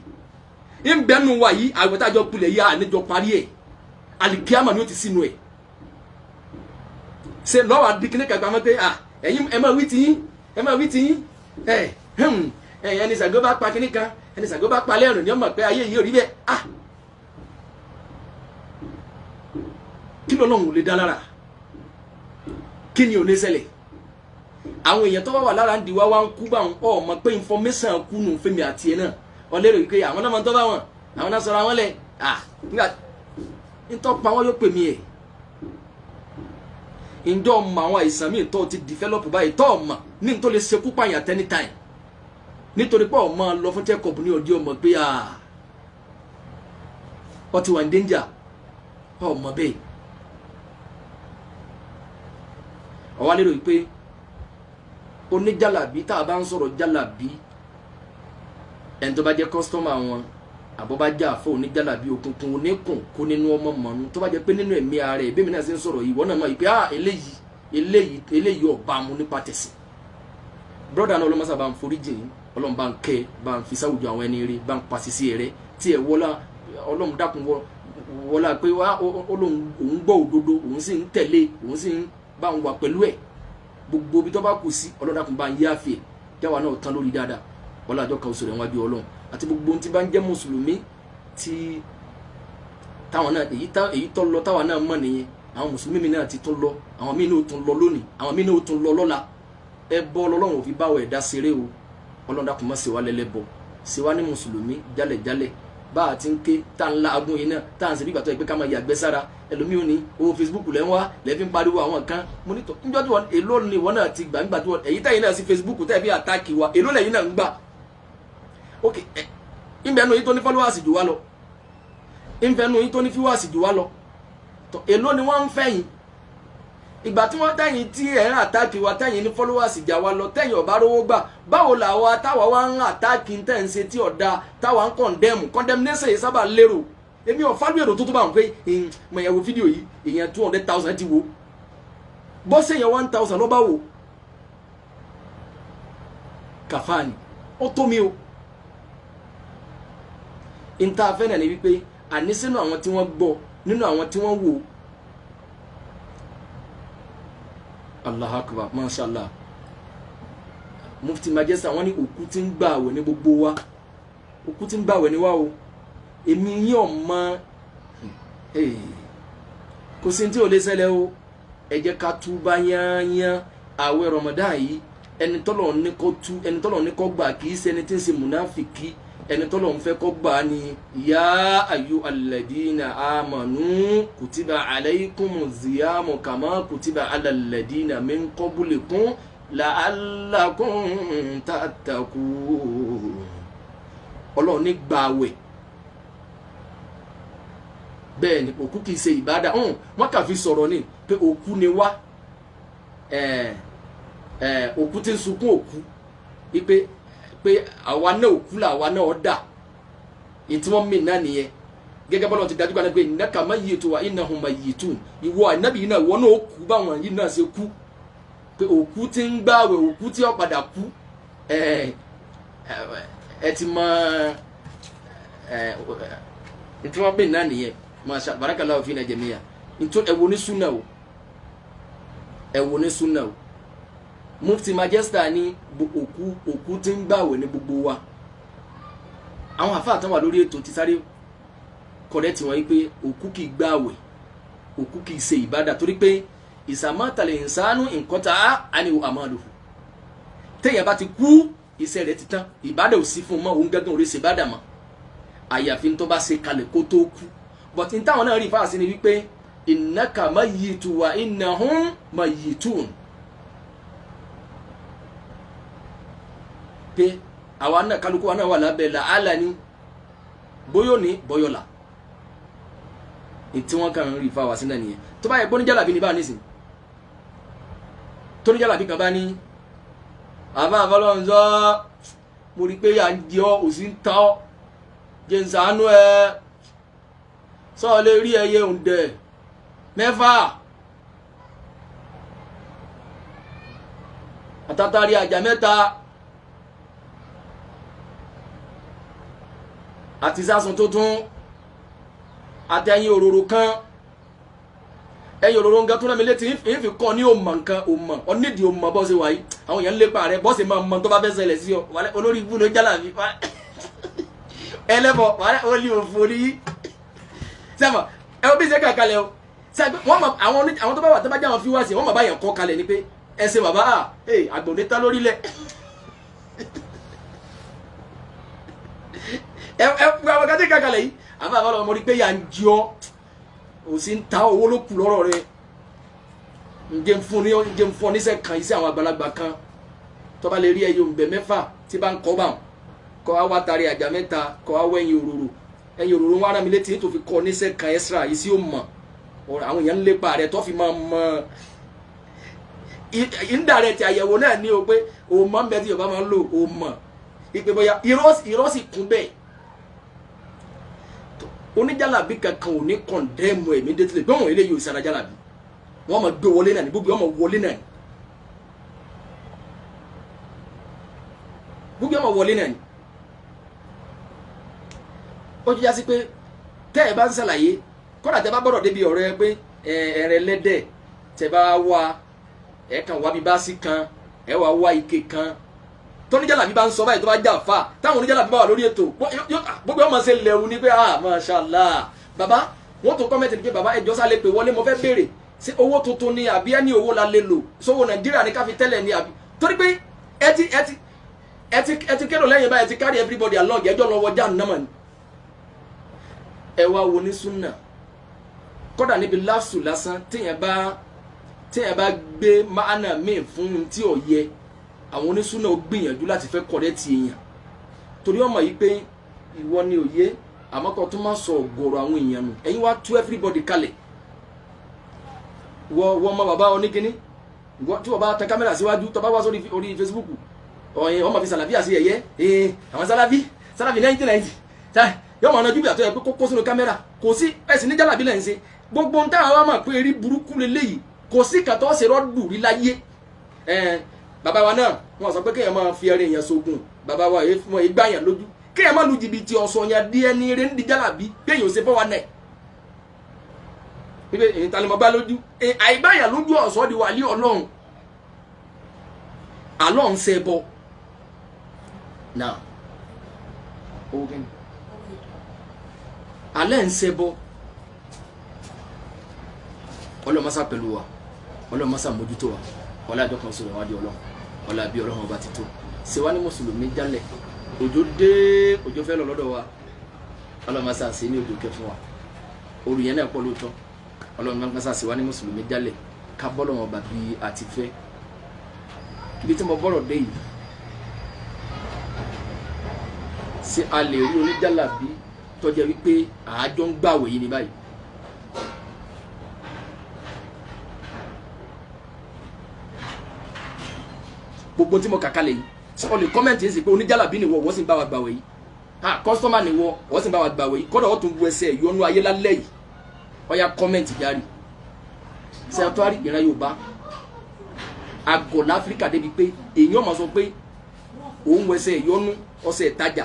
ń bẹ́nu wa yìí. Àwẹ̀ tá a jọ kulẹ̀ yìí, àníjọ parí ẹ̀, alikiyama ni ó ti sínú ẹ̀. Ṣe lọ́wọ́ adikínní kàgbà mọ́ pé ẹ̀yin ẹ máa wí tiyín, ẹ máa wí tiyín, ẹ ẹni Ṣàngó bá pa kínní kan, ẹni Ṣàngó bá pa lẹ́rùn ni ó mọ̀ pé ayé yìí ò rí bẹ́ẹ̀. Kí lọ́lọ́run ò lè dá lára? Kí ni ò ní ṣẹlẹ̀? Àwọn èèyàn tó bá wà lára ń di wá wá ń kú bá wọn, ọ mọ̀ pé information kú nù fẹ́mi àti ẹ̀ náà. Ọlẹ́rìí pé àwọn náà máa ń tọ́ bá wọn, àwọn náà sọ̀rọ̀ àwọn lẹ̀, nígbà ntọ́ pa wọ́n yóò pè mí ẹ̀. Ǹjọ́ mọ àwọn àìsàn míì tó ti develop báyìí tó mọ̀ ní tó lè ṣekú pààyàn at any time, nítorí pé ọmọ lọ fún check up ní ọdí ọmọ pé ọ ti wà ní danger, ọmọ bẹ́ẹ̀. Ọwọ́ lérò pé oníjàlábí, tá a bá ń sọ̀rọ̀ jàlábí, ẹni tó bá jẹ́ kọ́sítọ́mà wọn àbọ̀ bá jà fún oníjàlábí òkùnkùn oníkùn kó nínú ọmọ mọ̀nú, tó bá jẹ́ pé nínú ẹ̀mí ara ẹ̀ bẹ́ẹ̀ mi náà ṣe ń sọ̀rọ̀ yìí, wọ́n náà mọ̀ pé eléyìí eléyìí eléyìí ọba mu nípa tẹ̀sìn. Brọ́dà náà ọlọ́mọṣà bá ń foríjì yín, ọlọ́run bá ń kẹ́, bá ń fi sáwùjọ àwọn ẹni rí, bá ń pa sisi rẹ tí ẹ wọlá. Ọlọ́run dákun wọlá pé òun gbọ́ òdodo, òun sì ń tẹ̀lé, òun sì ń bá ń wà pẹ̀lú ẹ̀. Gbogbo ibi tó bá kù sí, ọlọ́run dákun bá ń yáàfẹ́ jáwa náà tán lórí dáadáa. Wọlá àjọ kan oṣù rẹ̀ wájú ọlọ́run àti gbogbo ohun tí bá ń jẹ́ mùsùlùmí tí táwọn náà èyí tó lọ táwọn náà mọ̀ nìyẹn. Àwọn mùsùlùmí mi náà ti tún lọ, àwọn míì náà tún lọ lónìí, àwọn míì náà tún lọ lọ́la. Ẹ bọ́ ọlọ́run ò fi báwọ̀ ẹ̀dá ṣeré o. Ọlọ́run dákun má ṣe wá lẹ́lẹ́bọ, ṣe wá ní mùsùlùmí jálẹ̀jálẹ̀. Bá a ti ń ké tá ń la agun yìí náà, tá à ń ṣe bí ìgbà tó yẹ pé ká máa yàgbẹ́ sára. Ẹlòmíì ò ní owó Facebook lẹ́ ń wá lẹ́ fi ń pariwo àwọn kan. Mo ní tọ́ níjọ́ tí wọ́n èló ni ìwọ náà ti gbà nígbà tí wọ́n èyí táyì náà sí Facebook tẹ́ fi àtàkì wa, èló lẹ́yìn náà ń gbà? Ok, ìbẹ̀nu yìí tó ní followers jù wá lọ, ìbẹ̀nu yìí tó ní viewers jù wá lọ, èló ni wọ́n ń fẹ́ yìí? Ìgbà tí wọ́n tẹ̀yìn tí ẹ̀ ń àtàkì wa, tẹ̀yìn ní followers jà wa lọ, tẹ̀yìn ọ̀bá rówó gbà, báwo làwa táwa wá ń àtàkì tẹ̀ ń ṣe tí ọ̀dà táwa ń condemn? Condemnation yìí sábà lérò. Èmi ò fálú èrò tó tó bá wọn pé mo yẹ wo fídíò yìí, èèyàn 200,000 ti wo, bọ́sẹ̀ yẹn 1,000 ló bá wò, kàfáàní ó tó mi o. Ìta afẹ́ náà ni wípé àní sínú àwọn tí wọ́n gbọ́, nínú àwọn tí wọ́n wò. Allahu Akbar, mashallah. Mufti Majesa wọ́n ní òkú tí ń gbà àwẹ̀ ní gbogbo wa, òkú tí ń gbà àwẹ̀ ní wa o. Èmi yín ọmọ kò sí tí ò lè ṣẹlẹ̀ o. Ẹ jẹ́ ká túbá yányán. Àwẹ̀ Ramadan yìí, ẹni tọ́lọ̀ ní kó tú, ẹni tọ́lọ̀ ní kó gbà, kì í ṣe ẹni tí ń ṣe mùnáfìkì. Ẹni tọ́lọ̀ ń fẹ́ kó gbà ni ya ayu alladina amanu kutiba alaykumu ziyamu kama kutiba ala alladina min qablikum la'allakum tattaqun. Ọlọ́run ní gbààwẹ̀. Bẹ́ẹ̀ ni òkú kì í ṣe ìbádà, wọ́n kà fi sọ̀rọ̀ ni pé òkú ni wá, òkú tí ń sunkún òkú, wípé pé àwa náà òkú là àwa náà dà, ètí wọ́n mì náà nìyẹn. Gẹ́gẹ́ bọ́lá ti dájú kan pé innaka mayyitun wa innahum mayyitun, ìwọ ànábì yìí náà ìwọ náà ó kú báwọn yìí náà ṣe kú, pé òkú tí ń gbààwẹ̀ òkú tí ó padà kú. Ẹ ti mọ ètí wọ́n mì náà nìyẹn. Masha barakallahu fina jamiya. Ntọ́ ẹ wo ní sunna o, ẹ wo ní sunna o. Mufti Majesta ní òkú tí ń gbàwẹ̀ ní gbogbo wa. Àwọn àfáà tán wà lórí ètò ti sáré kọ̀rẹ́tì wọn yìí pé òkú kì í gbàwẹ̀, òkú kì í ṣe ìbádà, torí pé ìsàmọ́tàlẹ̀ ìsánú nǹkan tá a ní àmàlùfù. Téèyàn bá ti kú, iṣẹ́ rẹ̀ ti tán, ìbádà ò sí fún un mọ́, òun gángan ò lè ṣe ìbádà mọ́, àyàfi tó bá ṣe kalẹ̀ kó tó kú. But n táwọn náà rí fáàsì ni wípé innaka mayyitu wa innahum mayyitun, pé àwa náà kálukú wa náà wà lábẹ́ làálà ni, bóyó ní bóyọ̀là, tí wọ́n kàn ń rí fáwa sí náà nìyẹn. Tó bá yẹ pé oníjàlábí ni bá nísìn, tóníjàlábí kan bá ní àbá àfọlọ́nzọ́, mo rí i pé à ń jẹ ọ́, òsì ń ta ọ́, jẹ́ ń sàánú ẹ, sọ lè rí ẹyẹ òǹdẹ̀ 6 àtàtàrí àjà 3 àti sásun tuntun àti ẹyin òróró kan, ẹyin òróró nǹkan tó rán mi létí ìfi kọ́ ní òmò nǹkan òmò onídìí òmò bọ́ ṣe wà yìí, àwọn èèyàn ń lépa rẹ bọ́ ṣe máa mọ tó bá fẹ́ ṣẹlẹ̀ sí ọ, olórí ibú ló jálàbí ẹlẹ́bọ̀ olè òfò ní sẹ́mọ̀ ẹ bí ṣe kà kalẹ̀ o, wọ́n mọ àwọn tó bá wà tó bá jẹ́ àwọn fíwáṣì, wọ́n mọ̀ báyẹn kọ́ kalẹ̀ ni pé ẹ ṣe bàbá à àgbọ̀n tán lórílẹ̀ ẹ àwọn kan tí kà kalẹ̀ yìí, àbá àbá lọ́mọ rí pé yà ń jọ ò sí ń ta owó ló kù lọ́rọ̀ rẹ, ǹjẹ́ ń fún ọ níṣẹ́ kan iṣẹ́ àwọn àgbàlagbà kan tó bá lè rí ẹyọ òǹbẹ 6 tí bá ń kọ́ bá wọn, kọ́ á wá tari àjà 3, kọ́ á wọ ẹyin òróró, ẹyin òróró wọn ara mi létí tó fi kọ́ níṣẹ́ kan extra yìí sí ó mọ̀ àwọn èèyàn ń lépa rẹ tó fi máa mọ indirect àyẹ̀wò náà ní o pé o mọ̀ ń bẹ tí Yorùbá máa ń lò, o mọ̀ ìpè bóyá irọ́ sì kún bẹ́ẹ̀. Oníjàlábí kankan ò ní kọ̀ndẹ́mù ẹ̀mí dé tilẹ̀ gbọ́n eléyìí ò sára jàlábí, wọ́n máa gbé wọlé náà ní gbogbo ọmọ wọlé náà ní gbogbo ọmọ wọlé náà ní. Ó jẹ́ jásí pé tẹ́ ẹ bá ń ṣàlàyé kọ́dà tẹ́ bá bọ̀rọ̀ débi ọ̀rọ̀ ẹ pé ẹ̀rẹ̀ lẹ́dẹ̀ tẹ́ bá wá ẹ kàn wá bí bá sí kan ẹ wá wá ike kan, tóníjàlábí bá ń sọ báyìí tó bá jà fà, táwọn oníjàlábí bá wà lórí ètò gbogbo ọmọ ṣe lẹ̀wù ni pé ah mashallah bàbá, wọ́n tó kọ́mẹ́tì ni pé bàbá ẹjọ́ sálẹ̀ pé wọlé mo fẹ́ béèrè ṣé owó tuntun ni àbí ẹni owó la lè lò, sówó Nàìjíríà ni ká fi tẹ́lẹ̀ ni àbí, torí pé ẹ ti kérò lẹ́yìn báyìí, ẹ ti carry everybody along, ẹjọ́ lọ́wọ́ já nàmọ̀ ni. Ẹ wá wo ní súnà kọ́dà níbi láfsù lásán téèyàn bá gbé máàna míì fún un tí ò yẹ, àwọn onísúnà ó gbìyànjú láti fẹ́ kọ̀rẹ́tì èèyàn, torí ọmọ yìí pé ìwọ ni òye, àmọ́ kó tó má sọ ọ̀gọ̀rọ̀ àwọn èèyàn nù, ẹ̀yin wá tú everybody kalẹ̀, wọ́n mọ bàbá oníkíní tí wọ́n bá tan kámẹ́rà síwájú tó bá wá sórí orí Facebook ọ̀yìn ọmọ fi sàlàfíà sí ẹ̀yẹ, àwọn sàlàfí 1990 yọmọ ọ̀nà júbìà tó yẹ pé kókó sínú kámẹ́rà, kò sí ẹ̀sìn ní jálàbí lẹ́ ń ṣe gbogbo ń táwọn wá mọ̀ pé eré burúkú leléyìí, kò sí kàtọ́ ṣe rọ́ọ̀dù rí láyé. Bàbá wa náà wọ́n sọ pé kéèyàn máa fi ẹrẹ èèyàn sógun, bàbá wa wọn èyí gbàyàn lójú, kéèyàn má lu jìbìtì ọ̀sọ̀ yẹn díẹ̀ ní eré ń di jálàbí kéèyàn ò ṣe 419 wípé èyí ta ni mo bá lójú, àìgbàyàn lójú ọ̀sọ́ di wàlí Ọlọ́run, àlọ́ ń ṣe bọ náà owó kẹ́ni alẹ́ ń ṣe bọ. Ọlọ́mọsá pẹ̀lú wa, ọlọ́mọsá mójútó wa, ọlá àjọ kan sọ̀rọ̀ wájú Ọlọ́run, ọlá bí Ọlọ́run ọba ti tó ṣe wá ní mùsùlùmí jálẹ̀, òjò dé, òjò fẹ́ lọ lọ́dọ̀ wa, ọlọ́mọsá ṣe ní òjò kẹ fún wa, òrù yẹn náà pọ̀ lóòótọ́, ọlọ́mọsá ṣe wá ní mùsùlùmí jálẹ̀, ká bọ́lọ̀ wọn bàbí àti fẹ́. Ibi tí mo bọ́rọ̀ dé yìí, ṣé a lè rí oníjàlábí tó jẹ́ wípé àájọ ń gbàwẹ̀ yìí ní báyìí? Gbogbo tí mo kà kalẹ̀ yìí, sọ lè kọ́mẹ̀ntì ń sì pé oníjàlábí ni wọ́n sì ń bá wa gbàwẹ̀ yìí, kọ́sítọ́mà ni wọ́n sì ń bá wa gbàwẹ̀ yìí, kọ́dọ̀ ó tún bu ẹsẹ̀ ìyọnu ayé lálẹ́ yìí, ó yá kọ́mẹ̀ntì járe. Ṣé a tó àrí ìran Yorùbá àgọ̀ láfíríkà débi pé èèyàn máa sọ pé òun wẹsẹ̀ ìyọnu ọ̀sẹ̀ ìtajà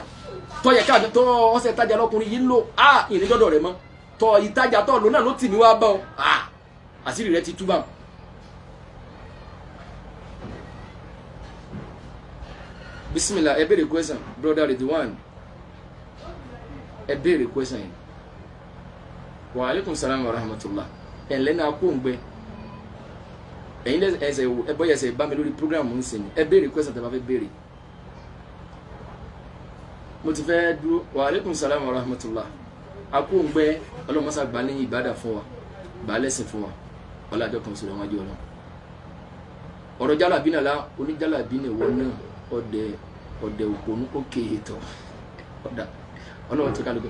tọ́yẹ káàdì tọ́ ọ̀sẹ̀ ìtajà lọkùnrin yìí ń lò á ìrìndọ́dọ̀ rẹ̀ mọ́, tọ́ ìtajà tọ́ lò náà ló tì mí wá bá ọ, àṣírí rẹ ti tú bá. Bismillah, ẹ béèrè question, brother Ridwan, ẹ béèrè question yìí. Wa alaikum salam wa rahmatullah. Ẹ ǹlẹ́ náà kó ń gbẹ ẹ̀yin ẹsẹ̀ ẹ bọ́ ẹsẹ̀ bá mi lórí program ń sìn ní. Ẹ béèrè question tẹ́ bá fẹ́ béèrè. Mo ti fẹ́ dúró. Wa alaikum salam wa rahmatullah. Akó ń gbẹ ọlọ́mọṣà gbà ní ìbádà fún wa, gbà lẹ́sìn fún wa, ọlájọ́ kan sọ̀rọ̀ wájú ọlọ́run. Ọ̀rọ̀ jálàbí náà lá oníjálàbí náà wọ náà ọdẹ ọdẹ òpònú òkè ètò ọ̀dà ọlọ́run tó kálukú.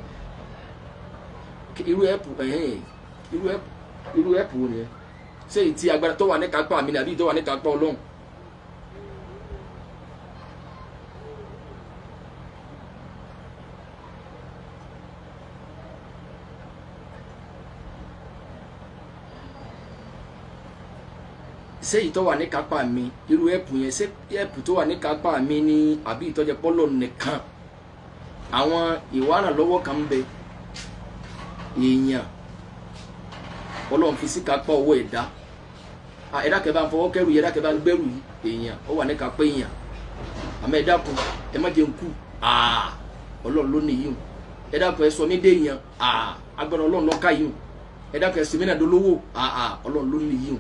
Irú ẹ̀pù ẹ̀hìn irú ẹ̀pù wo nìyẹn? Ṣé èyí tí agbára tó wà ní kápá mi ni àbí tó wà ní kápá ọlọ́run? Ṣé èyí tó wà ní kápá mi irú ẹ̀pù yẹn, ṣé ẹ̀pù tó wà ní kápá mi ni àbí ìtọ́jẹ pọ́lọ̀ nìkan? Àwọn ìwárànlọ́wọ́ kan ń bẹ èèyàn ọlọ́run fi sí kápá ọwọ́ ẹ̀dá. Ẹ̀dá kẹ́ bá ń fọwọ́ kẹ́rù yìí, ẹ̀dá kẹ́ bá ń gbẹ́rù yìí, èèyàn ó wà ní kápá èèyàn. Àmọ́ ẹ̀dá kun ẹ má jẹun kú, ọlọ́run ló ní yìí o. Ẹ̀dá kun ẹ sọ mí dé èèyàn, agbára ọlọ́run ló ká yìí o. Ẹ̀dá kun ẹ sọ mí náà dolówó, ọlọ́run ló ní yìí o.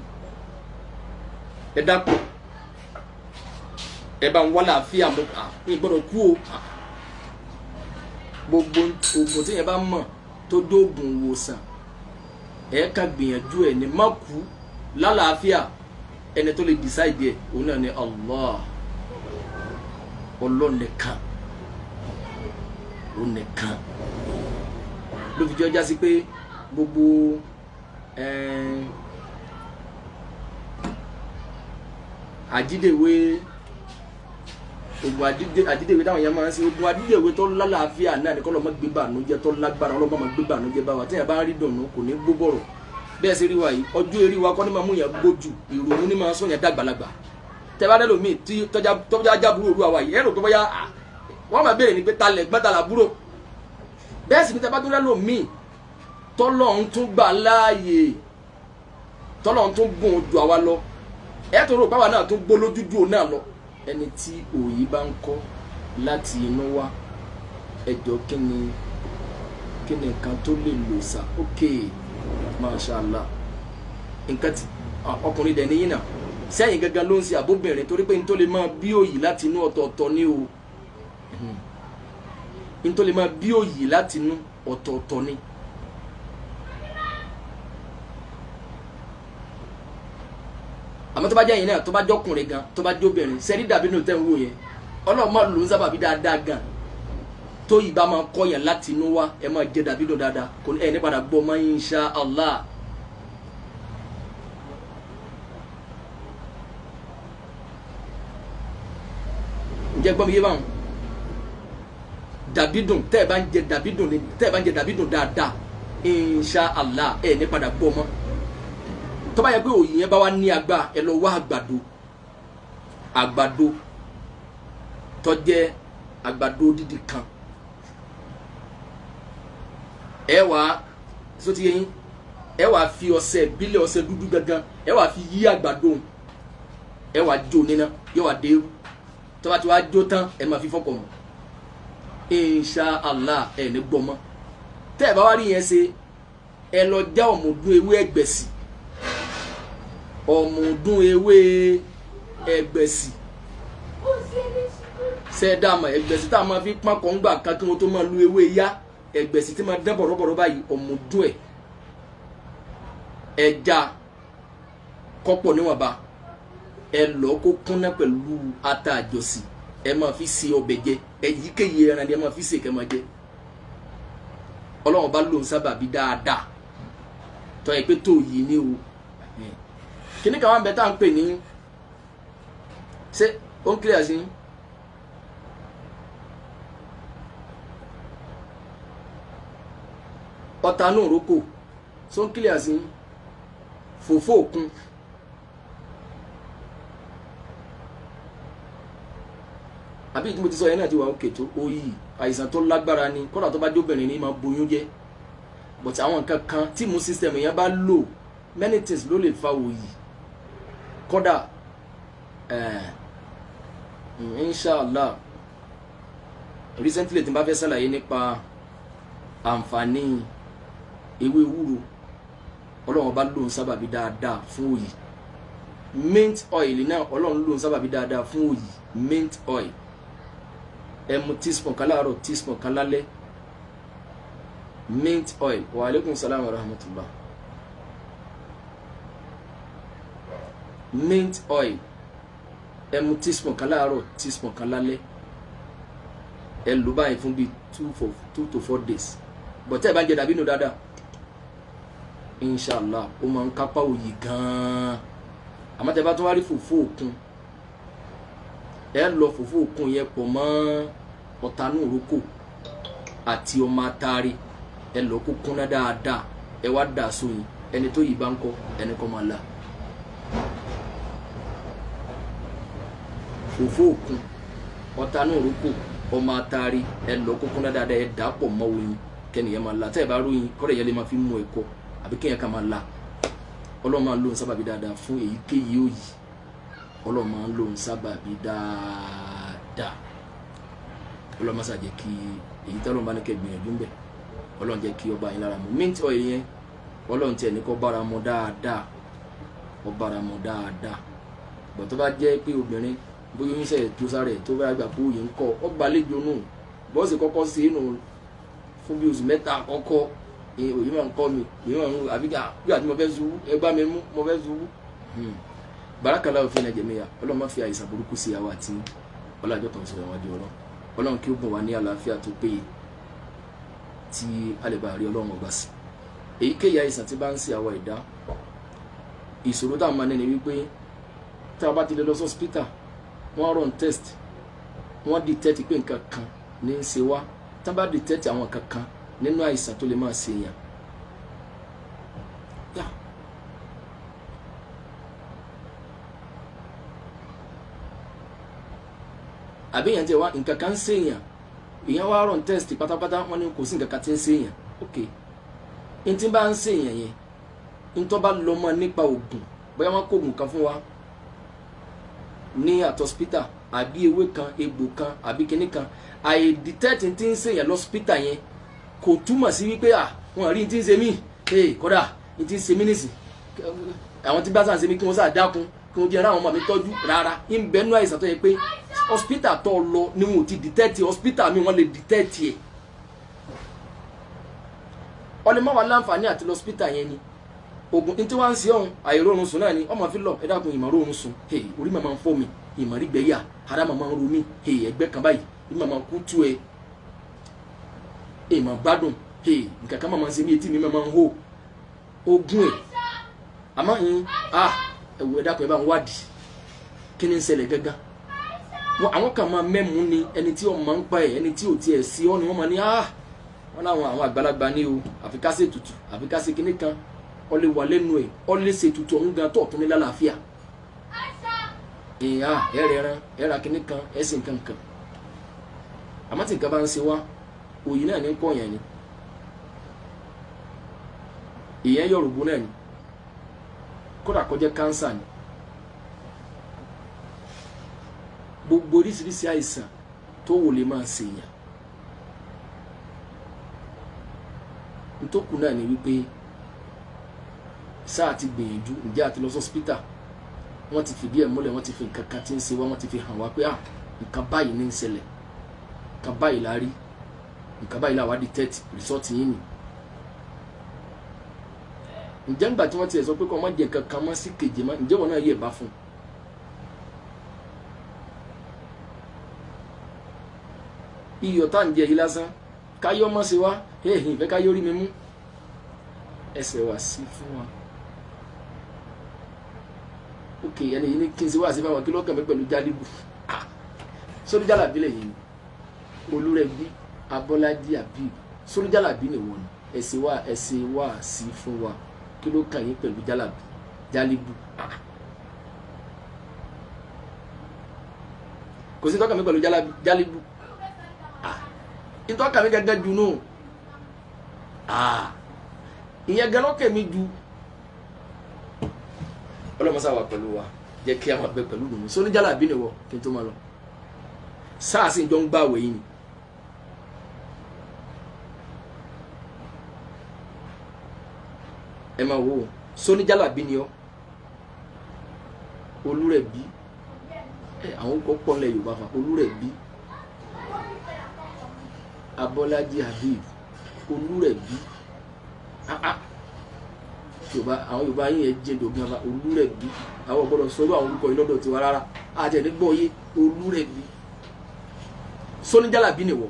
Ẹ dákun ẹ bá ń wá làáfíà mọ, mi gbọ́dọ̀ kú o. Gbogbo oògùn tí yẹn bá mọ̀ tó dóògùn wòsàn, ẹ ká gbìyànjú ẹ ní má kú lálàáfíà. Ẹni tó lè decide ẹ òun náà ni Allah, Ọlọ́run nìkan, òun nìkan ló fi jọ jásí pé gbogbo àjídèwé ogun àjídèwé táwọn èèyàn máa ń ṣe, ogun àjídèwé tó lálàáfíà náà ní kọ́ lọ́mọ gbé bànújẹ́ tó lágbára, ọlọ́mọ máa gbé bànújẹ́ bá wa. Téèyàn bá ń rí dùnú kò ní gbó bọ̀rọ̀. Bẹ́ẹ̀ ṣe rí wa yìí, ọjọ́ eré wa kọ́ ní máa mú yàn gbójú, ìrònú ní máa sọ yàn dàgbàlagbà. Tẹ́ bá dẹ́lòmíì tí tọ́jà jábúrò òru àwa yìí, ẹ rò pé bóyá wọ́n máa béèrè ní pé talẹ̀ gbọ́n talà búrò. Bẹ́ẹ̀ sì ni tẹ́ bá tó dẹ́lòmíì tọ́lọ́run tún gbà láàyè, tọ́lọ́run tún gùn ju àwa lọ, ẹ tó rò báwa náà tún gbó lójújú òun náà lọ. Ẹni tí òòyì bá ń kọ́ láti inú wá, ẹjọ́ kí ni nǹkan tó lè lò sá? Ok, mashallah. Nǹkan tí ọkùnrin dẹ̀ níyìn náà sẹ́yìn gangan ló ń ṣe àbóbìnrin, torí pé n tó lè máa bí òòyì láti inú ọ̀tọ̀ọ̀tọ̀ ni o. N tó lè máa bí òòyì láti inú ọ̀tọ̀ọ̀tọ̀ ni. Àmọ́ tó bá jẹ́ yìí náà, tó bá jọkùnrin gan, tó bá jóbìnrin, sẹ́rí dàbí nù tẹ́ ń wò yẹn, ọlọ́run máa lò ń sábà bí dáadáa gan. Tó yìí bá máa kọ́ yẹn láti inú wá, ẹ máa jẹ dàbí dùn dáadáa, kò ní ẹ ní padà gbọ́ mọ́ insha Allah. Ǹjẹ́ gbọ́n mi yé báwọn? Dàbí dùn tẹ́ ẹ bá ń jẹ dàbí dùn ni, tẹ́ ẹ bá ń jẹ dàbí dùn dáadáa insha Allah, ẹ ní padà gbọ́ mọ́. Tó bá yẹ pé òyìn yẹn bá wá ní agbá, ẹ lọ wá àgbàdo, àgbàdo tó jẹ́ àgbàdo dídì kan, ẹ wá sóti yẹn, ẹ wá fi ọṣẹ ìbílẹ̀, ọṣẹ dúdú gangan, ẹ wá fi yí àgbàdo, ẹ wá jó níná, yóò wá dé eru. Tó bá ti wá jó tán, ẹ máa fi fọkàn mọ́ insha Allah, ẹ ní gbọ́ mọ́. Tẹ́ ẹ bá wá rí yẹn ṣe, ẹ lọ já ọ̀mùdún ewé ẹgbẹ̀sì, ọ̀mùdún ewé ẹgbẹ̀sì, sẹ́ẹ̀dàmọ̀ ẹgbẹ̀sì tá a máa fi pọ́n kọ́ngbà kan kí wọ́n tó máa lu ewé yá, ẹgbẹ̀sì tí máa dán bọ̀rọ̀bọ̀rọ̀ báyìí, ọ̀mùdún ẹ̀, ẹja kọ́pọ̀ níwọ̀nba, ẹ lọ kó kúnná pẹ̀lú ata àjọsì, ẹ máa fi ṣe ọbẹ̀ jẹ, èyíkéyìí ẹran ni ẹ máa fi ṣe kẹ́ máa jẹ. Ọlọ́run bá lóun sábàbí dáadáa tọ́ ẹ pé tó yìí ní o. Kíní kan wà ń bẹ tá à ń pè ní, ṣé ó ń clear sí? Ọ̀tá náà rókò, ṣó ń clear sí? Fòfó òkun, àbí ìdí mo ti sọ yẹn náà ti wà òkè tó. Òyì àìsàn tó lágbára ni, kódà tó bá jóbìnrin ni máa boyún jẹ. But àwọn nǹkan kan tí immune system yẹn bá lò, many things ló lè fa òyì. Kódà inshallah Recently tí n bá fẹ́ ṣàlàyé nípa àǹfààní ewé ewúro, Ọlọ́run bá lóun sábàbí dáadáa fún òyì. Mint oil náà Ọlọ́run lóun sábàbí dáadáa fún òyì. Mint oil, ẹ mu teaspoon kan láàárọ̀, teaspoon kan lálẹ́. Mint oil. Wa aleykum salaam wa rahmatullah. Mint oil, ẹ mu teaspoon kan láàárọ̀, teaspoon kan lálẹ́. Ẹ lò báyìí fún bíi 2 to 4 days. Bọ̀tẹ́ ẹ bá ń jẹ dàbínù dáadáa, inshallah ó máa ń kápá òyì gan-an. Àmọ́ tẹ́ bá tún wá rí fòfó òkun, ẹ lọ fòfó òkun yẹn pọ̀ mọ́ ọ̀tanú òrókò àti ọmọ atare, ẹ lọ kó kúnná dáadáa, ẹ wá dà sóyin. Ẹni tó yìí bá ń kọ, ẹni kọ́ máa la. Fòfó òkun, ọ̀tanú òrókò, ọmọ atare, ẹ lọ kó kúnná dáadáa, ẹ dà pọ̀ mọ́ oyin, kẹ́nìyẹn máa la. Tẹ́ ẹ bá róyin kọ́rẹ́ yẹn lè máa fi mú ẹ̀kọ àbí kéèyàn ká máa la. Ọlọ́run máa ń lóun sábàbí dáadáa fún èyíkéyìí òyì. Ọlọ́run máa ń lóun sábàbí dáadáa. Ọlọ́run máa ṣàjẹ́ kí èyí tí Ọlọ́run bá ní kẹ́ gbìyànjú ń bẹ̀, Ọlọ́run jẹ́ kí ọba yín lára mu. Mint oil yẹn, Ọlọ́run tiẹ̀ ní kó bára mu dáadáa, ó bára mu dáadáa. Bọ̀ tó bá jẹ́ pé obìnrin bóyá oyún sẹ̀ tó sáré tó bá gbà pé òye ń kọ́ ọ gbàlejò nù, bọ́ọ̀sì kọ́kọ́ sí inú fún bí oṣù mẹ́ta àkọ́kọ́, òye máa ń kọ́ mi, òye máa ń àbí bí àti mo fẹ́ zuwú, ẹ bá mi mú, mo fẹ́ zuwú. Barakala òfin ẹ̀jẹ̀ Ọlọ́run má fi àìsàn burúkú sí àwa àti ọlájọ́ kan sọ̀rọ̀ wájú Ọlọ́run. Ọlọ́run kí ó bùn wá ní àlàáfíà tó péye tí a lè bá rí Ọlọ́run ọba sí. Èyíkéyìí àìsàn tí bá ń ṣe àwa ẹ̀dá, ìṣòro táwọn máa ní ni wípé tá a bá ti lè lọ sọ́spítà, wọ́n run test, wọ́n detect pé nǹkan kan ní í ṣe wá. Tá a bá detect àwọn nǹkan kan nínú àìsàn tó lè máa ṣe èèyàn, àbí èèyàn tiẹ̀ wá nǹkan kan ń ṣe èèyàn, èèyàn wá run test pátápátá, wọ́n ní kò sí nǹkan kan tí ń ṣe èèyàn. Ok, n tí bá ń ṣe èèyàn yẹn, n tó bá lọ mọ́ nípa oògùn, bóyá wọ́n kó oògùn kan fún wa ní àtọ́sípítà, àbí ewé kan, egbò kan, àbí kinní kan, àìdítẹ́tì tí ń ṣèyàn lọ́sípítà yẹn kò túmọ̀ sí wípé à wọ́n rí n tí ń ṣe mí, kódà n tí ń ṣe mí nìsín, àwọn tí bá sàn ṣe mí kí wọ́n sà dákun, kí wọ́n jẹ́ ra àwọn ọmọ mi tọ́jú. Rárá, ń bẹ nú àìsàn tó yẹ pé hospital tó lọ ni wọn ò ti dìtẹ́tì, hospital mi wọ́n lè dìtẹ́tì ẹ̀. Ọlẹ́ má wà láǹfààní àti lọ hospital yẹn ni oògùn ní tí wọ́n ń ṣe ọ̀hún, àìróorun sùn náà ni ọmọ fi lọ. Ẹ dákun, ìmọ̀ róorun sùn, orí màmá ń fọ́ mi, ìmọ̀ rí gbẹ́yà, ara màmá ń ro mí, ẹgbẹ́ kan báyìí, orí màmá kú tú ẹ, ìmọ̀ gbádùn, nǹkan kan màmá ń ṣe mí, etí mi màmá ń hó, ogun ẹ̀. Àmọ́ yín ẹ̀wù, ẹ dákun, ẹ bá ń wádìí kí ni ń ṣẹlẹ̀ gángan. Àwọn kan máa mẹ́mú ni ẹni tí ó máa ń pa ẹ̀, ẹni tí ò tiẹ̀ sí ọ́ ni wọ́n máa ní wọ́n láwọn àwọn àgbàlagbà ní o, àfi ká ṣe ètùtù, àfi ká ṣe kinní kan. Ọ lè wà lẹ́nu ẹ̀, ọ lè ṣe ètùtù ọ̀hún gan tó ọ̀tún ní lálàáfíà. Ìhà ẹ̀rẹ̀ ẹran ẹ̀rà kinní kan, ẹ̀sìn kankan. Àmọ́ tí nǹkan bá ń ṣe wá, òyì náà ní kọ́ yẹn ni, ìyẹn Yorùbá náà ni, kódà kó jẹ́ kánsà ni. Gbogbo oríṣiríṣi àìsàn tó wò lè máa ṣèyàn. Ntókù náà ni wípé sáà ti gbìyànjú, ǹjẹ́ àti lọ sọ́spítà, wọ́n ti fìdí ẹ̀ múlẹ̀, wọ́n ti fi nǹkan kan tí ń ṣe wá, wọ́n ti fi hàn wá pé nǹkan báyìí ní ń ṣẹlẹ̀, nǹkan báyìí la rí, nǹkan báyìí la wá detect, result yín ni. Ǹjẹ́ ńgbà tí wọ́n ti ẹ̀ sọ pé kọ́ ọ má jẹ nǹkan kan mọ́ sí kejì mọ́, ǹjẹ́ wọn náà yẹ̀ bá fún un? Iyọ̀ tá à ń jẹ yìí lásán, káyọ́ mọ́ sí wa, ìfẹ́ káyọ́ rí mi mú, ẹsẹ̀ wá sí fún wa. Ok, ẹni yìí ní kí n ṣe wá sí fáwọn, kí lọ́kàn mi pẹ̀lú jálíbù? Sórí jálàbí lẹ́yìn ni Olúrẹ̀bí Abọ́lájí Habib, sórí jálàbí ni wọ́n ni ẹsẹ̀ wá sí fún wa, kí ló kàn yín pẹ̀lú jálàbí jálíbù? Kò sí tọ́kàn mi pẹ̀lú jálíbù, ntọ́ka mi gẹ́gẹ́ ju nù, ìyẹn gan lọ́kẹ́ mi ju. Ọlọ́mọsá wà pẹ̀lú wa, jẹ́ kí a máa bẹ pẹ̀lú dùnú. Sóní jálàbí ni wọ, kí n tó máa lọ. Sáà sì ń jọ ń gbà wẹ̀ yìí ni Ẹ máa wo sóníjàlábí ni ọ Olúrẹ̀bí. Ẹ àwọn kò pọ̀ nílẹ̀ Yorùbá fa Olúrẹ̀bí, Abọ́lájí Habib, Olúrẹ̀bí. Yorùbá, àwọn Yorùbá yìí yẹn jẹ́ dògún àbá Olúrẹ̀bí. Àwọn gbọ́dọ̀ sọ̀rọ̀ àwọn orúkọ yìí lọ́dọ̀ tiwa rárá, àti ẹni gbọ́ yé Olúrẹ̀bí. Sóníjàlábí ni wọ́.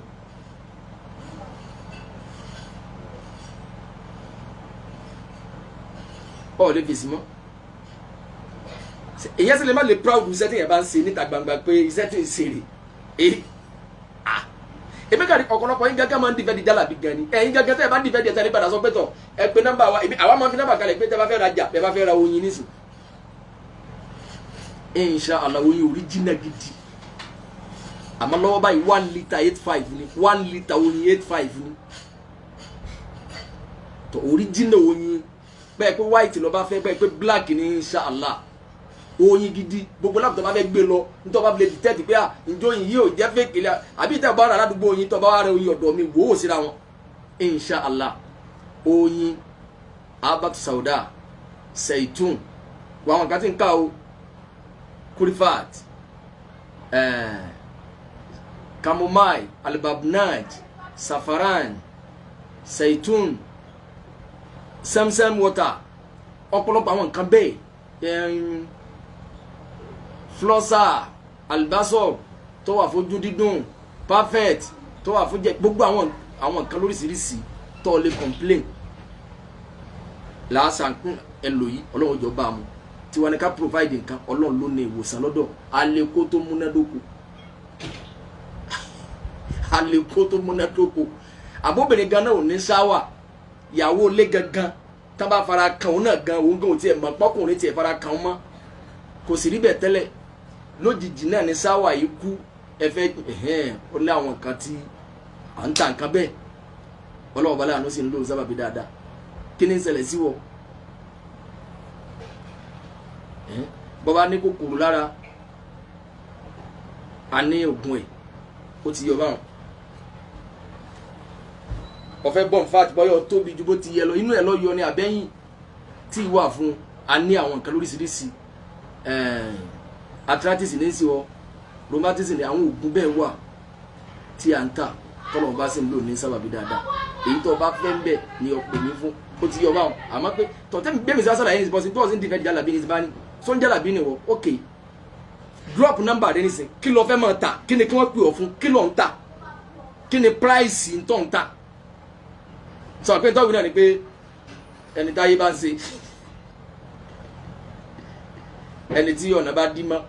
Ọ̀ lè fèsì mọ́. Èyàn sì lè má lè proud iṣẹ́ tí yẹn bá ń ṣe níta gbangba pé iṣẹ́ tí ń ṣe rè é. Èmi kàrí ọ̀pọ̀lọpọ̀ yín gángan máa ń dìfẹ́ di jálàbí gan ni. Ẹ̀yin gángan tẹ́ ẹ bá dìfẹ́ di ẹ̀tẹ́ ní padà sọ pé tọ̀ ẹ pé nọ́mbà wa. Èmi àwa máa ń fi nọ́mbà kalẹ̀ pé tẹ́ bá fẹ́ rajà, tẹ́ bá fẹ́ ra oyin nísìn, insha Allah oyin original gidi. Àmọ́ lọ́wọ́ báyìí 1 litre 85 ni, 1 litre oyin 85 ni tọ̀ original oyin. Bẹ́ẹ̀ pé white ló bá fẹ́, bẹ́ẹ̀ pé black ni, insha Allah oyin gidi. Gbogbo láti tó bá fẹ́ gbé lọ, nítorí bá fi lè detect pé à ǹjọ́ oyin yìí ò jẹ́ fake ilé àbí ìtẹ̀ bá rà ládùúgbò oyin tó bá wà rẹ oyin ọ̀dọ̀ mi wò ó síra wọn. Insha Allah oyin abatu sauda, seitun, wà àwọn kan tí ń ká o, kurifat, chamomile, albabnaj, safaran, seitun, samsam water, ọ̀pọ̀lọpọ̀ àwọn nǹkan bẹ́ẹ̀, flọ́sà, albasọ tó wà fojú dídùn, perfect tó wà fún jẹ, gbogbo àwọn nǹkan lóríṣiríṣi tó lè complain làásàkún ẹlò yìí. Ọlọ́run jọ bá a mu tiwa ni ká provide nǹkan. Ọlọ́run ló ní ìwòsàn lọ́dọ̀. Aleko tó múnádóko, aleko tó múnádóko. Àbóbìnrin gan náà ò ní sáwà, ìyàwó ilé gangan tá bá fara kan òun náà gan, òun gan ò tiẹ̀ mọ̀ pọ́kùnrin tiẹ̀ fara kan mọ́, kò sì rí bẹ́ẹ̀ tẹ́lẹ̀. Lójijì náà ní sáwà yìí kú. Ẹ fẹ́ ẹ̀hẹ́n ó ní àwọn nǹkan tí à ń ta nǹkan bẹ́ẹ̀. Ọlọ́wọ́ bá láàánú sì ń lò sábàbí dáadáa. Kí ni ń ṣẹlẹ̀ sí wọ? Bọ́bá ní kòkòrò lára, a ní oògùn ẹ̀, ó ti yọ báwọn. Ọ̀fẹ́ bọ̀n fat bọ́yọ̀ tóbi ju bó ti yẹ lọ, inú ẹ̀ lọ yọ ní abẹ́yìn tí ì wà fún. A ní àwọn nǹkan lóríṣiríṣi, arthritis ní sí wọ, rheumatism ní, àwọn oògùn bẹ́ẹ̀ wà tí à ń tà tọ́lọ̀ bá sì ń lò ní sábàbí dáadáa. Èyí tó bá fẹ́ ń bẹ̀ ni ọ̀pẹ̀ mi fún, ó ti yọ báwọn. Àmọ́ pé tọ̀tẹ́ bẹ́ẹ̀ mi sá sàlàyé ní bọ́sí tó ń dìfẹ́ jálàbí ní bá ní sọ́n jálàbí ni wọ́. Ok, drop number rẹ nísìn. Kí ló fẹ́ máa tà? Kí ni kí wọ́n pè ọ́ fún? Kí ló ń tà? Kí ni price ń tọ́ ń tà? Sọ pé tọ́wé náà ni pé ẹni táyé bá ń ṣe, ẹni tí ọ̀nà bá dí mọ́,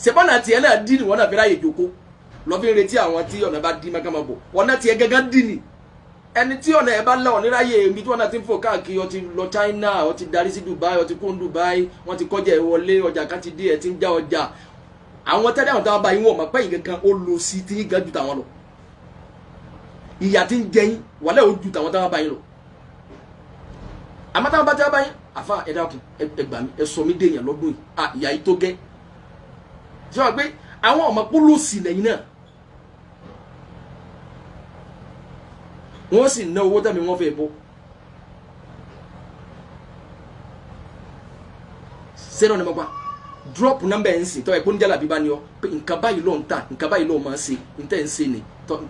ṣèbọ́nà tiẹ̀ náà dí ni wọ́n náà fi ráyè jókòó lọ́ fi ń retí àwọn tí ọ̀nà bá dí mọ́ ká máa bọ̀. Ọ̀nà tiẹ̀ gángan dí ni ẹni tí ọ̀nà ẹ̀ bá lọ níráyè ibi tí wọ́n náà ti ń fò káàkiri. Ó ti lọ China, ó ti darí sí Dubai, ó ti kún Dubai, wọ́n ti kọjá ẹ̀ wọlé, ọjà kan ti dé, ẹ̀ ti ń já ọjà. Àwọn tẹ́lẹ̀ àwọn táwọn bá yín wọ̀ mọ̀ pé yín gangan ó lọ sí tí yín gan ju tàwọn lọ. Ìyà tí ń jẹ yín wàlẹ́ ò ju tàwọn táwọn bá yín lọ. Àmọ́ táwọn bá tẹ́wọ́ bá yín, àfa ẹ dákun, ẹ gbà mí, ẹ sọ mí déèyàn lọ́dún yìí, à ìyà yìí tó gẹ́. Ṣé wàá pé àwọn ọmọ pólòsì lẹ́yìn náà wọ́n sì ná owó tẹ̀mí wọ́n fẹ́ bọ́. Sẹ́nà ni mo pa drop number ẹ̀ ń sìn tọ́ ẹ̀ pé oníjàlábí bá ní ọ pé nǹkan báyìí ló ń tà, nǹkan báyìí ló máa ń ṣe, nǹkan ẹ̀ ń ṣe ni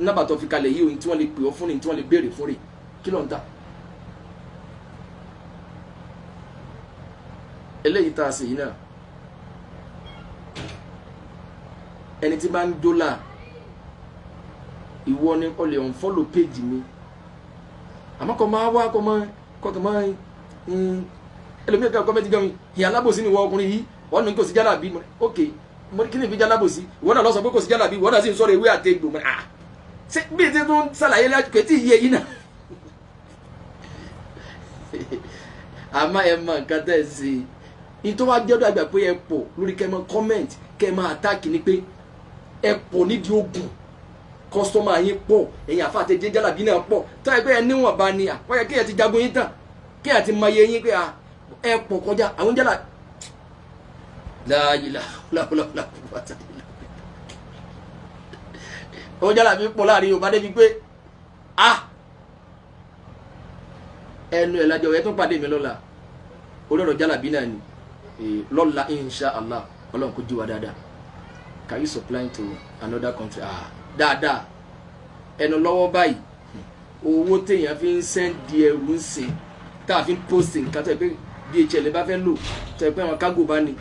nọ́mbà tó fi kalẹ̀ yìí, ohun tí wọ́n lè pè ọ́ fún ni, tí wọ́n lè béèrè fún rè, kí ló ń tà. Eléyìí tá a ṣe yìí náà, ẹni tí bá ń dólà ìwọ ni o lè unfollow page mi, àmọ́ kò máa wá kò máa kò máa ẹlòmíràn kan kọ́mẹ́tì gan mi, ìyá alábòsí ni ìwọ ọkùnrin yìí, wọ́n ní kò sí jálàbí. Ok, mo ní kí ni ìfi jálàbòsí? Ìwọ náà lọ sọ pé kò sí jálàbí, ìwọ náà sì ń sọ̀rọ̀ ewé àti egbò. Mo ní ah, ṣé bí ti tún ṣàlàyé kò tí ì yé yín náà. Àmọ́ ẹ mọ nǹkan tẹ́ ẹ ṣe ní tó wá jẹ́dọ̀ àgbà pé ẹ pọ̀ lórí kẹ́ ẹ máa comment, kẹ́ ẹ máa attack, ni pé ẹ pọ̀ nídìí ogun, kọ́sítọ́mà yín pọ̀, ẹ̀yin àfa àti jẹ́ jálàbí náà pọ̀. Tó ẹ pé ẹ níwọ̀n bá ní àpọ́yẹ kí ẹ ti jagun yín tán, kí ẹ ti mọ iye yín pé ẹ pọ̀ kọjá àwọn jálà láàyè láwùláwùlá. Àwọn jálàbí pọ̀ láàrin Yorùbá débi pé a Ẹnu ẹ̀ lájọ ẹ tún pàdé mi lọ́la. Orí ọ̀rọ̀ jálàbí náà ni lọ́la insha Allah. Ọlọ́run kò jí wa dáadáa. Can you supply to another country? Dáadáa. Ẹnu lọ́wọ́ báyìí, owó téèyàn fi ń send ẹrù ń sìn, tá a fi ń post nǹkan tó yẹ pé DHL bá fẹ́ lò, tó yẹ pé àwọn cargo bá ní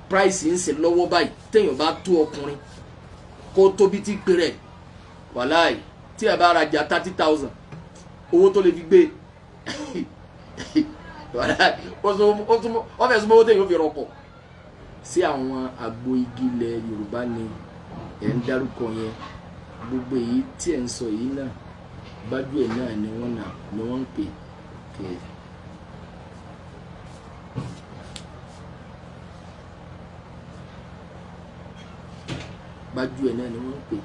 price ń sìn lọ́wọ́ báyìí, téèyàn bá tó ọkùnrin kó tóbi tí pé rẹ̀ wàláì, tí ẹ bá rajà 30,000, owó tó lè fi gbé wàláì, ó fẹ́ súnmọ́ owó téèyàn fi rọpò. Sí àwọn àgbo igi ilẹ̀ Yorùbá ni ẹ̀ ń dárúkọ yẹn, gbogbo èyí tí ẹ̀ ń sọ yìí náà bájú ẹ̀ náà ni wọ́n náà ni wọ́n ń pè ké. Bájú ẹ̀ náà ni wọ́n ń pè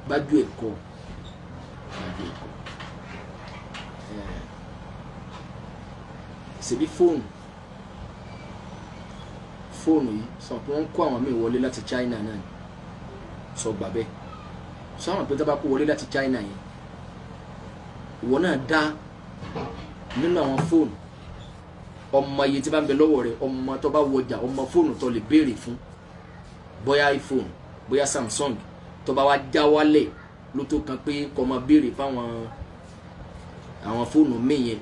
bájú ẹ̀ kọ́, bájú ẹ̀ kọ́. Ṣebí fóònù yìí sọ pé wọ́n ń kó àwọn míì wọlé láti China náà ni, sọ gbà bẹ́ẹ̀. Sọ àwọn pé tó bá kó wọlé láti China yẹn, ìwọ náà dá nínú àwọn fóònù, ọmọ iye tí bá ń bẹ lọ́wọ́ rẹ, ọmọ tó bá wọjà, ọmọ fóònù tó lè béèrè fún, bóyá iPhone, bóyá Samsung, tó bá wá já wálẹ̀ ló tó kan pé kó máa béèrè fáwọn àwọn fóònù míì yẹn.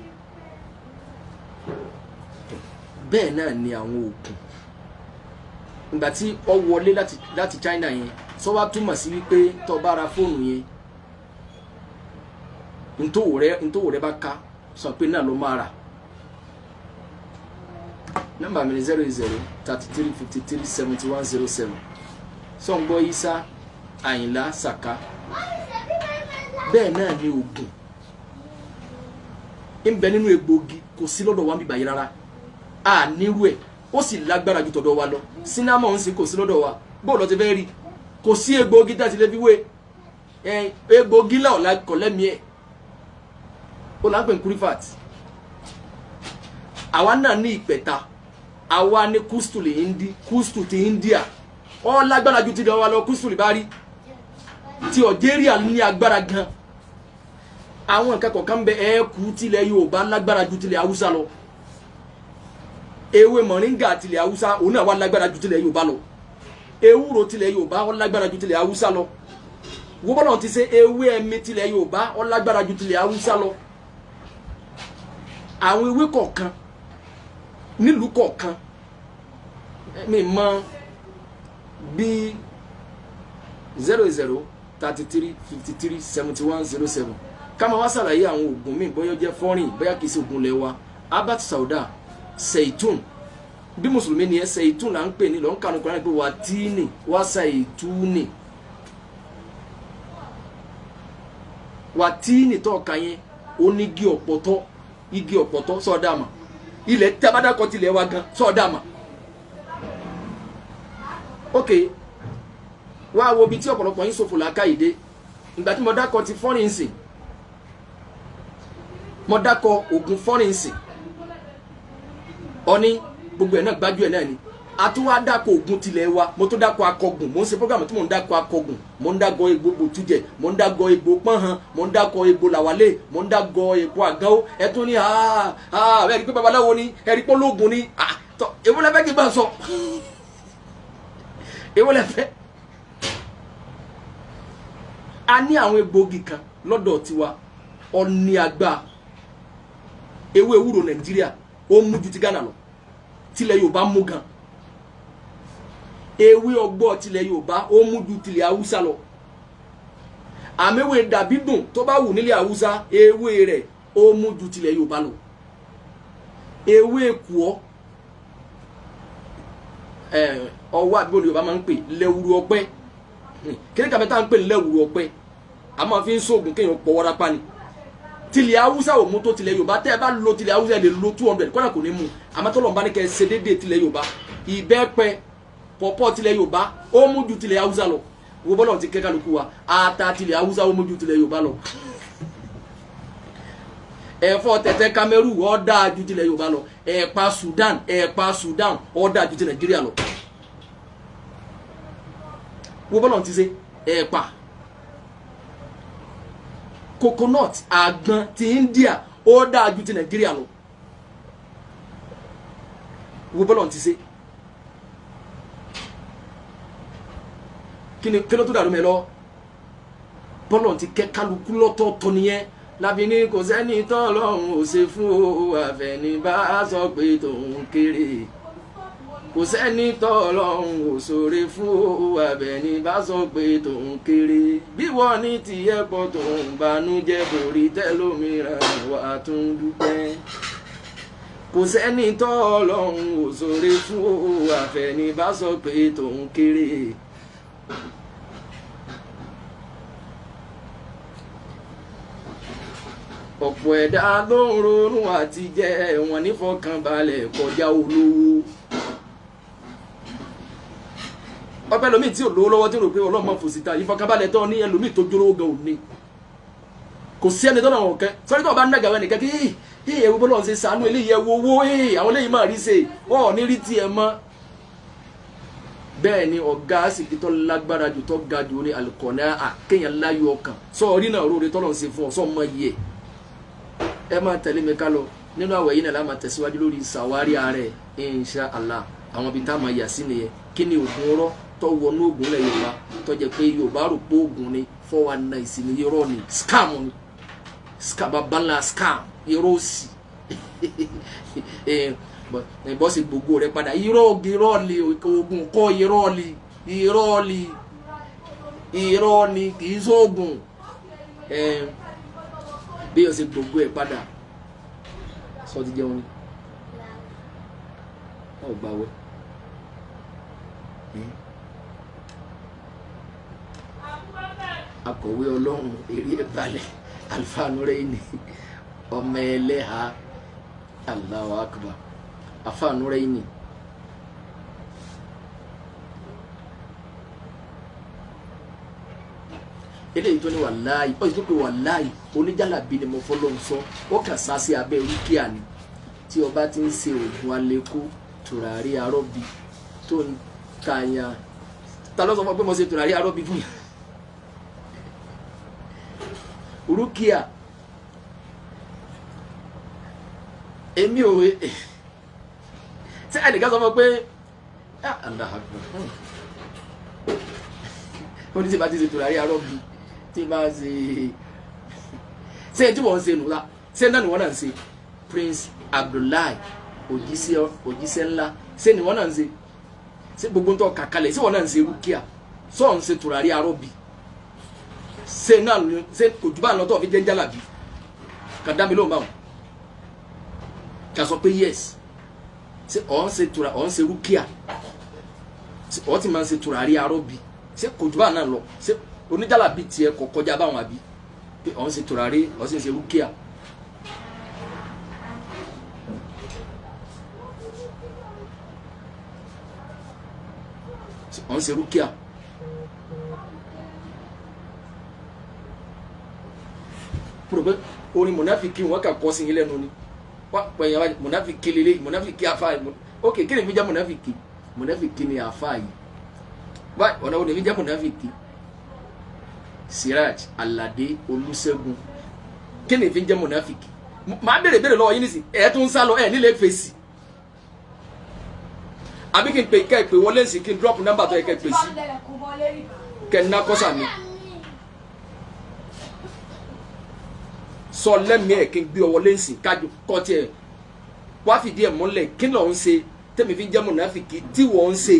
Bẹ́ẹ̀ náà ni àwọn oògùn ìgbà tí ó wọlé láti China yẹn, sọ wá túmọ̀ sí wípé tó bá ra fóònù yẹn, ntòwò rẹ bá ká, sọ pé náà ló máa rà. Nọ́mbà mi ni 00 33 53 71 07. Sọ̀ngbọ́ Isa Àyìnlá Saka. Bẹ́ẹ̀ náà ni oògùn ń bẹ nínú egbòogi, kò sí lọ́dọ̀ wa ń bíbáyé rárá, a nírú ẹ̀, ó sì lágbára ju tọ̀dọ̀ wa lọ. Cinnamon ń sìn kò sí lọ́dọ̀ wa, bó lọ ti fẹ́ rí, kò sí egbòogi tá a ti lè fi wé egbòogi láọ̀la kọ̀ lẹ́mìí ẹ̀, ó là ń pè ní kurifat. Àwa náà ní ìpẹ̀ta, àwa ní kústù lè hindi, kústù ti India ó lágbára ju ti dọ̀ wa lọ. Kústù lè bá rí ti Algeria ní agbára gan. Àwọn nǹkan kọ̀ọ̀kan bẹ ẹ̀ẹ́kú tilẹ̀ Yorùbá lágbára ju tilẹ̀ Haúsá lọ. Ewé mọ̀ríngà tilẹ̀ Haúsá òun náà wà lágbára ju tilẹ̀ Yorùbá lọ. Ewúro tilẹ̀ Yorùbá ó lágbára ju tilẹ̀ Haúsá lọ. Wọ́n ti ṣe ewé ẹ̀mí tilẹ̀ Yorùbá ó lágbára ju tilẹ̀ Haúsá lọ. Àwọn ewé kọ̀ọ̀kan nílùú kọ̀ọ̀kan, mi mọ bí 00 33 53 71 07. Ká máa wá ṣàlàyé àwọn oògùn míì, bóyá jẹ́ fọ́rìn, bóyá kìí ṣe oògùn lẹ́wà. Abat Sauda, seitun, bí mùsùlùmí ni ẹ, seitun là ń pè ní lọ́n kanu kúránì pé wà tíìnì wà saituni, wà tíìnì tọ́ka yẹn ó ní igi ọ̀pọ̀tọ́, igi ọ̀pọ̀tọ́ sọ̀dá mà, ilẹ̀ tí a bá dákọ̀ tilẹ̀ wa gan sọ̀dá mà. Ok, wá wo ibi tí ọ̀pọ̀lọpọ̀ yín ṣòfò làákàyè dé. Ìgbà tí mo dákọ̀ ti fọ́rìn sìn, mo dákọ̀ oògùn fọ́rìn sìn, ọní gbogbo ẹ̀ náà gbájú ẹ̀ náà ni. A tún wá dákọ̀ oògùn tilẹ̀ wa, mo tún dákọ̀ akọgùn, mo ń ṣe program tí mo ń dákọ̀ akọgùn, mo ń dákọ̀ egbò bòtújẹ, mo ń dákọ̀ egbò pọ́nhan, mo ń dákọ̀ egbò làwálé, mo ń dákọ̀ egbò àgánwó. Ẹ tún ní ẹ rí pé babaláwo ni, ẹ rí pé ológun ni, èwo lẹ fẹ́ kí n bá sọ? Èwo lẹ fẹ́? A ní àwọn egbòogi kan lọ́dọ̀ tiwa, ọ̀ní àgbà ewé ewúro Nàìjíríà ó mú ju ti Ghana lọ, tilẹ̀ Yorùbá mú gan. Ewé ọgbọ́ tilẹ̀ Yorùbá ó mú ju tilẹ̀ Haúsá lọ. Àmẹ́wé dàbídùn tó bá wù nílẹ̀ Haúsá, ewé rẹ̀ ó mú ju tilẹ̀ Yorùbá lọ. Ewé kùọ́ ọwọ́ àbí Yorùbá máa ń pè lẹ́wùrú ọpẹ́. Kí ni kàmẹ́ta ń pè lẹ́wùrú ọpẹ́? A máa fi ń sóògùn kéèyàn pọ̀ wárápá ni. Tilẹ̀ Haúsá ò mú tó tilẹ̀ Yorùbá. Tẹ́ ẹ bá lo tilẹ̀ Haúsá ẹ lè lo 200 kọ́nà kò ní mú. Àmọ́ tọ́lọ̀ ń bá ní kẹ́ ẹ ṣe déédéé tilẹ̀ Yorùbá, ìbẹ́pẹ pọ̀pọ̀ tilẹ̀ Yorùbá ó mú ju tilẹ̀ Haúsá lọ. Wo bọ́lọ̀ ti kẹ́ kálukú wa, ata tilẹ̀ Haúsá ó mú ju tilẹ̀ Yorùbá lọ. Ẹ̀fọ́ tẹ̀tẹ̀ Cameroon ó dáa ju tilẹ̀ Yorùbá lọ. Ẹ̀pà Sudan, ẹ̀pà Sudan ó dáa ju ti Nàìjíríà lọ. Wo bọ́lọ̀ ti ṣe ẹ̀pà coconut àgbọn ti India ó Ó dáa ju ti Nàìjíríà lọ. Wo bọ́lọ̀ ti ṣe. Kí ló tó dàrú mẹ́ lọ? Bọ́lọ̀ ti kẹ́ kálukú lọ́tọ̀ọ̀tọ̀ nìyẹn. Láfi ní kò sẹ́ni tọ́lọ́run ò ṣe fún o, àfẹ̀ní bá sọ pé tòun kéré. Kò sẹ́ni tọ́lọ́run ò ṣoore fún o, àfẹ̀ní bá sọ pé tòun kéré. Bí wọ́n ní tiẹ̀ pọ̀ tòun banújẹ́ borí tẹ́lómìíràn wà tún dúpẹ́. Kò sẹ́ni tọ́lọ́run ò ṣoore fún o, àfẹ̀ní bá sọ pé tòun kéré. Ọ̀pọ̀ ẹ̀dá ló ń ronú àti jẹ́ wọn nífọ̀kànbalẹ̀ kọjá olówó. Ọpẹ́ ẹlòmíì tí ò lówó lọ́wọ́ tí ò rò pé ọlọ́mọ fòsìta ìfọ̀kànbalẹ̀ tó ní ẹlòmíì tó jólówó gan òní. Kò sí ẹni tó náà wọ̀n kẹ́ sọ́rí tó bá ń dàgbà ẹnìkan kí ewu bọ́lá ń ṣe sànú eléyìí ẹwu owó àwọn eléyìí máa rí ṣe wọ́n ò ní rí tiẹ̀ mọ́. Bẹ́ẹ̀ ni ọ̀gá àsìkí tó lágbára jù tó ga jù ní alùkọ̀nà àkéèyàn láyọ̀ ọkàn sọ orí náà róore tọ́lọ̀ ń ṣe fún ọ sọ mọ iye. Ẹ máa tẹ̀lé mi ká lọ nínú àwẹ̀ yìí náà la máa tẹ̀síwájú lórí sàwárí ààrẹ insha Allah. Àwọn ibi tá a máa yà sí nìyẹn. Kí ni oògùn ọ̀rọ̀ tó wọnú oògùn lẹ̀ Yorùbá tó jẹ́ pé Yorùbá rò pé oògùn ni 419 sí ni, irọ́ ni, scam ni, scam babalá scam, irọ́ òsì. Bọ́sì gbogbo rẹ padà irọ́ irọ́ ni oògùn kọ́, irọ́ ni, irọ́ ni, irọ́ ni, kì í sóògùn. Bí o ṣe gbogbo ẹ padà sọ ti jẹun ni ọgbà wẹ. Akọ̀wé Ọlọ́run eré ẹ̀ balẹ̀ Alfa Nureni ọmọ ẹlẹ́ha Allahu Akbar Alfa Nureni. Eléyìí tó ní wàláyì ó sì tó pé wàláyì oníjàlábí ni mo fọlọ́ ń sọ ó kàn sá sí abẹ́ rúkìá ni. Tí ọba ti ń ṣe oògùn alẹ́kó tùràrí arọ́bí tó ń ta yan ta ló sọ fún ọ pé mo ṣe tùràrí arọ́bí fún yàn? Rúkìá èmi ò tí ẹnìkan sọ fún ọ pé ó ní tí bá ti ṣe tùràrí arọ́bí tí bá ṣe ṣe tí wọ́n ń ṣe nùlá ṣé náà ni wọ́n náà ń ṣe. Prince Abdullahi òjíṣẹ́ ńlá ṣé ni wọ́n náà ń ṣe? Ṣé gbogbo ń tọ́ kàkálẹ̀ ṣé wọ́n náà ń ṣe rúkìá? Sọ ń ṣe tùràrí arọ́bí? Ṣé náà ṣe kò jù bá ń lọ tó fi jẹ́ ń jálàbí? Kà dá mi lóhùn báwọn kà sọ pé yes. Ṣé ọ̀ ń ṣe tùrà ọ̀ ń ṣe rúkìá? Ọ̀ ti máa ń ṣe tùràrí arọ́bí? Ṣé kò jù bá náà lọ? Ṣé oníjàlábí tiẹ̀ kò kọjá báwọn àbí pé ọ̀ ń ṣe tùràrí ọ̀ sì ń ṣe rúkìá? Ọ̀ ń ṣe rúkìá. Pé orin mọ̀náfíkì wọn kà kọ́ sí yín lẹ́nu ni pẹ̀yìn mọ̀náfíkì lélẹ̀ mọ̀náfíkì àfa yìí. Ok, kí ni fi jẹ́ mọ̀náfíkì? Mọ̀náfíkì ni àfa yìí. Ọ̀nà wo ni fi jẹ́ mọ̀náfíkì? Siraj Alade Olúṣẹ́gun, kí ni fi jẹ́ mọ̀náfíkì? Màá béèrè béèrè lọ́wọ́ yín nísìn, ẹ̀ tún ń sá lọ ẹ̀ nílé fèsì. Àbí kí n pè kẹ́ ẹ pè wọlé sí kí n drop number tó yẹ kẹ́ ẹ pè sí kẹ́ ẹ ná kọ́sà mi. Sọ lẹ́mìí ẹ̀ kí n gbé ọ wọlé sí kájú kọ́ tiẹ̀ wá fìdí ẹ̀ mọ́lẹ̀ kí lọ́ọ́ ń ṣe tẹ́mi fi jẹ́ mọ̀náfíkì tí wọ́n ń ṣe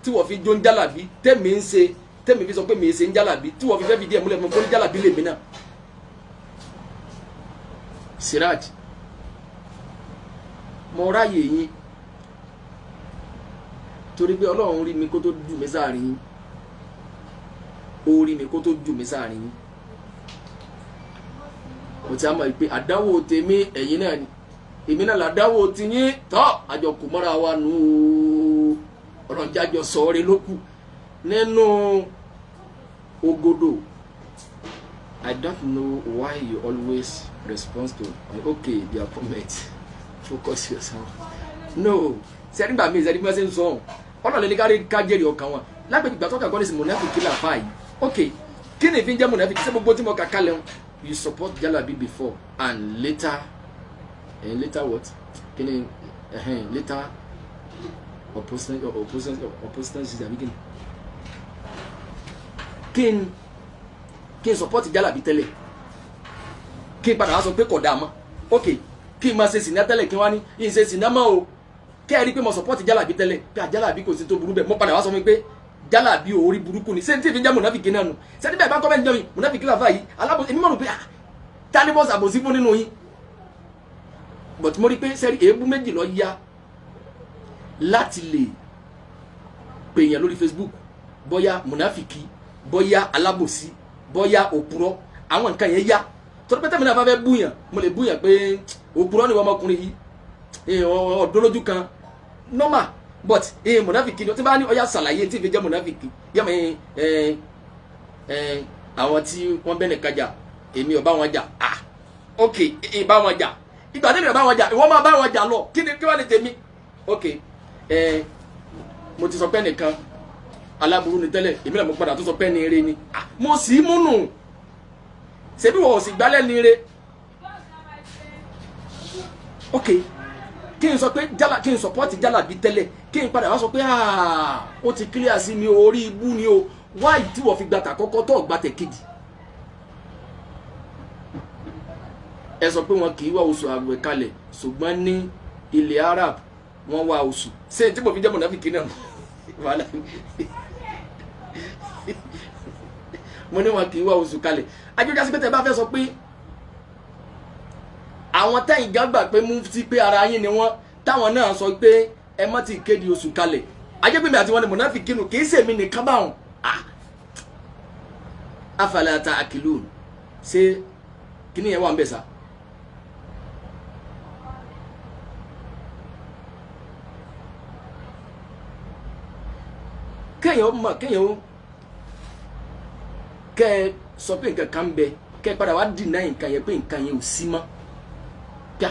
tí wọ́n fi jó ń jálàbí tẹ́mi ń ṣe tẹ́mi fi sọ pé mi ṣe ń jálàbí tí wọ́n fi fẹ́ fìdí ẹ̀ múlẹ̀ mọ́ kó ní jálàbí lèmi náà. Siraj, mo ráyè yín torí pé Ọlọ́run rí mi kó tó jù mí sáàrin yín, ó rí mi kó tó jù mí sáàrin yín. Mo ti á mọ̀ pé àdánwò tèmi ẹ̀yin náà ni èmi náà làdánwò tiyín tọ́ àjọ kò mọ́ra wa nù ú ọlọ́njájọ sọ̀ọ́rẹ́ ló kù nínú ògodò. I don't know why you always respond to okay their comment. Focus yourself. No, sẹ́ni gbà mí sẹ́ni bí wọ́n ṣe ń sọ ọ́n ọlọ́ọ̀lẹ́ ní kárí kájẹ́rì ọkàn wọn lágbègbè ìgbà tó kà kọ́ ní sí mọ̀nàfíkì là fà yìí. Ok, kí ni ìfi ń jẹ́ mọ̀nàfíkì? Ṣé gbogbo tí mo kà kalẹ̀ ń You support Jalabi before and later, and later what? Can you, later opposition àbí kí n kí n support Jalabi tẹ́lẹ̀, kí n padà wá sọ pé kò dáa mọ́. Ok, kí n máa ṣe sìnà tẹ́lẹ̀, kí n wá ní kí n ṣe sìnà mọ́ o. Kẹ́ ẹ rí pé mo support Jalabi tẹ́lẹ̀, pé Jalabi kò sí tó burú bẹ́ẹ̀, mo padà wá sọ fún mi pé Jalabi orí burúkú ni. Ṣé n tí fi jẹ́ mùnáfíkì náà nù? Ṣé níbẹ̀ bá kọ́mẹ́ntì jọ mi mùnáfíkì làfà yìí alábòsí? Èmi mọ̀ rò pé ta ni bọ́sà àbòsí fún nínú yín? But mo rí pé sẹ́rí èébú méjì lọ yá láti lè pèèyàn lórí Facebook, bóyá mùnáfíkì, bóyá alábòsí, bóyá òpùrọ́. Àwọn nǹkan yẹn yá torí pé tẹ́mi náà bá fẹ́ búyàn, mo lè búyàn pé òpùrọ́ ni wọ́n ọmọkùnrin yìí, ọ̀dọ́ lójú kan normal. But mùnáfíkì ni tí bá ní ọyá ṣàlàyé tí ìfi jẹ́ mùnáfíkì yẹ́mi àwọn tí wọ́n bẹ́ẹ̀ nìkan jà, èmi ò bá wọn jà. Ah, ok, ìbá wọn jà, ìgbà tẹ́mi ò bá wọn jà, ìwọ máa bá wọn jà lọ, kí ni kí wọ́n lè tèmi? Ok, mo ti sọ pé nìkan aláburú ni tẹ́lẹ̀, èmi náà mo padà tó sọ pé ní eré ni. Mo sì múnú ṣebí wọ́n ò sì gbálẹ̀ ní eré. Ok, kí n sọ pé jala, kí n support Jalabi tẹ́lẹ̀, kí n padà wá sọ pé ó ti clear sí mi, orí ibú ni o. Wáyé tí wọ́n fi gbàtà kọ́kọ́ tó gbàtẹ̀ kejì? Ẹ sọ pé wọn kì í wá oṣù àwẹ̀ kalẹ̀, ṣùgbọ́n ní ilẹ̀ Arab wọ́n wá oṣù. Ṣé tí mo fi jẹ́ mọ̀nàfíkì náà? Mo ní wọn kì í wá oṣù kalẹ̀. Ajójá sí pé tẹ bá fẹ́ sọ pé àwọn tẹ́yìn gan gbà pé mufti pé ara yín ni wọ́n, táwọn náà sọ pé ẹ má ti kéde oṣù kalẹ̀, ajẹ́pẹ̀mí àti wọn ni mọ̀nàfíkì nù, kì í ṣèmi nìkan báwọn. Afala ta'qilun, ṣé kíní yẹn wà ń bẹ̀ sá? Kéèyàn mọ̀, kéèyàn ó kẹ́ ẹ sọ pé nǹkan kan ń bẹ, kẹ́ ẹ padà wá dìnnà nǹkan yẹn pé nǹkan yẹn ò sí mọ́. Kíá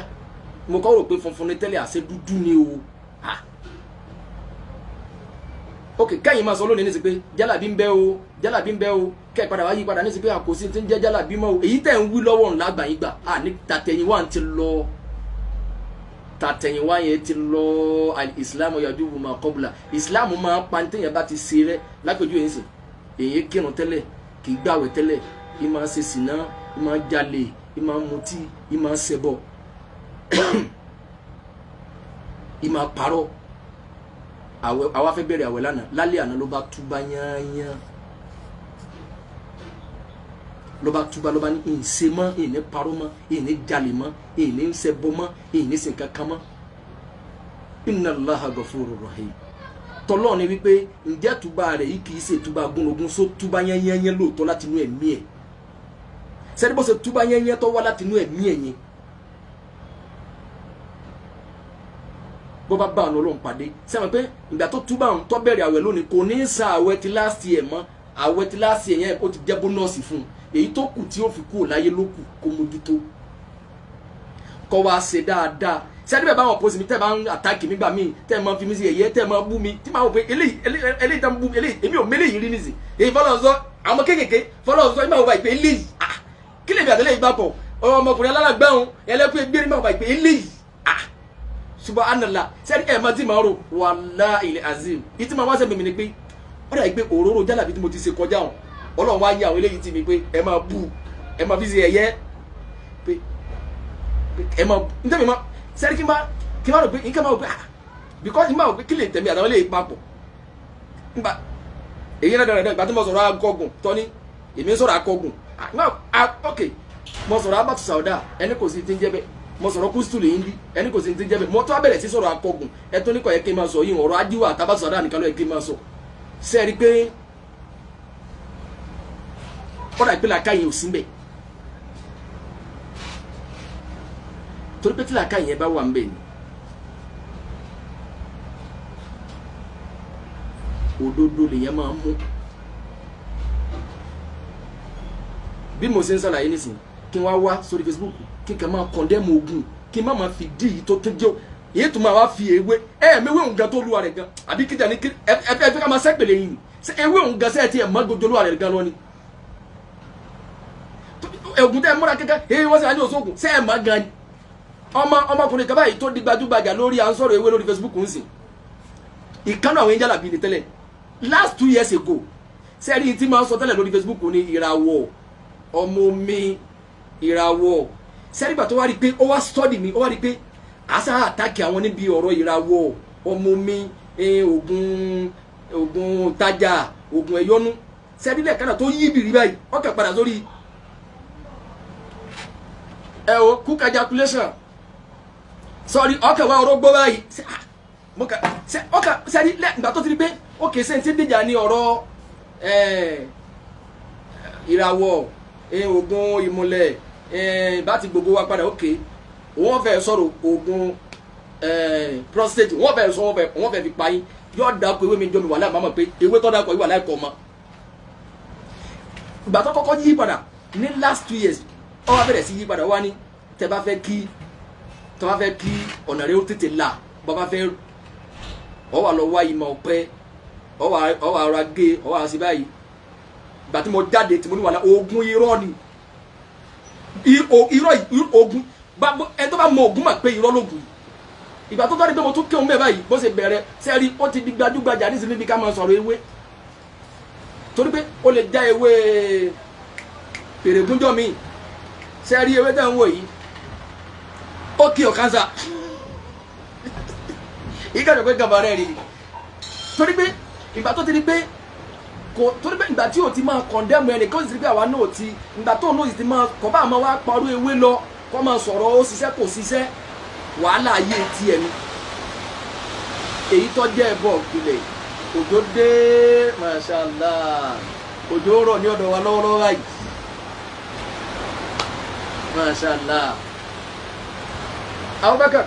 mo kọ́ rò pé funfun ni tẹ́lẹ̀, àṣẹ dúdú ni o. Ok, kẹ́yìn máa sọ lónìí ní sí pé Jalabi ń bẹ o, Jalabi ń bẹ o, kẹ́ ẹ padà wá yí padà ní sí pé àkòsí ti ń jẹ́ Jalabi mọ́ o. Èyí tẹ̀ ń wí lọ́wọ́ ńlá gbà yín gbà à ní tàtẹ̀yìnwá ti lọ, tàtẹ̀yìnwá yẹn ti lọ. Al-Islamu yajubu ma qabla, Islam máa pa ní téèyàn bá ti ṣe rẹ. Lápèjúwe yín sìn, èyí kírun tẹ́lẹ̀, kì í gbàwẹ̀ tẹ́lẹ̀, ì máa ṣe sìná, ì máa jalè, ì máa mutí, ì máa ṣẹbọ, ì máa parọ́. Àwa fẹ́ bẹ̀rẹ̀ àwẹ̀ lánàá, lálẹ́ àná ló bá túbá yányán, ló bá túbá, ló bá ní ìṣe mọ́, ìní parọ́ mọ́, ìní jalè mọ́, ìní ṣẹbọ mọ́, ìní ṣe nǹkan kan mọ́. Inna Allaha ghafurur rahim. Tọ́lọ́ ni wípé ǹjẹ́ túbá rẹ̀ yìí kì í ṣe túbá gúnlógún, só túbá yányányán lóòótọ́ láti inú ẹ̀mí ẹ̀. Sẹ́ni bó ṣe túbá yányán tó wá láti inú ẹ̀mí ẹ̀ yẹn, bó bá bá ọ̀nà Ọlọ́run pàdé, sẹ́wọ̀n pé ìgbà tó túbà ń tó bẹ̀rẹ̀ àwẹ̀ lónìí, kò ní í san àwẹ̀ ti last year mọ́. Àwẹ̀ ti last year yẹn ó ti jẹ́ bónọ́ọ̀sì fún un. Èyí tó kù tí ó fi kúrò láyé ló kù kó mójútó, kó wá ṣe dáadáa. Sẹ́ni bẹ́ẹ̀ bá wọn pòsì mi, tẹ́ bá ń àtàkì mi gbà mí, tẹ́ máa fi mí sí ẹ̀yẹ, tẹ́ máa bú mi, tí máa wò pé eléyìí tẹ́ ń bú mi, eléyìí èmi ò mélèyìí rí nísì. Èyí fọlọ́ sọ àwọn kéékèèké fọlọ́ sọ, ìmọ̀ wò bá ìpè eléyìí, kí lèmi àtẹlẹ́yìí bá pọ̀, ọmọkùnrin alágbẹ̀hún ẹlẹ́kùn ẹgbẹ́rin máa wò bá ìpè eléyìí. Subhanallah, sẹ́ni ẹ̀ máa ti máa rò wallahi azim. Ìtí máa wá sẹ́mi mi ni pé ó dà pé òróró Jalabi tí mo ti ṣe kọjá hàn, Ọlọ́run wá yí àwọn eléyìí tì mí pé ẹ máa bú, ẹ máa fi ṣe ẹ̀yẹ, pé ẹ máa n tẹ́mi máa sẹ́ni kí n máa rò pé nǹkan máa rò pé because n máa rò pé kí lè tẹ̀mí àtàwọn eléyìí papọ̀. Nba èyí náà dáradára, ìgbà tí mo sọ̀rọ̀ akọgùn tọ́ni, èmi ń sọ̀rọ̀ akọgùn, ok, mo sọ̀rọ̀ abatu sauda, ẹni kò sí ti ń jẹ́ bẹ́ẹ̀. Mo sọ̀rọ̀ kústù lè ń bí, ẹni kò sí ti ń jẹ́ bẹ́ẹ̀. Mo tó abẹ̀rẹ̀ sí sọ̀rọ̀ akọgùn, ẹ tó ní kò yẹ kí n máa sọ yìí, ọ̀rọ̀ ajíwà àtàbàtù sauda nìkan ló yẹ kí n máa sọ. Sẹ́ẹ̀rí pé ọ̀rọ̀ ìpínlẹ̀ akáyìn ò sí mbẹ̀, torí pé tí làákàyìn yẹn bá wà mbẹ̀ ni òdodo lèyẹn máa mú. Bí mo ṣe ń ṣàlàyé nísìnyí, kí n wá wá sórí Facebook, kí n kàn máa kọ̀ndẹ́mù ogun, kí n má máa fi dí yìí tó tó jẹ́ èyí tó máa wá fi ewé ẹ mewé òun gan tó lúwa rẹ̀ gan, àbí kíjà ní ẹ fẹ́ ká máa sẹ́pẹ̀lẹ̀ yìí, ṣé ewé òun gan sẹ́ẹ̀ tí ẹ̀ mọ́ gbogbo lúwa rẹ̀ gan lọ ni? Ògùn tẹ́ múra kẹ́kẹ́ èyí wọ́n sì wá ní òṣogùn ṣé ẹ̀ mọ̀ gan ni. Ọmọkùnrin kan báyìí tó di gbajúgbajà lórí à ń sọ̀rọ̀ ewé lórí Facebook ń sìn, ìkànnì àwọn ẹ̀ńjálà bíi ní tẹ́lẹ̀ last 2 years ago. Sẹ́ẹ̀rí tí máa ń sọ tẹ́lẹ̀ lórí Facebook ní ìràwọ̀ ọmọ mi, ìràwọ̀. Sẹ́ẹ̀rí gbà tó wá rí i pé ó wá study mi, ó wá rí i pé àṣà àtàkì àwọn níbi ọ̀rọ̀ ìràwọ̀ ọmọ mi, oògùn tajà, oògùn ẹ̀yọ́nú. Sẹ́ẹ̀rí lẹ́ẹ̀kan náà tó yí bìrì báyìí, ó kàn padà sórí ẹ o, quick ejaculation. Sorry, ọkàn wa orógbó báyìí mo kà ọkàn. Sẹ́ẹ̀rí lẹ́ẹ̀gbà tó ti rí pé ó kè é sẹ́ni tí dìjà ní ọ̀rọ̀ ìràwọ̀, oògùn ìmùlẹ̀ bá ti gbogbo wa padà, òkè wọ́n fẹ́ sọ̀rọ̀ oògùn prostate, wọ́n fẹ́ sọ, wọ́n fẹ́ fi pa yín. Yóò dáko ewé mi jọ mi wà láì máa mọ̀ pé ewé tó dáko ìwà láì kọ́ ọmọ. Ìgbà tó kọ́kọ́ yí padà ní last 2 years, ó wá bẹ̀rẹ̀ sí yí padà wá ní tẹ́ bá fẹ́ kí ọ̀nà rẹ̀ ó tètè là, bá bá fẹ́ ọ wà lọ wá ìmọ̀ ọ̀pẹ, ọ wà ara gé, ọ wà sí báyìí. Ìgbà tí mo jáde tí mo ní wàhálà, oògùn irọ́ ni, irọ́ oògùn. Ẹni tó bá mọ oògùn mà pé irọ́ lóògùn. Ìgbà tó tọ́ ni pé mo tún kéwọn bẹ́ẹ̀ báyìí, bó ṣe bẹ̀rẹ̀ sẹ́rí, ó ti di gbajúgbajà nísìnyí níbi ká máa sọ̀rọ̀ ewé, torí pé ó lè já ewé pèrègúnjọ́ mi. Sẹ́rí ewé tẹ̀ ń wò yìí, ó kí ọ̀ kánsà ìkàjọ pé gàba rẹ̀ rí, torí pé ìgbà tó ti di pé kò, torí pé ìgbà tí o ti máa condemn ẹnì kó sì ti pé àwa náà ti ìgbà tó náà sì ti máa kọ́ bá máa wá parọ́ ewé lọ, kọ́ máa sọ̀rọ̀ ó ṣiṣẹ́ kò ṣiṣẹ́, wàhálà ayé tiẹ̀ ni. Èyí tó jẹ́ ẹbọ ìpìlẹ̀, òjò dé, mashallah, òjò rọ̀ ní ọ̀dọ̀ wa lọ́wọ́lọ́wọ́ báyìí, mashallah. Abubakar